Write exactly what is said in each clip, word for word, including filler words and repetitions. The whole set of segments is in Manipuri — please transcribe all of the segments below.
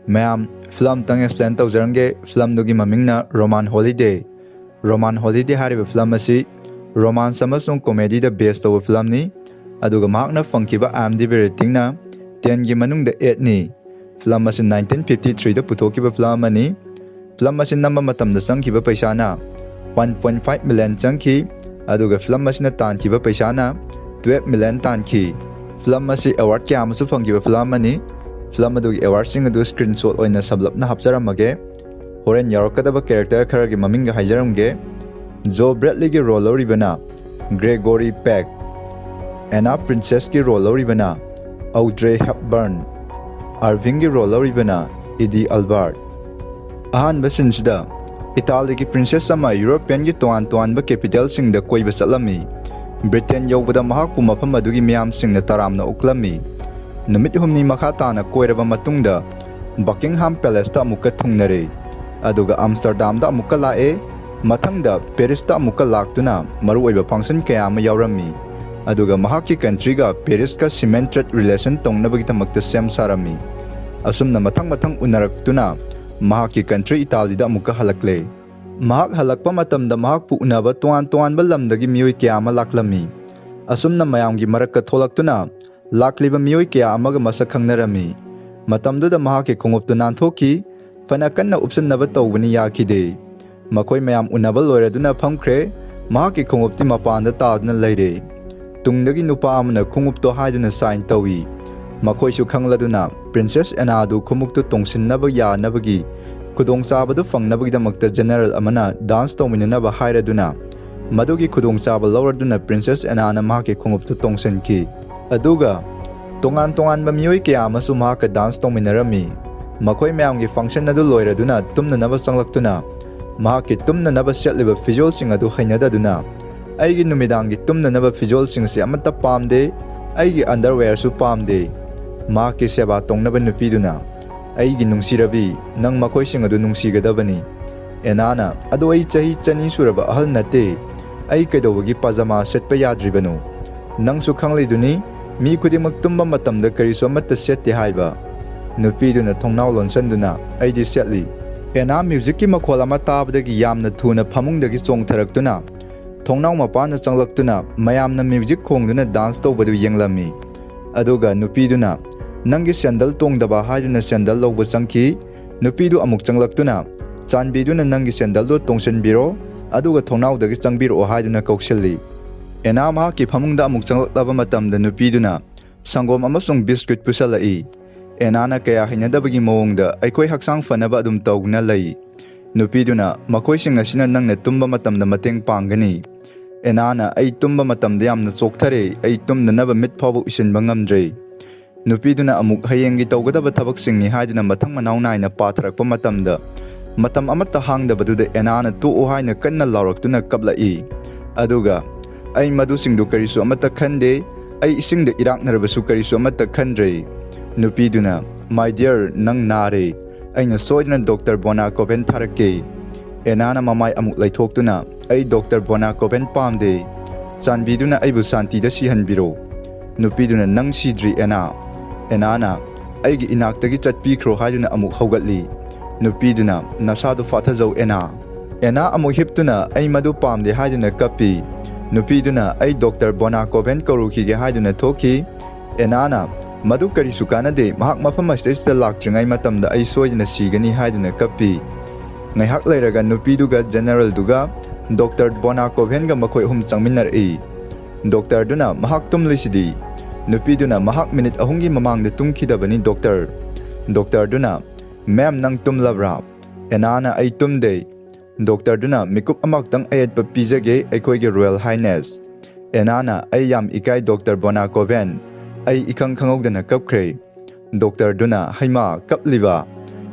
ꯃꯌꯥꯝ, ꯐꯤꯂꯝ ꯑꯝꯇꯪ explain ꯇꯧꯖꯔꯝꯒꯦ꯫ ꯐꯤꯂꯝꯗꯨꯒꯤ ꯃꯃꯤꯡꯅ Roman Holiday꯫ Roman Holiday ꯍꯥꯏꯔꯤꯕ ꯐꯤꯂꯝ ꯑꯁꯤ romance ꯑꯃꯁꯨꯡ comedyꯗ base ꯇꯧꯕ ꯐꯤꯂꯝꯅꯤ꯫ ꯑꯗꯨꯒ ꯃꯍꯥꯛꯅ ꯐꯪꯈꯤꯕ IMDb ratingꯅ tenꯒꯤ ꯃꯅꯨꯡꯗ eightꯅꯤ꯫ ꯐꯤꯂꯝ ꯑꯁꯤ nineteen fifty threeꯗ ꯄꯨꯊꯣꯛꯈꯤꯕ ꯐꯤꯂꯝ ꯑꯃꯅꯤ꯫ ꯐꯤꯂꯝ ꯑꯁꯤ ꯅꯝꯕ ꯃꯇꯝꯗ ꯆꯪꯈꯤꯕ ꯄꯩꯁꯥꯅ one point five million ꯆꯪꯈꯤ꯫ ꯑꯗꯨꯒ ꯐꯤꯂꯝ ꯑꯁꯤꯅ ꯇꯥꯟꯈꯤꯕ ꯄꯩꯁꯥꯅ twelve million ꯇꯥꯟꯈꯤ꯫ ꯐꯤꯂꯝ ꯑꯁꯤ award ꯀꯌꯥ ꯑꯃꯁꯨ ꯐꯪꯈꯤꯕ ꯐꯤꯂꯝ ꯑꯃꯅꯤ꯫ ꯐꯤꯂꯝ ꯑꯗꯨꯒꯤ awardꯁꯤꯡ ꯑꯗꯨ screenshot ꯑꯣꯏꯅ ꯁꯝꯂꯞꯅ ꯍꯥꯞꯆꯔꯝꯃꯒꯦ꯫ ꯍꯣꯔꯦꯟ ꯌꯥꯎꯔꯛꯀꯗꯕ character ꯈꯔꯒꯤ ꯃꯃꯤꯡꯒ ꯍꯥꯏꯖꯔꯝꯒꯦ꯫ Joe Bradleyꯒꯤ role ꯂꯧꯔꯤꯕꯅ Gregory Peck, Anna Princessꯀꯤ role ꯂꯧꯔꯤꯕꯅ Audrey Hepburn, Irvingꯒꯤ role ꯂꯧꯔꯤꯕꯅ Edi Albert꯫ ꯑꯍꯥꯟꯕ sceneꯁꯤꯗ ꯏꯇꯥꯂꯤꯒꯤ princess ꯑꯃ Europeanꯒꯤ ꯇꯣꯉꯥꯟ ꯇꯣꯉꯥꯟꯕ capitalꯁꯤꯡꯗ ꯀꯣꯏꯕ ꯆꯠꯂꯝꯃꯤ꯫ Britain ꯌꯧꯕꯗ ꯃꯍꯥꯛꯄꯨ ꯃꯐꯝ ꯑꯗꯨꯒꯤ ꯃꯤꯌꯥꯝꯁꯤꯡꯅ ꯇꯔꯥꯝꯅ ꯑꯣꯛꯂꯝꯃꯤ꯫ ꯅꯨꯃꯤꯠ ꯍꯨꯝꯅꯤ ꯃꯈꯥ ꯇꯥꯅ ꯀꯣꯏꯔꯕ ꯃꯇꯨꯡꯗ Buckingham Palaceꯇ ꯑꯃꯨꯛꯀ ꯊꯨꯡꯅꯔꯦ꯫ ꯑꯗꯨꯒ Amsterdamꯗ ꯑꯃꯨꯛꯀ ꯂꯥꯛꯑꯦ꯫ ꯃꯊꯪꯗ Parisꯇ ꯑꯃꯨꯛꯀ ꯂꯥꯛꯇꯨꯅ ꯃꯔꯨꯑꯣꯏꯕ function ꯀꯌꯥ ꯑꯃ ꯌꯥꯎꯔꯝꯃꯤ꯫ ꯑꯗꯨꯒ ꯃꯍꯥꯛꯀꯤ countryꯒ Parisꯀ cemented relation ꯇꯧꯅꯕꯒꯤꯗꯃꯛꯇ ꯁꯦꯝ ꯁꯥꯔꯝꯃꯤ꯫ ꯑꯁꯨꯝꯅ ꯃꯊꯪ ꯃꯊꯪ ꯎꯅꯔꯛꯇꯨꯅ ꯃꯍꯥꯛꯀꯤ country ꯏꯇꯥꯂꯤꯗ ꯑꯃꯨꯛꯀ ꯍꯜꯂꯛꯂꯦ꯫ ꯃꯍꯥꯛ ꯍꯜꯂꯛꯄ ꯃꯇꯝꯗ ꯃꯍꯥꯛꯄꯨ ꯎꯅꯕ ꯇꯣꯉꯥꯟ ꯇꯣꯉꯥꯟꯕ ꯂꯝꯗꯒꯤ ꯃꯤꯑꯣꯏ ꯀꯌꯥ ꯑꯃ ꯂꯥꯛꯂꯝꯃꯤ꯫ ꯑꯁꯨꯝꯅ ꯃꯌꯥꯝꯒꯤ ꯃꯔꯛꯇ ꯊꯣꯛꯂꯛꯇꯨꯅ ꯂꯥꯛꯂꯤꯕ ꯃꯤꯑꯣꯏ ꯀꯌꯥ ꯑꯃꯒ ꯃꯁꯛ ꯈꯪꯅꯔꯝꯃꯤ꯫ ꯃꯇꯝꯗꯨꯗ ꯃꯍꯥꯛꯀꯤ ꯈꯣꯡꯎꯞꯇꯨ ꯅꯥꯟꯊꯣꯛꯈꯤ꯫ ꯐꯅ ꯀꯟꯅ ꯎꯞꯁꯤꯟꯅꯕ ꯇꯧꯕꯅꯤ, ꯌꯥꯈꯤꯗꯦ꯫ ꯃꯈꯣꯏ ꯃꯌꯥꯝ ꯎꯅꯕ ꯂꯣꯏꯔꯗꯨꯅ ꯐꯝꯈ꯭ꯔꯦ꯫ ꯃꯍꯥꯛꯀꯤ ꯈꯣꯡꯎꯞꯇꯤ ꯃꯄꯥꯟꯗ ꯇꯥꯗꯨꯅ ꯂꯩꯔꯦ꯫ ꯇꯨꯡꯗꯒꯤ ꯅꯨꯄꯥ ꯑꯃꯅ ꯈꯣꯡꯎꯞꯇꯣ ꯍꯥꯏꯗꯨꯅ sign ꯇꯧꯏ꯫ ꯃꯈꯣꯏꯁꯨ ꯈꯪꯂꯗꯨꯅ Princess Annaꯗꯨ ꯈꯣꯡꯎꯞꯇꯨ ꯇꯣꯡꯁꯤꯟꯅꯕ ꯌꯥꯅꯕꯒꯤ ꯈꯨꯗꯣꯡꯆꯥꯕꯗꯨ ꯐꯪꯅꯕꯒꯤꯗꯃꯛꯇ general ꯑꯃꯅ dance ꯇꯧꯃꯤꯟꯅꯅꯕ ꯍꯥꯏꯔꯗꯨꯅ ꯃꯗꯨꯒꯤ ꯈꯨꯗꯣꯡꯆꯥꯕ ꯂꯧꯔꯗꯨꯅ Princess Annaꯅ ꯃꯍꯥꯛꯀꯤ ꯈꯣꯡꯎꯞꯇꯨ ꯇꯣꯡꯁꯤꯟꯈꯤ꯫ ꯑꯗꯨꯒ ꯇꯣꯉꯥꯟ ꯇꯣꯉꯥꯟꯕ ꯃꯤꯑꯣꯏ ꯀꯌꯥ ꯑꯃꯁꯨ ꯃꯍꯥꯛꯀ dance ꯇꯧꯃꯤꯟꯅꯔꯝꯃꯤ꯫ ꯃꯈꯣꯏ ꯃꯌꯥꯝꯒꯤ function ꯑꯗꯨ ꯂꯣꯏꯔꯗꯨꯅ ꯇꯨꯝꯅꯅꯕ ꯆꯪꯂꯛꯇꯨꯅ ꯃꯍꯥꯛꯀꯤ ꯇꯨꯝꯅꯅꯕ ꯁꯦꯠꯂꯤꯕ ꯐꯤꯖꯣꯜꯁꯤꯡ ꯑꯗꯨ ꯍꯩꯅꯗꯗꯨꯅ, "ꯑꯩꯒꯤ ꯅꯨꯃꯤꯗꯥꯡꯒꯤ ꯇꯨꯝꯅꯅꯕ ꯐꯤꯖꯣꯜꯁꯤꯡꯁꯤ ꯑꯃꯠꯇ ꯄꯥꯝꯗꯦ, ꯑꯩꯒꯤ underwearꯁꯨ ꯄꯥꯝꯗꯦ"꯫ ꯃꯍꯥꯛꯀꯤ ꯁꯦꯕꯥ ꯇꯧꯅꯕ ꯅꯨꯄꯤꯗꯨꯅ, "ꯑꯩꯒꯤ ꯅꯨꯡꯁꯤꯔꯕꯤ, ꯅꯪ ꯃꯈꯣꯏꯁꯤꯡ ꯑꯗꯨ ꯅꯨꯡꯁꯤꯒꯗꯕꯅꯤ"꯫ ꯑꯦꯅꯥꯅ, "ꯑꯗꯣ ꯑꯩ ꯆꯍꯤ ꯆꯅꯤ ꯁꯨꯔꯕ ꯑꯍꯜ ꯅꯠꯇꯦ꯫ ꯑꯩ ꯀꯩꯗꯧꯕꯒꯤ ꯄꯥꯖꯥꯃꯥ ꯁꯦꯠꯄ ꯌꯥꯗ꯭ꯔꯤꯕꯅꯣ? ꯅꯪꯁꯨ ꯈꯪꯂꯤꯗꯨꯅꯤ, ꯃꯤ ꯈꯨꯗꯤꯡꯃꯛ ꯇꯨꯝꯕ ꯃꯇꯝꯗ ꯀꯔꯤꯁꯨ ꯑꯃꯠꯇ ꯁꯦꯠꯇꯦ ꯍꯥꯏꯕ"꯫ ꯅꯨꯄꯤꯗꯨꯅ ꯊꯣꯡꯅꯥꯎ ꯂꯣꯟꯁꯤꯟꯗꯨꯅ ꯑꯩꯗꯤ ꯁꯦꯠꯂꯤ꯫ ꯑꯦꯅꯥ ꯃ꯭ꯌꯨꯖꯤꯛꯀꯤ ꯃꯈꯣꯜ ꯑꯃ ꯇꯥꯕꯗꯒꯤ ꯌꯥꯝꯅ ꯊꯨꯅ ꯐꯃꯨꯡꯗꯒꯤ ꯆꯣꯡꯊꯔꯛꯇꯨꯅ ꯊꯣꯡꯅꯥꯎ ꯃꯄꯥꯟꯗ ꯆꯪꯂꯛꯇꯨꯅ ꯃꯌꯥꯝꯅ ꯃ꯭ꯌꯨꯖꯤꯛ ꯈꯣꯡꯗꯨꯅ ꯗꯥꯟꯁ ꯇꯧꯕꯗꯨ ꯌꯦꯡꯂꯝꯃꯤ꯫ ꯑꯗꯨꯒ ꯅꯨꯄꯤꯗꯨꯅ "ꯅꯪꯒꯤ ꯁꯦꯟꯗꯜ ꯇꯣꯡꯗꯕ" ꯍꯥꯏꯗꯨꯅ ꯁꯦꯟꯗꯜ ꯂꯧꯕ ꯆꯪꯈꯤ꯫ ꯅꯨꯄꯤꯗꯨ ꯑꯃꯨꯛ ꯆꯪꯂꯛꯇꯨꯅ "ꯆꯥꯟꯕꯤꯗꯨꯅ ꯅꯪꯒꯤ ꯁꯦꯟꯗꯜꯗꯨ ꯇꯣꯡꯁꯤꯟꯕꯤꯔꯣ, ꯑꯗꯨꯒ ꯊꯣꯡꯅꯥꯎꯗꯒꯤ ꯆꯪꯕꯤꯔꯛꯑꯣ" ꯍꯥꯏꯗꯨꯅ ꯀꯧꯁꯤꯜꯂꯤ꯫ ꯑꯦꯅꯥ ꯃꯍꯥꯛꯀꯤ ꯐꯃꯨꯡꯗ ꯑꯃꯨꯛ ꯆꯪꯂꯛꯂꯕ ꯃꯇꯝꯗ ꯅꯨꯄꯤꯗꯨꯅ ꯁꯪꯒꯣꯝ ꯑꯃꯁꯨꯡ ꯕꯤꯁꯀꯨꯠ ꯄꯨꯁꯜꯂꯛꯏ꯫ ꯑꯦꯅꯥꯅ ꯀꯌꯥ ꯍꯩꯅꯗꯕꯒꯤ ꯃꯑꯣꯡꯗ "ꯑꯩꯈꯣꯏ ꯍꯛꯆꯥꯡ ꯐꯅꯕ ꯑꯗꯨꯝ ꯇꯧꯗꯨꯅ ꯂꯩ"꯫ ꯅꯨꯄꯤꯗꯨꯅ "ꯃꯈꯣꯏꯁꯤꯡ ꯑꯁꯤꯅ ꯅꯪꯅ ꯇꯨꯝꯕ ꯃꯇꯝꯗ ꯃꯇꯦꯡ ꯄꯥꯡꯒꯅꯤ"꯫ ꯑꯦꯅꯥꯅ "ꯑꯩ ꯇꯨꯝꯕ ꯃꯇꯝꯗ ꯌꯥꯝꯅ ꯆꯣꯛꯊꯔꯦ, ꯑꯩ ꯇꯨꯝꯗꯅꯕ ꯃꯤꯠ ꯐꯥꯎꯕ ꯎꯏꯁꯤꯟꯕ ꯉꯝꯗ꯭ꯔꯦ"꯫ ꯅꯨꯄꯤꯗꯨꯅ ꯑꯃꯨꯛ "ꯍꯌꯦꯡꯒꯤ ꯇꯧꯒꯗꯕ ꯊꯕꯛꯁꯤꯡꯅꯤ" ꯍꯥꯏꯗꯨꯅ ꯃꯊꯪ ꯃꯅꯥꯎ ꯅꯥꯏꯅ ꯄꯥꯊꯔꯛꯄ ꯃꯇꯝꯗ, ꯃꯇꯝ ꯑꯃꯠꯇ ꯍꯥꯡꯗꯕꯗꯨꯗ ꯑꯦꯅꯥꯅ "ꯇꯣꯛꯑꯣ" ꯍꯥꯏꯅ ꯀꯟꯅ ꯂꯥꯎꯔꯛꯇꯨꯅ ꯀꯞꯂꯛꯏ꯫ ꯑꯗꯨꯒ "ꯑꯩ ꯃꯗꯨꯁꯤꯡꯗꯨ ꯀꯔꯤꯁꯨ ꯑꯃꯠꯇ ꯈꯟꯗꯦ, ꯑꯩ ꯏꯁꯤꯡꯗ ꯏꯔꯥꯛꯅꯔꯕꯁꯨ ꯀꯔꯤꯁꯨ ꯑꯃꯠꯇ ꯈꯟꯗ꯭ꯔꯦ"꯫ ꯅꯨꯄꯤꯗꯨꯅ "My dear, ꯅꯪ ꯅꯥꯔꯦ, ꯑꯩꯅ ꯁꯣꯏꯗꯅ ꯗꯣꯛꯇꯔ ꯕꯣꯅꯥꯀꯣꯚꯦꯟ ꯊꯥꯔꯛꯀꯦ"꯫ ꯑꯦꯅꯥꯅ ꯃꯃꯥꯏ ꯑꯃꯨꯛ ꯂꯩꯊꯣꯛꯇꯨꯅ "ꯑꯩ ꯗꯣꯛꯇꯔ ꯕꯣꯅꯥꯀꯣꯚꯦꯟ ꯄꯥꯝꯗꯦ, ꯆꯥꯟꯕꯤꯗꯨꯅ ꯑꯩꯕꯨ ꯁꯥꯟꯇꯤꯗ ꯁꯤꯍꯟꯕꯤꯔꯣ"꯫ ꯅꯨꯄꯤꯗꯨꯅ "ꯅꯪ ꯁꯤꯗ꯭ꯔꯤ ꯑꯦꯅꯥ"꯫ ꯑꯦꯅꯥꯅ "ꯑꯩꯒꯤ ꯏꯅꯥꯛꯇꯒꯤ ꯆꯠꯄꯤꯈ꯭ꯔꯣ" ꯍꯥꯏꯗꯨꯅ ꯑꯃꯨꯛ ꯍꯧꯒꯠꯂꯤ꯫ ꯅꯨꯄꯤꯗꯨꯅ "ꯅꯁꯥꯗꯨ ꯐꯥꯊꯖꯧ ꯑꯦꯅꯥ"꯫ ꯑꯦꯅꯥ ꯑꯃꯨꯛ ꯍꯤꯞꯇꯨꯅ "ꯑꯩ ꯃꯗꯨ ꯄꯥꯝꯗꯦ" ꯍꯥꯏꯗꯨꯅ ꯀꯞꯄꯤ꯫ ꯅꯨꯄꯤꯗꯨꯅ "ꯑꯩ ꯗꯣꯛꯇꯔ ꯕꯣꯅꯥꯀꯣꯚꯦꯟ ꯀꯧꯔꯨꯈꯤꯒꯦ" ꯍꯥꯏꯗꯨꯅ ꯊꯣꯛꯈꯤ꯫ ꯑꯦꯅꯥꯅ "ꯃꯗꯨ ꯀꯔꯤꯁꯨ ꯀꯥꯟꯅꯗꯦ, ꯃꯍꯥꯛ ꯃꯐꯝ ꯑꯁꯤꯗꯩꯁꯤꯗ ꯂꯥꯛꯇ꯭ꯔꯤꯉꯩ ꯃꯇꯝꯗ ꯑꯩ ꯁꯣꯏꯗꯅ ꯁꯤꯒꯅꯤ" ꯍꯥꯏꯗꯨꯅ ꯀꯞꯄꯤ꯫ ꯉꯥꯏꯍꯥꯛ ꯂꯩꯔꯒ ꯅꯨꯄꯤꯗꯨꯒ ꯖꯦꯅꯔꯦꯜꯗꯨꯒ ꯗꯣꯛꯇꯔ ꯕꯣꯅꯥꯀꯣꯚꯦꯟꯒ ꯃꯈꯣꯏ ꯑꯍꯨꯝ ꯆꯪꯃꯤꯟꯅꯔꯛꯏ꯫ ꯗꯣꯛꯇꯔꯗꯨꯅ "ꯃꯍꯥꯛ ꯇꯨꯝꯂꯤꯁꯤꯗꯤ"꯫ ꯅꯨꯄꯤꯗꯨꯅ "ꯃꯍꯥꯛ ꯃꯤꯅꯤꯠ ꯑꯍꯨꯝꯒꯤ ꯃꯃꯥꯡꯗ ꯇꯨꯝꯈꯤꯗꯕꯅꯤ ꯗꯣꯛꯇꯔ"꯫ ꯗꯣꯛꯇꯔꯗꯨꯅ "ꯃꯦꯝ, ꯅꯪ ꯇꯨꯝꯂꯕ꯭ꯔꯥ?" ꯑꯦꯅꯥꯅ "ꯑꯩ ꯇꯨꯝꯗꯦ"꯫ ꯗꯣꯛꯇꯔꯗꯨꯅ "ꯃꯤꯀꯨꯞ ꯑꯃꯈꯛꯇꯪ ꯑꯌꯦꯠꯄ ꯄꯤꯖꯒꯦ, ꯑꯩꯈꯣꯏꯒꯤ ꯔꯣꯌꯦꯜ ꯍꯥꯏꯅꯦꯁ"꯫ ꯑꯦꯅꯥꯅ "ꯑꯩ ꯌꯥꯝ ꯏꯀꯥꯏ ꯗꯣꯛꯇꯔ ꯕꯣꯅꯥꯀꯣꯚꯦꯟ, ꯑꯩ ꯏꯈꯪ ꯈꯪꯍꯧꯗꯅ ꯀꯞꯈ꯭ꯔꯦ"꯫ ꯗꯣꯛꯇꯔꯗꯨꯅ "ꯍꯩꯃꯥ, ꯀꯞꯂꯤꯕ?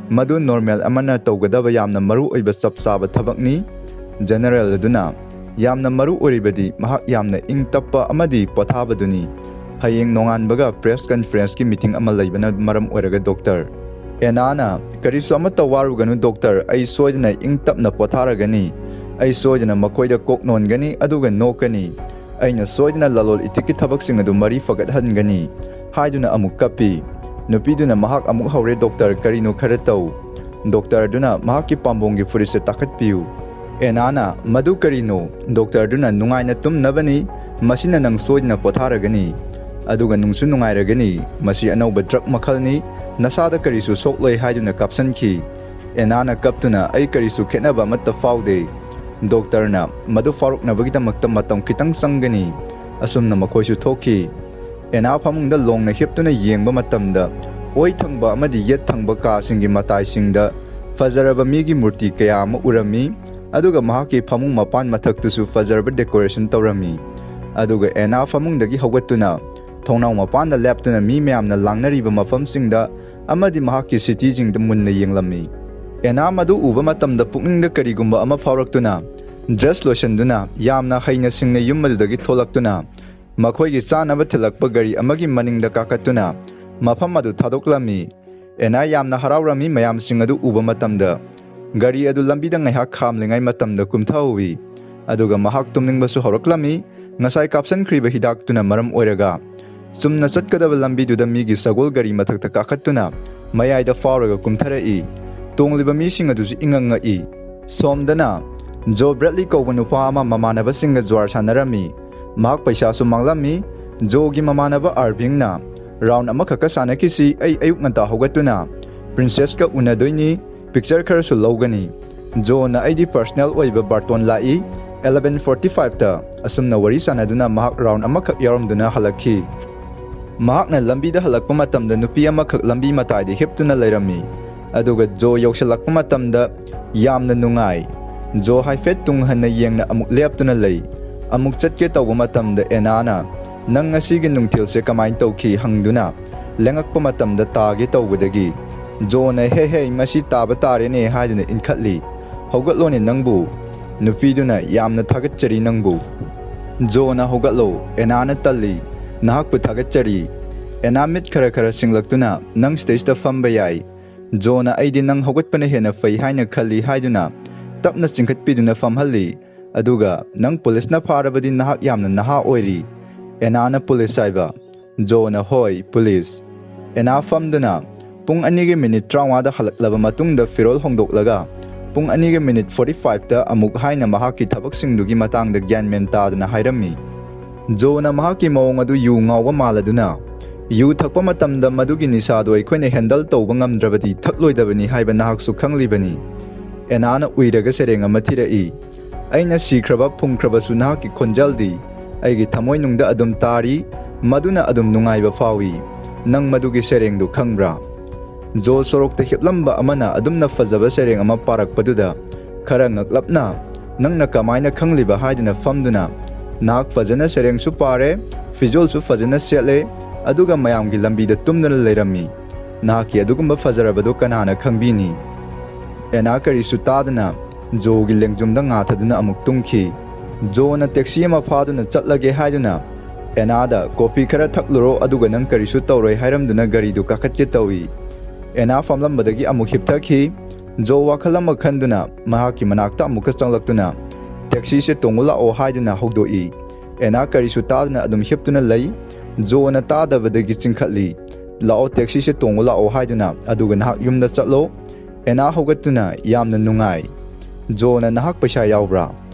ꯃꯗꯨ ꯅꯣꯔꯃꯦꯜ ꯑꯃꯅ ꯇꯧꯒꯗꯕ ꯌꯥꯝꯅ ꯃꯔꯨ ꯑꯣꯏꯕ ꯆꯞ ꯆꯥꯕ ꯊꯕꯛꯅꯤ"꯫ ꯖꯦꯅꯔꯦꯜ ꯑꯗꯨꯅ "ꯌꯥꯝꯅ ꯃꯔꯨ ꯑꯣꯏꯔꯤꯕꯗꯤ ꯃꯍꯥꯛ ꯌꯥꯝꯅ ꯏꯪ ꯇꯞꯄ ꯑꯃꯗꯤ ꯄꯣꯊꯥꯕꯗꯨꯅꯤ꯫ ꯍꯌꯦꯡ ꯅꯣꯡꯉꯥꯟꯕꯒ ꯄ꯭ꯔꯦꯁ ꯀꯟꯐꯔꯦꯟꯁꯀꯤ ꯃꯤꯇꯤꯡ ꯑꯃ ꯂꯩꯕꯅ ꯃꯔꯝ ꯑꯣꯏꯔꯒ ꯗꯣꯛꯇꯔ"꯫ ꯑꯦꯅꯥꯅ "ꯀꯔꯤꯁꯨ ꯑꯃꯠꯇ ꯋꯥꯔꯨꯒꯅꯨ ꯗꯣꯛꯇꯔ, ꯑꯩ ꯁꯣꯏꯗꯅ ꯏꯪ ꯇꯞꯅ ꯄꯣꯊꯥꯔꯒꯅꯤ꯫ ꯑꯩ ꯁꯣꯏꯗꯅ ꯃꯈꯣꯏꯗ ꯀꯣꯛ ꯅꯣꯟꯒꯅꯤ ꯑꯗꯨꯒ ꯅꯣꯛꯀꯅꯤ꯫ ꯑꯩꯅ ꯁꯣꯏꯗꯅ ꯂꯂꯣꯜ ꯏꯇꯤꯛꯀꯤ ꯊꯕꯛꯁꯤꯡ ꯑꯗꯨ ꯃꯔꯤ ꯐꯒꯠꯍꯟꯒꯅꯤ" ꯍꯥꯏꯗꯨꯅ ꯑꯃꯨꯛ ꯀꯞꯄꯤ꯫ ꯅꯨꯄꯤꯗꯨꯅ ꯃꯍꯥꯛ ꯑꯃꯨꯛ ꯍꯧꯔꯦ, "ꯗꯣꯛꯇꯔ, ꯀꯔꯤꯅꯣ ꯈꯔ ꯇꯧ"꯫ ꯗꯣꯛꯇꯔꯗꯨꯅ ꯃꯍꯥꯛꯀꯤ ꯄꯥꯝꯕꯣꯝꯒꯤ ꯐꯨꯔꯤꯠꯁꯦ ꯇꯥꯈꯠꯄꯤꯌꯨ꯫ ꯑꯦꯅꯥꯅ, "ꯃꯗꯨ ꯀꯔꯤꯅꯣ?" ꯗꯣꯛꯇꯔꯗꯨꯅ, "ꯅꯨꯡꯉꯥꯏꯅ ꯇꯨꯝꯅꯕꯅꯤ, ꯃꯁꯤꯅ ꯅꯪ ꯁꯣꯏꯗꯅ ꯄꯣꯊꯥꯔꯒꯅꯤ, ꯑꯗꯨꯒ ꯅꯨꯡꯁꯨ ꯅꯨꯡꯉꯥꯏꯔꯒꯅꯤ꯫ ꯃꯁꯤ ꯑꯅꯧꯕ ꯗ꯭ꯔꯒ ꯃꯈꯜꯅꯤ, ꯅꯁꯥꯗ ꯀꯔꯤꯁꯨ ꯁꯣꯛꯂꯣꯏ" ꯍꯥꯏꯗꯨꯅ ꯀꯥꯞꯁꯤꯟꯈꯤ꯫ ꯑꯦꯅꯥꯅ ꯀꯞꯇꯨꯅ, "ꯑꯩ ꯀꯔꯤꯁꯨ ꯈꯦꯠꯅꯕ ꯑꯃꯠꯇ ꯐꯥꯎꯗꯦ"꯫ ꯗꯣꯛꯇꯔꯅ, "ꯃꯗꯨ ꯐꯥꯎꯔꯛꯅꯕꯒꯤꯗꯃꯛꯇ ꯃꯇꯝ ꯈꯤꯇꯪ ꯆꯪꯒꯅꯤ"꯫ ꯑꯁꯨꯝꯅ ꯃꯈꯣꯏꯁꯨ ꯊꯣꯛꯈꯤ꯫ ꯑꯦꯅꯥ ꯐꯃꯨꯡꯗ ꯂꯣꯡꯅ ꯍꯤꯞꯇꯨꯅ ꯌꯦꯡꯕ ꯃꯇꯝꯗ, ꯑꯣꯏ ꯊꯪꯕ ꯑꯃꯗꯤ ꯌꯦꯠ ꯊꯪꯕ ꯀꯥꯁꯤꯡꯒꯤ ꯃꯇꯥꯏꯁꯤꯡꯗ ꯐꯖꯔꯕ ꯃꯤꯒꯤ ꯃꯨꯔꯇꯤ ꯀꯌꯥ ꯑꯃ ꯎꯔꯝꯃꯤ, ꯑꯗꯨꯒ ꯃꯍꯥꯛꯀꯤ ꯐꯃꯨꯡ ꯃꯄꯥꯟ ꯃꯊꯛꯇꯨꯁꯨ ꯐꯖꯔꯕ ꯗꯦꯀꯣꯔꯦꯁꯟ ꯇꯧꯔꯝꯃꯤ꯫ ꯑꯗꯨꯒ ꯑꯦꯅꯥ ꯐꯃꯨꯡꯗꯒꯤ ꯍꯧꯒꯠꯇꯨꯅ ꯊꯣꯡꯅꯥꯎ ꯃꯄꯥꯟꯗ ꯂꯦꯞꯇꯨꯅ ꯃꯤ ꯃꯌꯥꯝꯅ ꯂꯥꯡꯅꯔꯤꯕ ꯃꯐꯝꯁꯤꯡꯗ ꯑꯃꯗꯤ ꯃꯍꯥꯛꯀꯤ ꯁꯤꯇꯤꯁꯤꯡꯗ ꯃꯨꯟꯅ ꯌꯦꯡꯂꯝꯃꯤ꯫ ꯑꯦꯅꯥ ꯃꯗꯨ ꯎꯕ ꯃꯇꯝꯗ ꯄꯨꯛꯅꯤꯡꯗ ꯀꯔꯤꯒꯨꯝꯕ ꯑꯃ ꯐꯥꯎꯔꯛꯇꯨꯅ, ꯗ꯭ꯔꯦꯁ ꯂꯣꯏꯁꯤꯟꯗꯨꯅ ꯌꯥꯝꯅ ꯍꯩꯅ ꯁꯤꯡꯅ ꯌꯨꯝ ꯑꯗꯨꯗꯒꯤ ꯊꯣꯛꯂꯛꯇꯨꯅ ꯃꯈꯣꯏꯒꯤ ꯆꯥꯅꯕ ꯊꯤꯜꯂꯛꯄ ꯒꯥꯔꯤ ꯑꯃꯒꯤ ꯃꯅꯤꯡꯗ ꯀꯥꯈꯠꯇꯨꯅ ꯃꯐꯝ ꯑꯗꯨ ꯊꯥꯗꯣꯛꯂꯝꯃꯤ꯫ ꯑꯦꯅꯥ ꯌꯥꯝꯅ ꯍꯔꯥꯎꯔꯝꯃꯤ꯫ ꯃꯌꯥꯝꯁꯤꯡ ꯑꯗꯨ ꯎꯕ ꯃꯇꯝꯗ ꯒꯥꯔꯤ ꯑꯗꯨ ꯂꯝꯕꯤꯗ ꯉꯥꯏꯍꯥꯛ ꯈꯥꯝꯂꯤꯉꯩ ꯃꯇꯝꯗ ꯀꯨꯝꯊꯍꯧꯏ꯫ ꯑꯗꯨꯒ ꯃꯍꯥꯛ ꯇꯨꯝꯅꯤꯡꯕꯁꯨ ꯍꯧꯔꯛꯂꯝꯃꯤ꯫ ꯉꯁꯥꯏ ꯀꯥꯞꯁꯤꯟꯈ꯭ꯔꯤꯕ ꯍꯤꯗꯥꯛꯇꯨꯅ ꯃꯔꯝ ꯑꯣꯏꯔꯒ ꯆꯨꯝꯅ ꯆꯠꯀꯗꯕ ꯂꯝꯕꯤꯗꯨꯗ ꯃꯤꯒꯤ ꯁꯒꯣꯜ ꯒꯥꯔꯤ ꯃꯊꯛꯇ ꯀꯥꯈꯠꯇꯨꯅ ꯃꯌꯥꯏꯗ ꯐꯥꯎꯔꯒ ꯀꯨꯝꯊꯔꯛꯏ꯫ ꯇꯣꯡꯂꯤꯕ ꯃꯤꯁꯤꯡ ꯑꯗꯨꯁꯨ ꯏꯉꯛ ꯉꯛꯏ꯫ ꯁꯣꯝꯗꯅ ꯖꯣ ꯕ꯭ꯔꯦꯗꯂꯤ ꯀꯧꯕ ꯅꯨꯄꯥ ꯑꯃ ꯃꯃꯥꯟꯅꯕꯁꯤꯡꯒ ꯖ꯭ꯋꯥꯔ ꯁꯥꯟꯅꯔꯝꯃꯤ꯫ ꯃꯍꯥꯛ ꯄꯩꯁꯥꯁꯨ ꯃꯥꯡꯂꯝꯃꯤ꯫ ꯖꯣꯒꯤ ꯃꯃꯥꯟꯅꯕ ꯑꯥꯔꯚꯤꯡꯅ, "ꯔꯥꯎꯟ ꯑꯃꯈꯛꯀ ꯁꯥꯟꯅꯈꯤꯁꯤ, ꯑꯩ ꯑꯌꯨꯛ ꯉꯟꯇꯥ ꯍꯧꯒꯠꯇꯨꯅ ꯄ꯭ꯔꯤꯟꯁꯦꯁꯀ ꯎꯅꯗꯣꯏꯅꯤ, ꯄꯤꯛꯆꯔ ꯈꯔꯁꯨ ꯂꯧꯒꯅꯤ"꯫ ꯖꯣꯅ, "ꯑꯩꯗꯤ ꯄꯔꯁꯅꯦꯜ ꯑꯣꯏꯕ ꯕꯥꯔꯇꯣꯟ ꯂꯥꯛꯏ, ꯑꯦꯂꯚꯦꯟ ꯐꯣꯔꯇꯤ ꯐꯥꯏꯚꯇ"꯫ ꯑꯁꯨꯝꯅ ꯋꯥꯔꯤ ꯁꯥꯟꯅꯗꯨꯅ ꯃꯍꯥꯛ ꯔꯥꯎꯟ ꯑꯃꯈꯛ ꯌꯥꯎꯔꯝꯗꯨꯅ ꯍꯜꯂꯛꯈꯤ꯫ ꯃꯍꯥꯛꯅ ꯂꯝꯕꯤꯗ ꯍꯜꯂꯛꯄ ꯃꯇꯝꯗ ꯅꯨꯄꯤ ꯑꯃꯈꯛ ꯂꯝꯕꯤ ꯃꯇꯥꯏꯗ ꯍꯤꯞꯇꯨꯅ ꯂꯩꯔꯝꯃꯤ꯫ ꯑꯗꯨꯒ ꯖꯣ ꯌꯧꯁꯤꯜꯂꯛꯄ ꯃꯇꯝꯗ ꯌꯥꯝꯅ ꯅꯨꯡꯉꯥꯏ꯫ ꯖꯣ ꯍꯥꯏꯐꯦꯠ ꯇꯨꯡ ꯍꯟꯅ ꯌꯦꯡꯅ ꯑꯃꯨꯛ ꯂꯦꯞꯇꯨꯅ ꯂꯩ꯫ ꯑꯃꯨꯛ ꯆꯠꯀꯦ ꯇꯧꯕ ꯃꯇꯝꯗ ꯑꯦꯅꯥꯅ, "ꯅꯪ ꯉꯁꯤꯒꯤ ꯅꯨꯡꯊꯤꯜꯁꯦ ꯀꯃꯥꯏꯅ ꯇꯧꯈꯤ?" ꯍꯪꯗꯨꯅ ꯂꯦꯡꯉꯛꯄ ꯃꯇꯝꯗ ꯇꯥꯒꯦ ꯇꯧꯕꯗꯒꯤ ꯖꯣꯅ, "ꯍꯦ ꯍꯦ, ꯃꯁꯤ ꯇꯥꯕ ꯇꯥꯔꯦꯅꯦ" ꯍꯥꯏꯗꯨꯅ ꯏꯟꯈꯠꯂꯤ꯫ "ꯍꯧꯒꯠꯂꯣꯅꯦ ꯅꯪꯕꯨ"꯫ ꯅꯨꯄꯤꯗꯨꯅ, "ꯌꯥꯝꯅ ꯊꯥꯒꯠꯆꯔꯤ ꯅꯪꯕꯨ"꯫ ꯖꯣꯅ, "ꯍꯧꯒꯠꯂꯣ"꯫ ꯑꯦꯅꯥꯅ ꯇꯜꯂꯤ꯫ "ꯅꯍꯥꯛꯄꯨ ꯊꯥꯒꯠꯆꯔꯤ"꯫ ꯑꯦꯅꯥ ꯃꯤꯠ ꯈꯔ ꯈꯔ ꯁꯤꯡꯂꯛꯇꯨꯅ, "ꯅꯪ ꯁꯤꯗꯩꯁꯤꯗ ꯐꯝꯕ ꯌꯥꯏ"꯫ ꯖꯣꯅ, "ꯑꯩꯗꯤ ꯅꯪ ꯍꯧꯒꯠꯄꯅ ꯍꯦꯟꯅ ꯐꯩ ꯍꯥꯏꯅ ꯈꯜꯂꯤ" ꯍꯥꯏꯗꯨꯅ ꯇꯞꯅ ꯆꯤꯡꯈꯠꯄꯤꯗꯨꯅ ꯐꯝꯍꯜꯂꯤ꯫ ꯑꯗꯨꯒ, "ꯅꯪ ꯄꯨꯂꯤꯁꯅ ꯐꯥꯔꯕꯗꯤ ꯅꯍꯥꯛ ꯌꯥꯝꯅ ꯅꯍꯥ ꯑꯣꯏꯔꯤ"꯫ ꯑꯦꯅꯥꯅ ꯄꯨꯂꯤꯁ ꯍꯥꯏꯕ꯫ ꯖꯣꯅ, "ꯍꯣꯏ, ꯄꯨꯂꯤꯁ"꯫ ꯑꯦꯅꯥ ꯐꯝꯗꯨꯅ ꯄꯨꯡ ꯑꯅꯤꯒꯤ ꯃꯤꯅꯤꯠ ꯇꯔꯥꯃꯉꯥꯗ ꯍꯜꯂꯛꯂꯕ ꯃꯇꯨꯡꯗ ꯐꯤꯔꯣꯜ ꯍꯣꯡꯗꯣꯛꯂꯒ ꯄꯨꯡ ꯑꯅꯤꯒꯤ ꯃꯤꯅꯤꯠ ꯐꯣꯔꯇꯤ ꯐꯥꯏꯚꯇ ꯑꯃꯨꯛ ꯍꯥꯏꯅ ꯃꯍꯥꯛꯀꯤ ꯊꯕꯛꯁꯤꯡꯗꯨꯒꯤ ꯃꯇꯥꯡꯗ ꯒ꯭ꯌꯥꯟ ꯃꯦꯟ ꯇꯥꯗꯅ ꯍꯥꯏꯔꯝꯃꯤ꯫ ꯖꯣꯅ ꯃꯍꯥꯛꯀꯤ ꯃꯑꯣꯡ ꯑꯗꯨ ꯌꯨ ꯉꯥꯎꯕ ꯃꯥꯜꯂꯗꯨꯅ, "ꯌꯨ ꯊꯛꯄ ꯃꯇꯝꯗ ꯃꯗꯨꯒꯤ ꯅꯤꯁꯥꯗꯨ ꯑꯩꯈꯣꯏꯅ ꯍꯦꯟꯗꯜ ꯇꯧꯕ ꯉꯝꯗ꯭ꯔꯕꯗꯤ ꯊꯛꯂꯣꯏꯗꯕꯅꯤ ꯍꯥꯏꯕ ꯅꯍꯥꯛꯁꯨ ꯈꯪꯂꯤꯕꯅꯤ꯫" ꯑꯦꯅꯥꯅ ꯎꯏꯔꯒ ꯁꯩꯔꯦꯡ ꯑꯃ ꯊꯤꯔꯛꯏ꯫ "ꯑꯩꯅ ꯁꯤꯈ꯭ꯔꯕ ꯐꯨꯝꯈ꯭ꯔꯕꯁꯨ ꯅꯍꯥꯛꯀꯤ ꯈꯣꯟꯖꯦꯜꯗꯤ ꯑꯩꯒꯤ ꯊꯃꯣꯏꯅꯨꯡꯗ ꯑꯗꯨꯝ ꯇꯥꯔꯤ, ꯃꯗꯨꯅ ꯑꯗꯨꯝ ꯅꯨꯡꯉꯥꯏꯕ ꯐꯥꯎꯏ꯫ ꯅꯪ ꯃꯗꯨꯒꯤ ꯁꯩꯔꯦꯡꯗꯨ ꯈꯪꯕ꯭ꯔꯥ?" ꯖꯣ ꯁꯣꯔꯣꯛꯇ ꯍꯤꯞꯂꯝꯕ ꯑꯃꯅ ꯑꯗꯨꯝꯅ ꯐꯖꯕ ꯁꯩꯔꯦꯡ ꯑꯃ ꯄꯥꯔꯛꯄꯗꯨꯗ ꯈꯔ ꯉꯛꯂꯞꯅ, "ꯅꯪꯅ ꯀꯃꯥꯏꯅ ꯈꯪꯂꯤꯕ?" ꯍꯥꯏꯗꯨꯅ ꯐꯝꯗꯨꯅ, "ꯅꯍꯥꯛ ꯐꯖꯅ ꯁꯩꯔꯦꯡꯁꯨ ꯄꯥꯔꯦ, ꯐꯤꯖꯣꯜꯁꯨ ꯐꯖꯅ ꯁꯦꯠꯂꯦ, ꯑꯗꯨꯒ ꯃꯌꯥꯝꯒꯤ ꯂꯝꯕꯤꯗ ꯇꯨꯝꯗꯨꯅ ꯂꯩꯔꯝꯃꯤ꯫ ꯅꯍꯥꯛꯀꯤ ꯑꯗꯨꯒꯨꯝꯕ ꯐꯖꯔꯕꯗꯨ ꯀꯅꯥꯅ ꯈꯪꯕꯤꯅꯤ?" ꯑꯦꯅꯥ ꯀꯔꯤꯁꯨ ꯇꯥꯗꯅ ꯖꯣꯒꯤ ꯂꯦꯡꯖꯨꯝꯗ ꯉꯥꯊꯗꯨꯅ ꯑꯃꯨꯛ ꯇꯨꯝꯈꯤ꯫ ꯖꯣꯅ ꯇꯦꯛꯁꯤ ꯑꯃ ꯐꯥꯗꯨꯅ ꯆꯠꯂꯒꯦ ꯍꯥꯏꯗꯨꯅ ꯑꯦꯅꯥꯗ, "ꯀꯣꯐꯤ ꯈꯔ ꯊꯛꯂꯨꯔꯣ, ꯑꯗꯨꯒ ꯅꯪ ꯀꯔꯤꯁꯨ ꯇꯧꯔꯣꯏ," ꯍꯥꯏꯔꯝꯗꯨꯅ ꯒꯥꯔꯤꯗꯨ ꯀꯥꯈꯠꯀꯦ ꯇꯧꯏ꯫ ꯑꯦꯅꯥ ꯐꯝꯂꯝꯕꯗꯒꯤ ꯑꯃꯨꯛ ꯍꯤꯞꯊꯈꯤ꯫ ꯖꯣ ꯋꯥꯈꯜ ꯑꯃ ꯈꯟꯗꯨꯅ ꯃꯍꯥꯛꯀꯤ ꯃꯅꯥꯛꯇ ꯑꯃꯨꯛꯀ ꯆꯪꯂꯛꯇꯨꯅ, "ꯇꯦꯛꯁꯤꯁꯦ ꯇꯣꯡꯉꯨ ꯂꯥꯛꯑꯣ," ꯍꯥꯏꯗꯨꯅ ꯍꯧꯗꯣꯛꯏ꯫ ꯑꯦꯅꯥ ꯀꯔꯤꯁꯨ ꯇꯥꯗꯅ ꯑꯗꯨꯝ ꯍꯤꯞꯇꯨꯅ ꯂꯩ꯫ ꯖꯣꯅ ꯇꯥꯗꯕꯗꯒꯤ ꯆꯤꯡꯈꯠꯂꯤ꯫ "ꯂꯥꯛꯑꯣ, ꯇꯦꯛꯁꯤꯁꯦ ꯇꯣꯡꯉꯨ ꯂꯥꯛꯑꯣ," ꯍꯥꯏꯗꯨꯅ, "ꯑꯗꯨꯒ ꯅꯍꯥꯛ ꯌꯨꯝꯗ ꯆꯠꯂꯣ꯫" ꯑꯦꯅꯥ ꯍꯧꯒꯠꯇꯨꯅ, "ꯌꯥꯝꯅ ꯅꯨꯡꯉꯥꯏ꯫" ꯖꯣꯅ, "ꯅꯍꯥꯛ ꯄꯩꯁꯥ ꯌꯥꯎꯕ꯭ꯔꯥ?"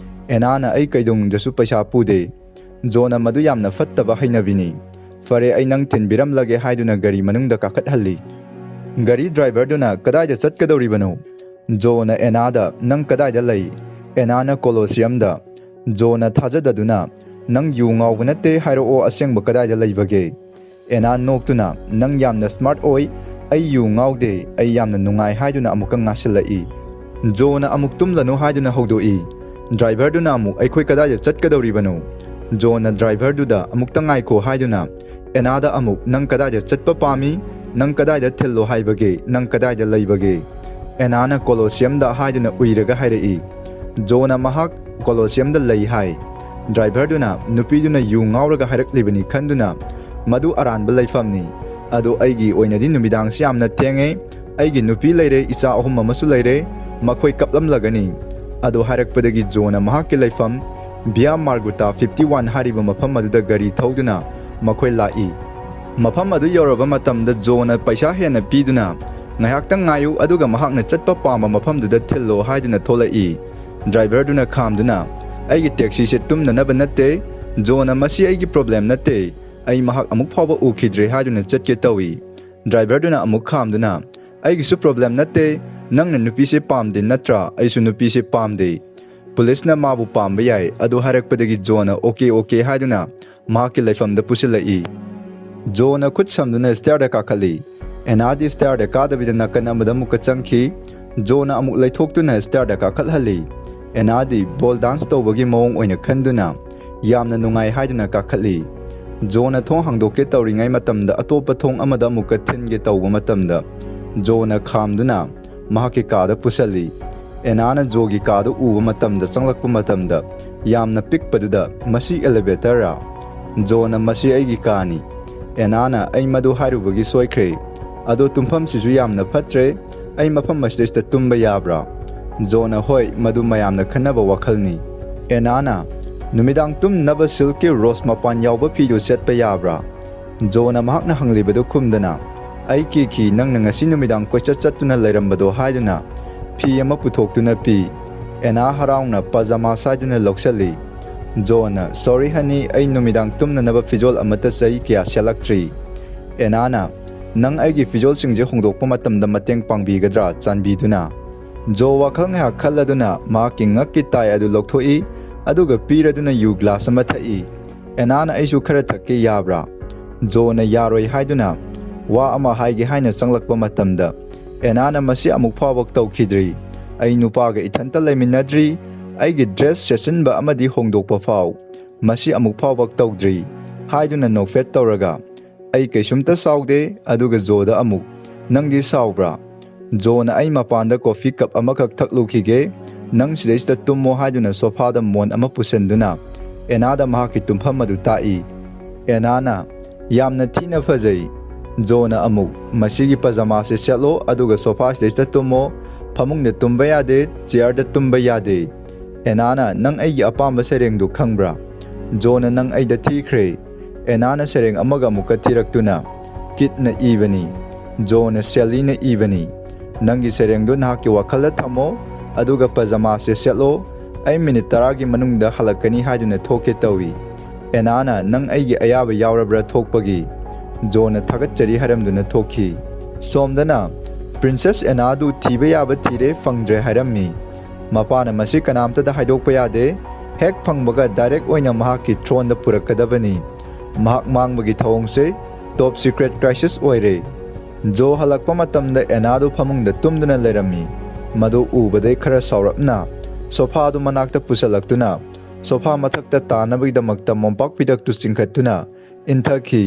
ꯑꯦꯅꯥꯅ, "ꯑꯩ ꯀꯩꯗꯧꯅꯨꯡꯗꯁꯨ ꯄꯩꯁꯥ ꯄꯨꯗꯦ꯫" ꯖꯣꯅ, "ꯃꯗꯨ ꯌꯥꯝꯅ ꯐꯠꯇꯕ ꯍꯩꯅꯕꯤꯅꯤ꯫ ꯐꯔꯦ, ꯑꯩ ꯅꯪ ꯊꯤꯟꯕꯤꯔꯝꯂꯒꯦ," ꯍꯥꯏꯗꯨꯅ ꯒꯥꯔꯤ ꯃꯅꯨꯡꯗ ꯀꯥꯈꯠꯍꯜꯂꯤ꯫ ꯒꯥꯔꯤ ꯗ꯭ꯔꯥꯏꯚꯔꯗꯨꯅ, "ꯀꯗꯥꯏꯗ ꯆꯠꯀꯗꯧꯔꯤꯕꯅꯣ?" ꯖꯣꯅ ꯑꯦꯅꯥꯗ, "ꯅꯪ ꯀꯗꯥꯏꯗ ꯂꯩ?" ꯑꯦꯅꯥꯅ, "ꯀꯣꯂꯣꯁꯤꯌꯝꯗ꯫" ꯖꯣꯅ ꯊꯥꯖꯗꯗꯨꯅ, "ꯅꯪ ꯌꯨ ꯉꯥꯎꯕ ꯅꯠꯇꯦ, ꯍꯥꯏꯔꯛꯑꯣ, ꯑꯁꯦꯡꯕ ꯀꯗꯥꯏꯗ ꯂꯩꯕꯒꯦ?" ꯑꯦꯅꯥ ꯅꯣꯛꯇꯨꯅ, "ꯅꯪ ꯌꯥꯝꯅ ꯁ꯭ꯃꯥꯔꯠ ꯑꯣꯏ, ꯑꯩ ꯌꯨ ꯉꯥꯎꯗꯦ, ꯑꯩ ꯌꯥꯝꯅ ꯅꯨꯡꯉꯥꯏ," ꯍꯥꯏꯗꯨꯅ ꯑꯃꯨꯛꯀ ꯉꯥꯁꯤꯜꯂꯛꯏ꯫ ꯖꯣꯅ ꯑꯃꯨꯛ, "ꯇꯨꯝꯂꯅꯨ," ꯍꯥꯏꯗꯨꯅ ꯍꯧꯗꯣꯛꯏ꯫ ꯗ꯭ꯔꯥꯏꯚꯔꯗꯨꯅ ꯑꯃꯨꯛ, "ꯑꯩꯈꯣꯏ ꯀꯗꯥꯏꯗ ꯆꯠꯀꯗꯧꯔꯤꯕꯅꯣ?" ꯖꯣꯅ ꯗ꯭ꯔꯥꯏꯚꯔꯗꯨꯗ, "ꯑꯃꯨꯛꯇ ꯉꯥꯏꯈꯣ," ꯍꯥꯏꯗꯨꯅ ꯑꯦꯅꯥꯗ ꯑꯃꯨꯛ, "ꯅꯪ ꯀꯗꯥꯏꯗ ꯆꯠꯄ ꯄꯥꯝꯃꯤ? ꯅꯪ ꯀꯗꯥꯏꯗ ꯊꯤꯜꯂꯣ ꯍꯥꯏꯕꯒꯦ? ꯅꯪ ꯀꯗꯥꯏꯗ ꯂꯩꯕꯒꯦ?" ꯑꯦꯅꯥꯅ, "ꯀꯣꯂꯣꯁꯤꯌꯝꯗ," ꯍꯥꯏꯗꯨꯅ ꯎꯏꯔꯒ ꯍꯥꯏꯔꯛꯏ꯫ ꯖꯣꯅ ꯃꯍꯥꯛ ꯀꯣꯂꯣꯁꯤꯌꯝꯗ ꯂꯩ ꯍꯥꯏ꯫ ꯗ꯭ꯔꯥꯏꯚꯔꯗꯨꯅ, "ꯅꯨꯄꯤꯗꯨꯅ ꯌꯨ ꯉꯥꯎꯔꯒ ꯍꯥꯏꯔꯛꯂꯤꯕꯅꯤ ꯈꯟꯗꯨꯅ ꯃꯗꯨ ꯑꯔꯥꯟꯕ ꯂꯩꯐꯝꯅꯤ꯫ ꯑꯗꯣ ꯑꯩꯒꯤ ꯑꯣꯏꯅꯗꯤ ꯅꯨꯃꯤꯗꯥꯡꯁꯤ ꯌꯥꯝꯅ ꯊꯦꯡꯉꯦ꯫ ꯑꯩꯒꯤ ꯅꯨꯄꯤ ꯂꯩꯔꯦ, ꯏꯆꯥ ꯑꯍꯨꯝ ꯑꯃꯁꯨ ꯂꯩꯔꯦ꯫ ꯃꯈꯣꯏ ꯀꯞꯂꯝꯂꯒꯅꯤ꯫" ꯑꯗꯨ ꯍꯥꯏꯔꯛꯄꯗꯒꯤ ꯖꯣꯅ ꯃꯍꯥꯛꯀꯤ ꯂꯩꯐꯝ ꯚꯤꯌꯥ ꯃꯥꯔꯒꯨꯇꯥ ꯐꯤꯐꯇꯤ ꯋꯥꯟ ꯍꯥꯏꯔꯤꯕ ꯃꯐꯝ ꯑꯗꯨꯗ ꯒꯥꯔꯤ ꯊꯧꯗꯨꯅ ꯃꯈꯣꯏ ꯂꯥꯛꯏ꯫ ꯃꯐꯝ ꯑꯗꯨ ꯌꯧꯔꯕ ꯃꯇꯝꯗ ꯖꯣꯅ ꯄꯩꯁꯥ ꯍꯦꯟꯅ ꯄꯤꯗꯨꯅ, "ꯉꯥꯏꯍꯥꯛꯇꯪ ꯉꯥꯏꯌꯨ, ꯑꯗꯨꯒ ꯃꯍꯥꯛꯅ ꯆꯠꯄ ꯄꯥꯝꯕ ꯃꯐꯝꯗꯨꯗ ꯊꯤꯜꯂꯣ" ꯍꯥꯏꯗꯨꯅ ꯊꯣꯛꯂꯛꯏ꯫ ꯗ꯭ꯔꯥꯏꯚꯔꯗꯨꯅ ꯈꯥꯝꯗꯨꯅ, "ꯑꯩꯒꯤ ꯇꯦꯛꯁꯤꯁꯦ ꯇꯨꯝꯅꯅꯕ ꯅꯠꯇꯦ꯫ ꯖꯣꯅ, ꯃꯁꯤ ꯑꯩꯒꯤ ꯄ꯭ꯔꯣꯕ꯭ꯂꯦꯝ ꯅꯠꯇꯦ꯫ ꯑꯩ ꯃꯍꯥꯛ ꯑꯃꯨꯛ ꯐꯥꯎꯕ ꯎꯈꯤꯗ꯭ꯔꯦ" ꯍꯥꯏꯗꯨꯅ ꯆꯠꯀꯦ ꯇꯧꯏ꯫ ꯗ꯭ꯔꯥꯏꯚꯔꯗꯨꯅ ꯑꯃꯨꯛ ꯈꯥꯝꯗꯨꯅ, "ꯑꯩꯒꯤꯁꯨ ꯄ꯭ꯔꯣꯕ꯭ꯂꯦꯝ ꯅꯠꯇꯦ꯫ ꯅꯪꯅ ꯅꯨꯄꯤꯁꯦ ꯄꯥꯝꯗꯦ ꯅꯠꯇ꯭ꯔꯥ? ꯑꯩꯁꯨ ꯅꯨꯄꯤꯁꯦ ꯄꯥꯝꯗꯦ꯫ ꯄꯨꯂꯤꯁꯅ ꯃꯥꯕꯨ ꯄꯥꯝꯕ ꯌꯥꯏ" ꯑꯗꯨ ꯍꯥꯏꯔꯛꯄꯗꯒꯤ ꯖꯣꯅ "ꯑꯣꯀꯦ, ꯑꯣꯀꯦ" ꯍꯥꯏꯗꯨꯅ ꯃꯍꯥꯛꯀꯤ ꯂꯩꯐꯝꯗ ꯄꯨꯁꯤꯜꯂꯛꯏ꯫ ꯖꯣꯅ ꯈꯨꯠ ꯁꯝꯗꯨꯅ ꯁ꯭ꯇꯦꯌꯔꯗ ꯀꯥꯈꯠꯂꯤ꯫ ꯑꯦꯅꯥꯗꯤ ꯁ꯭ꯇꯦꯌꯔꯗ ꯀꯥꯗꯕꯤꯗ ꯅꯥꯀꯟ ꯑꯃꯗ ꯑꯃꯨꯛꯀ ꯆꯪꯈꯤ꯫ ꯖꯣꯅ ꯑꯃꯨꯛ ꯂꯩꯊꯣꯛꯇꯨꯅ ꯁ꯭ꯇꯦꯌꯔꯗ ꯀꯥꯈꯠꯍꯜꯂꯤ꯫ ꯑꯦꯅꯥꯗꯤ ꯕꯣꯜ ꯗꯥꯟꯁ ꯇꯧꯕꯒꯤ ꯃꯑꯣꯡ ꯑꯣꯏꯅ ꯈꯟꯗꯨꯅ ꯌꯥꯝꯅ ꯅꯨꯡꯉꯥꯏ ꯍꯥꯏꯗꯨꯅ ꯀꯥꯈꯠꯂꯤ꯫ ꯖꯣꯅ ꯊꯣꯡ ꯍꯥꯡꯗꯣꯛꯀꯦ ꯇꯧꯔꯤꯉꯩ ꯃꯇꯝꯗ ꯑꯇꯣꯞꯄ ꯊꯣꯡ ꯑꯃꯗ ꯑꯃꯨꯛꯀ ꯊꯤꯟꯒꯦ ꯇꯧꯕ ꯃꯇꯝꯗ ꯖꯣꯅ ꯈꯥꯝꯗꯨꯅ ꯃꯍꯥꯛꯀꯤ ꯀꯥꯗ ꯄꯨꯁꯜꯂꯤ꯫ ꯑꯦꯅꯥꯅ ꯖꯣꯒꯤ ꯀꯥꯗꯨ ꯎꯕ ꯃꯇꯝꯗ ꯆꯪꯂꯛꯄ ꯃꯇꯝꯗ ꯌꯥꯝꯅ ꯄꯤꯛꯄꯗꯨꯗ, "ꯃꯁꯤ ꯑꯦꯂꯤꯚꯦꯇꯔꯔꯥ?" ꯖꯣꯅ, "ꯃꯁꯤ ꯑꯩꯒꯤ ꯀꯥꯅꯤ"꯫ ꯑꯦꯅꯥꯅ, "ꯑꯩ ꯃꯗꯨ ꯍꯥꯏꯔꯨꯕꯒꯤ ꯁꯣꯏꯈ꯭ꯔꯦ꯫ ꯑꯗꯣ ꯇꯨꯝꯐꯝꯁꯤꯁꯨ ꯌꯥꯝꯅ ꯐꯠꯇ꯭ꯔꯦ꯫ ꯑꯩ ꯃꯐꯝ ꯑꯁꯤꯗꯩꯁꯤꯗ ꯇꯨꯝꯕ ꯌꯥꯕ꯭ꯔꯥ?" ꯖꯣꯅ, "ꯍꯣꯏ, ꯃꯗꯨ ꯃꯌꯥꯝꯅ ꯈꯟꯅꯕ ꯋꯥꯈꯜꯅꯤ"꯫ ꯑꯦꯅꯥꯅ, "ꯅꯨꯃꯤꯗꯥꯡ ꯇꯨꯝꯅꯕ ꯁꯤꯜꯛꯀꯤ ꯔꯣꯁ ꯃꯄꯥꯟ ꯌꯥꯎꯕ ꯐꯤꯗꯨ ꯁꯦꯠꯄ ꯌꯥꯕ꯭ꯔꯥ?" ꯖꯣꯅ ꯃꯍꯥꯛꯅ ꯍꯪꯂꯤꯕꯗꯨ ꯈꯨꯝꯗꯅ, "ꯑꯩ ꯀꯤꯈꯤ, ꯅꯪꯅ ꯉꯁꯤ ꯅꯨꯃꯤꯗꯥꯡ ꯀꯣꯏꯆꯠ ꯆꯠꯇꯨꯅ ꯂꯩꯔꯝꯕꯗꯣ" ꯍꯥꯏꯗꯨꯅ ꯐꯤ ꯑꯃ ꯄꯨꯊꯣꯛꯇꯨꯅ ꯄꯤ꯫ ꯑꯦꯅꯥ ꯍꯔꯥꯎꯅ ꯄꯖꯃꯥꯁ ꯍꯥꯏꯗꯨꯅ ꯂꯧꯁꯤꯜꯂꯤ꯫ ꯖꯣꯅ, "ꯁꯣꯔꯤ ꯍꯅꯤ, ꯑꯩ ꯅꯨꯃꯤꯗꯥꯡ ꯇꯨꯝꯅꯅꯕ ꯐꯤꯖꯣꯜ ꯑꯃꯠꯇ ꯆꯍꯤ ꯀꯌꯥ ꯁꯦꯠꯂꯛꯇ꯭ꯔꯤ"꯫ ꯑꯦꯅꯥꯅ, "ꯅꯪ ꯑꯩꯒꯤ ꯐꯤꯖꯣꯜꯁꯤꯡꯁꯦ ꯍꯣꯡꯗꯣꯛꯄ ꯃꯇꯝꯗ ꯃꯇꯦꯡ ꯄꯥꯡꯕꯤꯒꯗ꯭ꯔꯥ, ꯆꯥꯟꯕꯤꯗꯨꯅ?" ꯖꯣ ꯋꯥꯈꯜ ꯉꯥꯏꯍꯥꯛ ꯈꯜꯂꯗꯨꯅ ꯃꯍꯥꯛꯀꯤ ꯉꯛꯀꯤ ꯇꯥꯏ ꯑꯗꯨ ꯂꯧꯊꯣꯛꯏ, ꯑꯗꯨꯒ ꯄꯤꯔꯗꯨꯅ ꯌꯨ ꯒ꯭ꯂꯥꯁ ꯑꯃ ꯊꯛꯏ꯫ ꯑꯦꯅꯥꯅ, "ꯑꯩꯁꯨ ꯈꯔ ꯊꯛꯀꯦ, ꯌꯥꯕ꯭ꯔꯥ?" ꯖꯣꯅ ꯌꯥꯔꯣꯏ ꯍꯥꯏꯗꯨꯅ ꯋꯥ ꯑꯃ ꯍꯥꯏꯒꯦ ꯍꯥꯏꯅ ꯆꯪꯂꯛꯄ ꯃꯇꯝꯗ, ꯑꯦꯅꯥꯅ, "ꯃꯁꯤ ꯑꯃꯨꯛ ꯐꯥꯎꯕ ꯇꯧꯈꯤꯗ꯭ꯔꯤ꯫ ꯑꯩ ꯅꯨꯄꯥꯒ ꯏꯊꯟꯇ ꯂꯩꯃꯤꯟꯅꯗ꯭ꯔꯤ꯫ ꯑꯩꯒꯤ ꯗ꯭ꯔꯦꯁ ꯁꯦꯠꯆꯤꯟꯕ ꯑꯃꯗꯤ ꯍꯣꯡꯗꯣꯛꯄ ꯐꯥꯎ ꯃꯁꯤ ꯑꯃꯨꯛ ꯐꯥꯎꯕ ꯇꯧꯗ꯭ꯔꯤ" ꯍꯥꯏꯗꯨꯅ ꯅꯣꯛꯐꯦꯠ ꯇꯧꯔꯒ, "ꯑꯩ ꯀꯩꯁꯨꯝꯇ ꯁꯥꯎꯗꯦ"꯫ ꯑꯗꯨꯒ ꯖꯣꯗ ꯑꯃꯨꯛ, "ꯅꯪꯗꯤ ꯁꯥꯎꯕ꯭ꯔꯥ?" ꯖꯣꯅ, "ꯑꯩ ꯃꯄꯥꯟꯗ ꯀꯣꯐꯤ ꯀꯞ ꯑꯃꯈꯛ ꯊꯛꯂꯨꯈꯤꯒꯦ, ꯅꯪ ꯁꯤꯗꯩꯁꯤꯗ ꯇꯨꯝꯃꯣ" ꯍꯥꯏꯗꯨꯅ ꯁꯣꯐꯥꯗ ꯃꯣꯟ ꯑꯃ ꯄꯨꯁꯤꯟꯗꯨꯅ ꯑꯦꯅꯥꯗ ꯃꯍꯥꯛꯀꯤ ꯇꯨꯝꯐꯝ ꯑꯗꯨ ꯇꯥꯛꯏ꯫ ꯑꯦꯅꯥꯅ, "ꯌꯥꯝꯅ ꯊꯤꯅ ꯐꯖꯩ"꯫ ꯖꯣꯅ ꯑꯃꯨꯛ, "ꯃꯁꯤꯒꯤ ꯄꯖꯃꯥꯁꯦ ꯁꯦꯠꯂꯣ, ꯑꯗꯨꯒ ꯁꯣꯐꯥꯁꯤꯗꯩꯁꯤꯗ ꯇꯨꯝꯃꯣ꯫ ꯐꯃꯨꯡꯗ ꯇꯨꯝꯕ ꯌꯥꯗꯦ, ꯆꯤꯌꯔꯗ ꯇꯨꯝꯕ ꯌꯥꯗꯦ"꯫ ꯑꯦꯅꯥꯅ, "ꯅꯪ ꯑꯩꯒꯤ ꯑꯄꯥꯝꯕ ꯁꯩꯔꯦꯡꯗꯨ ꯈꯪꯕ꯭ꯔꯥ?" ꯖꯣꯅ, "ꯅꯪ ꯑꯩꯗ ꯊꯤꯈ꯭ꯔꯦ"꯫ ꯑꯦꯅꯥꯅ ꯁꯩꯔꯦꯡ ꯑꯃꯒ ꯑꯃꯨꯛꯀ ꯊꯤꯔꯛꯇꯨꯅ, ꯀꯤꯠꯅ ꯏꯕꯅꯤ, ꯖꯣꯅ ꯁꯦꯂꯤꯅ ꯏꯕꯅꯤ, "ꯅꯪꯒꯤ ꯁꯩꯔꯦꯡꯗꯨ ꯅꯍꯥꯛꯀꯤ ꯋꯥꯈꯜꯗ ꯊꯝꯃꯣ, ꯑꯗꯨꯒ ꯄꯖꯃꯥꯁꯦ ꯁꯦꯠꯂꯣ, ꯑꯩ ꯃꯤꯅꯤꯠ ꯇꯔꯥꯒꯤ ꯃꯅꯨꯡꯗ ꯍꯜꯂꯛꯀꯅꯤ" ꯍꯥꯏꯗꯨꯅ ꯊꯣꯛꯀꯦ ꯇꯧꯏ꯫ ꯑꯦꯅꯥꯅ, "ꯅꯪ ꯑꯩꯒꯤ ꯑꯌꯥꯕ ꯌꯥꯎꯔꯕ꯭ꯔꯥ ꯊꯣꯛꯄꯒꯤ?" ꯖꯣꯅ ꯊꯥꯒꯠꯆꯔꯤ ꯍꯥꯏꯔꯝꯗꯨꯅ ꯊꯣꯛꯈꯤ꯫ ꯁꯣꯝꯗꯅ, "ꯄ꯭ꯔꯤꯟꯁꯦꯁ ꯑꯦꯅꯥꯗꯨ ꯊꯤꯕ ꯌꯥꯕ ꯊꯤꯔꯦ, ꯐꯪꯗ꯭ꯔꯦ" ꯍꯥꯏꯔꯝꯃꯤ꯫ ꯃꯄꯥꯅ ꯃꯁꯤ ꯀꯅꯥꯝꯇꯗ ꯍꯥꯏꯗꯣꯛꯄ ꯌꯥꯗꯦ, ꯍꯦꯛ ꯐꯪꯕꯒ ꯗꯥꯏꯔꯦꯛ ꯑꯣꯏꯅ ꯃꯍꯥꯛꯀꯤ ꯊ꯭ꯔꯣꯟꯗ ꯄꯨꯔꯛꯀꯗꯕꯅꯤ꯫ ꯃꯍꯥꯛ ꯃꯥꯡꯕꯒꯤ ꯊꯧꯑꯣꯡꯁꯦ ꯇꯣꯞ ꯁꯤꯀ꯭ꯔꯦꯠ ꯀ꯭ꯔꯥꯏꯁꯤꯁ ꯑꯣꯏꯔꯦ꯫ ꯖꯣ ꯍꯜꯂꯛꯄ ꯃꯇꯝꯗ ꯑꯦꯅꯥꯗꯨ ꯐꯃꯨꯡꯗ ꯇꯨꯝꯗꯨꯅ ꯂꯩꯔꯝꯃꯤ꯫ ꯃꯗꯨ ꯎꯕꯗꯩ ꯈꯔ ꯁꯥꯎꯔꯞꯅ ꯁꯣꯐꯥꯗꯨ ꯃꯅꯥꯛꯇ ꯄꯨꯁꯜꯂꯛꯇꯨꯅ ꯁꯣꯐꯥ ꯃꯊꯛꯇ ꯇꯥꯅꯕꯒꯤꯗꯃꯛꯇ ꯃꯣꯝꯄꯥꯛ ꯐꯤꯗꯛꯇꯨ ꯆꯤꯡꯈꯠꯇꯨꯅ ꯏꯟꯊꯈꯤ꯫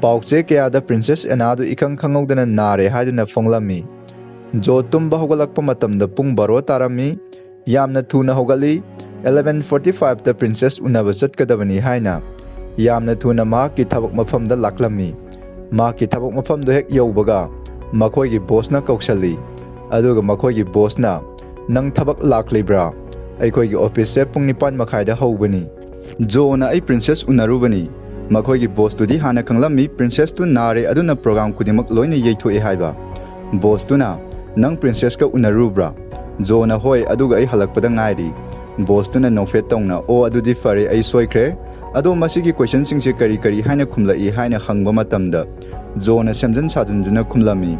ꯄꯥꯎꯆꯦ ꯀꯌꯥꯗ ꯄ꯭ꯔꯤꯟꯁꯦꯁ ꯑꯦꯅꯥꯗꯨ ꯏꯈꯪ ꯈꯪꯍꯧꯗꯅ ꯅꯥꯔꯦ ꯍꯥꯏꯗꯨꯅ ꯐꯣꯡꯂꯝꯃꯤ꯫ ꯖꯣ ꯇꯨꯝꯕ ꯍꯧꯒꯠꯂꯛꯄ ꯃꯇꯝꯗ ꯄꯨꯡ ꯕꯥꯔꯣ ꯇꯥꯔꯝꯃꯤ꯫ ꯌꯥꯝꯅ ꯊꯨꯅ ꯍꯧꯒꯠꯂꯤ꯫ ꯑꯦꯂꯚꯦꯟ ꯐꯣꯔꯇꯤ ꯐꯥꯏꯚꯇ ꯄ꯭ꯔꯤꯟꯁꯦꯁ ꯎꯅꯕ ꯆꯠꯀꯗꯕꯅꯤ ꯍꯥꯏꯅ ꯌꯥꯝꯅ ꯊꯨꯅ ꯃꯍꯥꯛꯀꯤ ꯊꯕꯛ ꯃꯐꯝꯗ ꯂꯥꯛꯂꯝꯃꯤ꯫ ꯃꯍꯥꯛꯀꯤ ꯊꯕꯛ ꯃꯐꯝꯗꯨ ꯍꯦꯛ ꯌꯧꯕꯒ ꯃꯈꯣꯏꯒꯤ ꯕꯣꯁꯅ ꯀꯧꯁꯜꯂꯤ꯫ ꯑꯗꯨꯒ ꯃꯈꯣꯏꯒꯤ ꯕꯣꯁꯅ, "ꯅꯪ ꯊꯕꯛ ꯂꯥꯛꯂꯤꯕ꯭ꯔꯥ? ꯑꯩꯈꯣꯏꯒꯤ ꯑꯣꯐꯤꯁꯁꯦ ꯄꯨꯡ ꯅꯤꯄꯥꯟ ꯃꯈꯥꯏꯗ ꯍꯧꯕꯅꯤ꯫ ꯖꯣꯅ ꯑꯩ ꯄ꯭ꯔꯤꯟꯁꯦꯁ ꯎꯅꯔꯨꯕꯅꯤ꯫" ꯃꯈꯣꯏꯒꯤ ꯕꯣꯁꯇꯨꯗꯤ ꯍꯥꯟꯅ ꯈꯪꯂꯝꯃꯤ ꯄ꯭ꯔꯤꯟꯁꯦꯁꯇꯨ ꯅꯥꯔꯦ, ꯑꯗꯨꯅ ꯄ꯭ꯔꯣꯒ꯭ꯔꯥꯝ ꯈꯨꯗꯤꯡꯃꯛ ꯂꯣꯏꯅ ꯌꯩꯊꯣꯛꯑꯦ ꯍꯥꯏꯕ꯫ ꯕꯣꯁꯇꯨꯅ, "ꯅꯪ ꯄ꯭ꯔꯤꯟꯁꯦꯁꯀ ꯎꯅꯔꯨꯕ꯭ꯔꯥ?" ꯖꯣꯅ, "ꯍꯣꯏ, ꯑꯗꯨꯒ ꯑꯩ ꯍꯜꯂꯛꯄꯗ ꯉꯥꯏꯔꯤ꯫" ꯕꯣꯁꯇꯨꯅ ꯅꯣꯛꯐꯦꯠ ꯇꯧꯅ, "ꯑꯣ, ꯑꯗꯨꯗꯤ ꯐꯔꯦ, ꯑꯩ ꯁꯣꯏꯈ꯭ꯔꯦ꯫ ꯑꯗꯣ ꯃꯁꯤꯒꯤ ꯀꯣꯏꯁꯟꯁꯤꯡꯁꯦ ꯀꯔꯤ ꯀꯔꯤ ꯍꯥꯏꯅ ꯈꯨꯝꯂꯛꯏ?" ꯍꯥꯏꯅ ꯍꯪꯕ ꯃꯇꯝꯗ ꯖꯣꯅ ꯁꯦꯝꯖꯤꯟ ꯁꯥꯖꯤꯟꯗꯨꯅ ꯈꯨꯝꯂꯝꯃꯤ꯫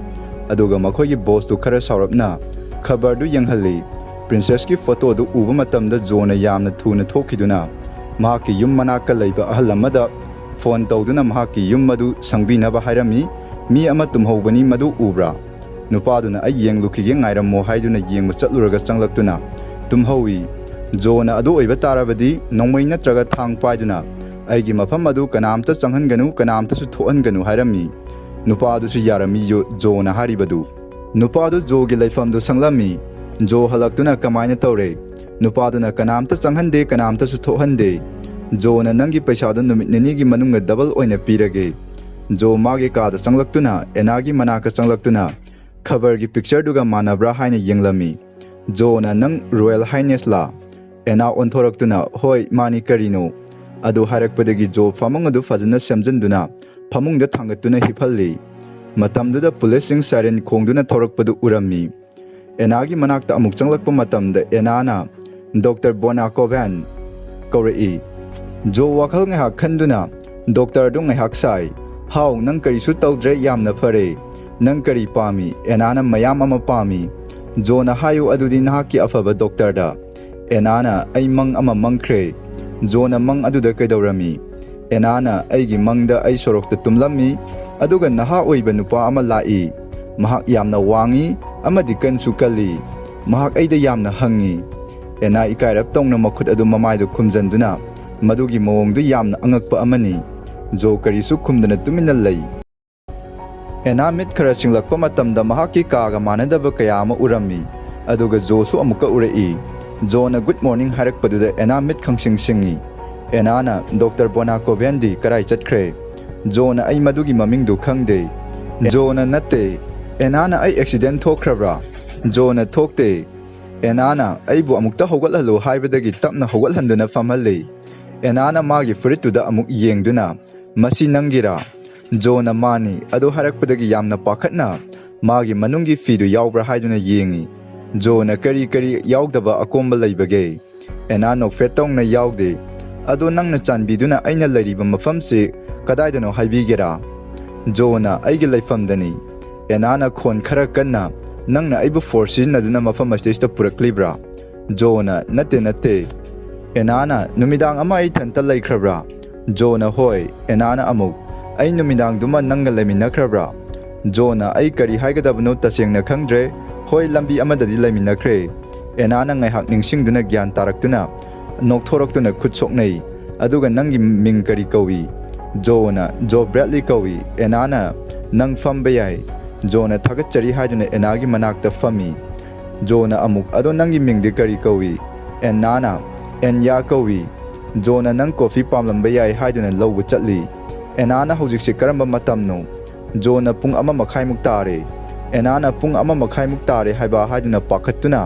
ꯑꯗꯨꯒ ꯃꯈꯣꯏꯒꯤ ꯕꯣꯁꯇꯨ ꯈꯔ ꯁꯥꯎꯔꯞꯅ ꯈꯕꯔꯗꯨ ꯌꯦꯡꯍꯜꯂꯤ꯫ ꯄ꯭ꯔꯤꯟꯁꯦꯁꯀꯤ ꯐꯣꯇꯣꯗꯨ ꯎꯕ ꯃꯇꯝꯗ ꯖꯣꯅ ꯌꯥꯝꯅ ꯊꯨꯅ ꯊꯣꯛꯈꯤꯗꯨꯅ ꯃꯍꯥꯛꯀꯤ ꯌꯨꯝ ꯃꯅꯥꯛꯇ ꯂꯩꯕ ꯑꯍꯜ ꯑꯃꯗ ꯐꯣꯟ ꯇꯧꯗꯨꯅ ꯃꯍꯥꯛꯀꯤ ꯌꯨꯝ ꯑꯗꯨ ꯁꯪꯕꯤꯅꯕ ꯍꯥꯏꯔꯝꯃꯤ꯫ "ꯃꯤ ꯑꯃ ꯇꯨꯝꯍꯧꯕꯅꯤ, ꯃꯗꯨ ꯎꯕ꯭ꯔꯥ?" ꯅꯨꯄꯥꯗꯨꯅ, "ꯑꯩ ꯌꯦꯡꯂꯨꯈꯤꯒꯦ, ꯉꯥꯏꯔꯝꯃꯣ" ꯍꯥꯏꯗꯨꯅ ꯌꯦꯡꯕ ꯆꯠꯂꯨꯔꯒ ꯆꯪꯂꯛꯇꯨꯅ ꯇꯨꯝꯍꯧꯏ꯫ ꯖꯣꯅ ꯑꯗꯨ ꯑꯣꯏꯕ ꯇꯥꯔꯕꯗꯤ ꯅꯣꯡꯃꯩ ꯅꯠꯇ꯭ꯔꯒ ꯊꯥꯡ ꯄꯥꯏꯗꯨꯅ ꯑꯩꯒꯤ ꯃꯐꯝ ꯑꯗꯨ ꯀꯅꯥꯝꯇ ꯆꯪꯍꯟꯒꯅꯨ, ꯀꯅꯥꯝꯇꯁꯨ ꯊꯣꯛꯍꯟꯒꯅꯨ ꯍꯥꯏꯔꯝꯃꯤ꯫ ꯅꯨꯄꯥꯗꯨꯁꯨ ꯌꯥꯔꯝꯃꯤ ꯌꯣ-, ꯖꯣꯅ ꯍꯥꯏꯔꯤꯕꯗꯨ꯫ ꯅꯨꯄꯥꯗꯨ ꯖꯣꯒꯤ ꯂꯩꯐꯝꯗꯨ ꯁꯪꯂꯝꯃꯤ꯫ ꯖꯣ ꯍꯜꯂꯛꯇꯨꯅ ꯀꯃꯥꯏꯅ ꯇꯧꯔꯦ? ꯅꯨꯄꯥꯗꯨꯅ, "ꯀꯅꯥꯝꯇ ꯆꯪꯍꯟꯗꯦ, ꯀꯅꯥꯝꯇꯁꯨ ꯊꯣꯛꯍꯟꯗꯦ꯫ ꯖꯣꯅ ꯅꯪꯒꯤ ꯄꯩꯁꯥꯗꯨ ꯅꯨꯃꯤꯠ ꯅꯤꯅꯤꯒꯤ ꯃꯅꯨꯡꯗ ꯗꯕꯜ ꯑꯣꯏꯅ ꯄꯤꯔꯒꯦ꯫" ꯖꯣ ꯃꯥꯒꯤ ꯀꯥꯗ ꯆꯪꯂꯛꯇꯨꯅ ꯑꯦꯅꯥꯒꯤ ꯃꯅꯥꯛꯇ ꯆꯪꯂꯛꯇꯨꯅ ꯈꯕꯔꯒꯤ ꯄꯤꯛꯆꯔꯗꯨꯒ ꯃꯥꯟꯅꯕ꯭ꯔꯥ ꯍꯥꯏꯅ ꯌꯦꯡꯂꯝꯃꯤ꯫ ꯖꯣꯅ, "ꯅꯪ ꯔꯣꯌꯦꯜ ꯍꯥꯏꯅꯦꯁꯂꯥ?" ꯑꯦꯅꯥ ꯑꯣꯟꯊꯣꯔꯛꯇꯨꯅ, "ꯍꯣꯏ, ꯃꯥꯅꯤ, ꯀꯔꯤꯅꯣ?" ꯑꯗꯨ ꯍꯥꯏꯔꯛꯄꯗꯒꯤ ꯖꯣ ꯐꯃꯨꯡ ꯑꯗꯨ ꯐꯖꯅ ꯁꯦꯝꯖꯤꯟꯗꯨꯅ ꯐꯃꯨꯡꯗ ꯊꯥꯡꯒꯠꯇꯨꯅ ꯍꯤꯞꯍꯜꯂꯤ꯫ ꯃꯇꯝꯗꯨꯗ ꯄꯨꯂꯤꯁꯁꯤꯡ ꯁꯥꯏꯔꯦꯟ ꯈꯣꯡꯗꯨꯅ ꯊꯧꯔꯛꯄꯗꯨ ꯎꯔꯝꯃꯤ꯫ ꯑꯦꯅꯥꯒꯤ ꯃꯅꯥꯛꯇ ꯑꯃꯨꯛ ꯆꯪꯂꯛꯄ ꯃꯇꯝꯗ ꯑꯦꯅꯥꯅ ꯗꯣꯛꯇꯔ ꯕꯣꯅꯥꯀꯣꯚꯦꯟ ꯀꯧꯔꯛꯏ꯫ ꯖꯣ ꯋꯥꯈꯜ ꯉꯥꯏꯍꯥꯛ ꯈꯟꯗꯨꯅ ꯗꯣꯛꯇꯔ ꯑꯗꯨ ꯉꯥꯏꯍꯥꯛ ꯁꯥꯏ꯫ "ꯍꯥꯎ, ꯅꯪ ꯀꯔꯤꯁꯨ ꯇꯧꯗ꯭ꯔꯦ, ꯌꯥꯝꯅ ꯐꯔꯦ꯫ ꯅꯪ ꯀꯔꯤ ꯄꯥꯝꯃꯤ?" ꯑꯦꯅꯥꯅ ꯃꯌꯥꯝ ꯑꯃ ꯄꯥꯝꯃꯤ꯫ ꯖꯣꯅ ꯍꯥꯏꯌꯨ ꯑꯗꯨꯗꯤ ꯅꯍꯥꯛꯀꯤ ꯑꯐꯕ ꯗꯣꯛꯇꯔꯗ꯫ ꯑꯦꯅꯥꯅ, "ꯑꯩ ꯃꯪ ꯑꯃ ꯃꯪꯈ꯭ꯔꯦ꯫" ꯖꯣꯅ ꯃꯪ ꯑꯗꯨꯗ ꯀꯩꯗꯧꯔꯝꯃꯤ? ꯑꯦꯅꯥꯅ, "ꯑꯩꯒꯤ ꯃꯪꯗ ꯑꯩ ꯁꯣꯔꯣꯛꯇ ꯇꯨꯝꯂꯝꯃꯤ, ꯑꯗꯨꯒ ꯅꯍꯥ ꯑꯣꯏꯕ ꯅꯨꯄꯥ ꯑꯃ ꯂꯥꯛꯏ꯫ ꯃꯍꯥꯛ ꯌꯥꯝꯅ ꯋꯥꯡꯏ ꯑꯃꯗꯤ ꯀꯟꯁꯨ ꯀꯜꯂꯤ꯫ ꯃꯍꯥꯛ ꯑꯩꯗ ꯌꯥꯝꯅ ꯍꯪꯉꯤ꯫" ꯑꯦꯅꯥ ꯏꯀꯥꯏꯔꯞ ꯇꯧꯅ ꯃꯈꯨꯠ ꯑꯗꯨ ꯃꯃꯥꯏꯗ ꯈꯨꯝꯖꯟꯗꯨꯅ, "ꯃꯗꯨꯒꯤ ꯃꯑꯣꯡꯗꯨ ꯌꯥꯝꯅ ꯑꯉꯛꯄ ꯑꯃꯅꯤ꯫" ꯖꯣ ꯀꯔꯤꯁꯨ ꯈꯨꯝꯗꯅ ꯇꯨꯃꯤꯟꯅ ꯂꯩ꯫ ꯑꯦꯅꯥ ꯃꯤꯠ ꯈꯔ ꯁꯤꯡꯂꯛꯄ ꯃꯇꯝꯗ ꯃꯍꯥꯛꯀꯤ ꯀꯥꯒ ꯃꯥꯟꯅꯗꯕ ꯀꯌꯥ ꯑꯃ ꯎꯔꯝꯃꯤ꯫ ꯑꯗꯨꯒ ꯖꯣꯁꯨ ꯑꯃꯨꯛꯀ ꯎꯔꯛꯏ꯫ ꯖꯣꯅ "Good morning" ꯍꯥꯏꯔꯛꯄꯗꯨꯗ ꯑꯦꯅꯥ ꯃꯤꯠ ꯈꯪꯁꯤꯡ ꯁꯤꯡꯉꯤ꯫ ꯑꯦꯅꯥꯅ, "ꯗꯣꯛꯇꯔ ꯕꯣꯅꯥꯀꯣꯚꯦꯟꯗꯤ ꯀꯔꯥꯏ ꯆꯠꯈ꯭ꯔꯦ?" ꯖꯣꯅ, "ꯑꯩ ꯃꯗꯨꯒꯤ ꯃꯃꯤꯡꯗꯨ ꯈꯪꯗꯦ꯫" ꯖꯣꯅ, "ꯅꯠꯇꯦ꯫" ꯑꯦꯅꯥꯅ, "ꯑꯩ ꯑꯦꯛꯁꯤꯗꯦꯟ ꯊꯣꯛꯈ꯭ꯔꯕ꯭ꯔꯥ?" ꯖꯣꯅ, "ꯊꯣꯛꯇꯦ꯫" ꯑꯦꯅꯥꯅ ꯑꯩꯕꯨ ꯑꯃꯨꯛꯇ ꯍꯧꯒꯠꯍꯜꯂꯨ ꯍꯥꯏꯕꯗꯒꯤ ꯇꯞꯅ ꯍꯧꯒꯠꯍꯟꯗꯨꯅ ꯐꯝꯍꯜꯂꯤ꯫ ꯑꯦꯅꯥꯅ ꯃꯥꯒꯤ ꯐꯨꯔꯤꯠꯇꯨꯗ ꯑꯃꯨꯛ ꯌꯦꯡꯗꯨꯅ, "ꯃꯁꯤ ꯅꯪꯒꯤꯔꯥ?" ꯖꯣꯅ, "ꯃꯥꯅꯤ꯫" ꯑꯗꯨ ꯍꯥꯏꯔꯛꯄꯗꯒꯤ ꯌꯥꯝꯅ ꯄꯥꯈꯠꯅ ꯃꯥꯒꯤ ꯃꯅꯨꯡꯒꯤ ꯐꯤꯗꯨ ꯌꯥꯎꯕ꯭ꯔꯥ ꯍꯥꯏꯗꯨꯅ ꯌꯦꯡꯉꯤ꯫ ꯖꯣꯅ, "ꯀꯔꯤ ꯀꯔꯤ ꯌꯥꯎꯗꯕ ꯑꯀꯣꯝꯕ ꯂꯩꯕꯒꯦ?" ꯑꯦꯅꯥ ꯅꯣꯛꯐꯦꯠ ꯇꯧꯅ, "ꯌꯥꯎꯗꯦ꯫ ꯑꯗꯣ ꯅꯪꯅ ꯆꯥꯟꯕꯤꯗꯨꯅ ꯑꯩꯅ ꯂꯩꯔꯤꯕ ꯃꯐꯝꯁꯤ ꯀꯗꯥꯏꯗꯅꯣ ꯍꯥꯏꯕꯤꯒꯦꯔꯥ?" ꯖꯣꯅ, "ꯑꯩꯒꯤ ꯂꯩꯐꯝꯗꯅꯤ꯫" ꯑꯦꯅꯥꯅ ꯈꯣꯟ ꯈꯔ ꯀꯟꯅ, "ꯅꯪꯅ ꯑꯩꯕꯨ ꯐꯣꯔꯁ ꯁꯤꯖꯤꯟꯅꯗꯨꯅ ꯃꯐꯝ ꯑꯁꯤꯗꯩꯁꯤꯗ ꯄꯨꯔꯛꯂꯤꯕ꯭ꯔꯥ?" ꯖꯣꯅ, "ꯅꯠꯇꯦ, ꯅꯠꯇꯦ꯫" ꯑꯦꯅꯥꯅ, "ꯅꯨꯃꯤꯗꯥꯡ ꯑꯃ ꯑꯩ ꯏꯊꯟꯇ ꯂꯩꯈ꯭ꯔꯕ꯭ꯔꯥ?" ꯖꯣꯅ, "ꯍꯣꯏ꯫" ꯑꯦꯅꯥꯅ ꯑꯃꯨꯛ, "ꯑꯩ ꯅꯨꯃꯤꯗꯥꯡꯗꯨꯃ ꯅꯪꯒ ꯂꯩꯃꯤꯟꯅꯈ꯭ꯔꯕ꯭ꯔꯥ?" ꯖꯣꯅ, "ꯑꯩ ꯀꯔꯤ ꯍꯥꯏꯒꯗꯕꯅꯣ ꯇꯁꯦꯡꯅ ꯈꯪꯗ꯭ꯔꯦ꯫ ꯍꯣꯏ, ꯂꯝꯕꯤ ꯑꯃꯗꯗꯤ ꯂꯩꯃꯤꯟꯅꯈ꯭ꯔꯦ꯫" ꯑꯦꯅꯥꯅ ꯉꯥꯏꯍꯥꯛ ꯅꯤꯡꯁꯤꯡꯗꯨꯅ ꯒ꯭ꯌꯥꯟ ꯇꯥꯔꯛꯇꯨꯅ ꯅꯣꯛꯊꯣꯔꯛꯇꯨꯅ ꯈꯨꯠ ꯁꯣꯛꯅꯩ꯫ "ꯑꯗꯨꯒ ꯅꯪꯒꯤ ꯃꯤꯡ ꯀꯔꯤ ꯀꯧꯏ?" ꯖꯣꯅ, "ꯖꯣ ꯕ꯭ꯔꯦꯗꯂꯤ ꯀꯧꯏ꯫" ꯑꯦꯅꯥꯅ, "ꯅꯪ ꯐꯝꯕ ꯌꯥꯏ꯫" ꯖꯣꯅ ꯊꯥꯒꯠꯆꯔꯤ ꯍꯥꯏꯗꯨꯅ ꯑꯦꯅꯥꯒꯤ ꯃꯅꯥꯛꯇ ꯐꯝꯃꯤ꯫ ꯖꯣꯅ ꯑꯃꯨꯛ, "ꯑꯗꯣ ꯅꯪꯒꯤ ꯃꯤꯡꯗꯤ ꯀꯔꯤ ꯀꯧꯏ?" ꯑꯦꯅꯥꯅ, "ꯑꯦꯟꯌꯥ ꯀꯧꯏ꯫" ꯖꯣꯅ, "ꯅꯪ ꯀꯣꯐꯤ ꯄꯥꯝꯂꯝꯕ ꯌꯥꯏ" ꯍꯥꯏꯗꯨꯅ ꯂꯧꯕ ꯆꯠꯂꯤ꯫ ꯑꯦꯅꯥꯅ, "ꯍꯧꯖꯤꯛꯁꯦ ꯀꯔꯝꯕ ꯃꯇꯝꯅꯣ?" ꯖꯣꯅ, "ꯄꯨꯡ ꯑꯃ ꯃꯈꯥꯏꯃꯨꯛ ꯇꯥꯔꯦ꯫" ꯑꯦꯅꯥꯅ, "ꯄꯨꯡ ꯑꯃ ꯃꯈꯥꯏꯃꯨꯛ ꯇꯥꯔꯦ ꯍꯥꯏꯕ?" ꯍꯥꯏꯗꯨꯅ ꯄꯥꯈꯠꯇꯨꯅ,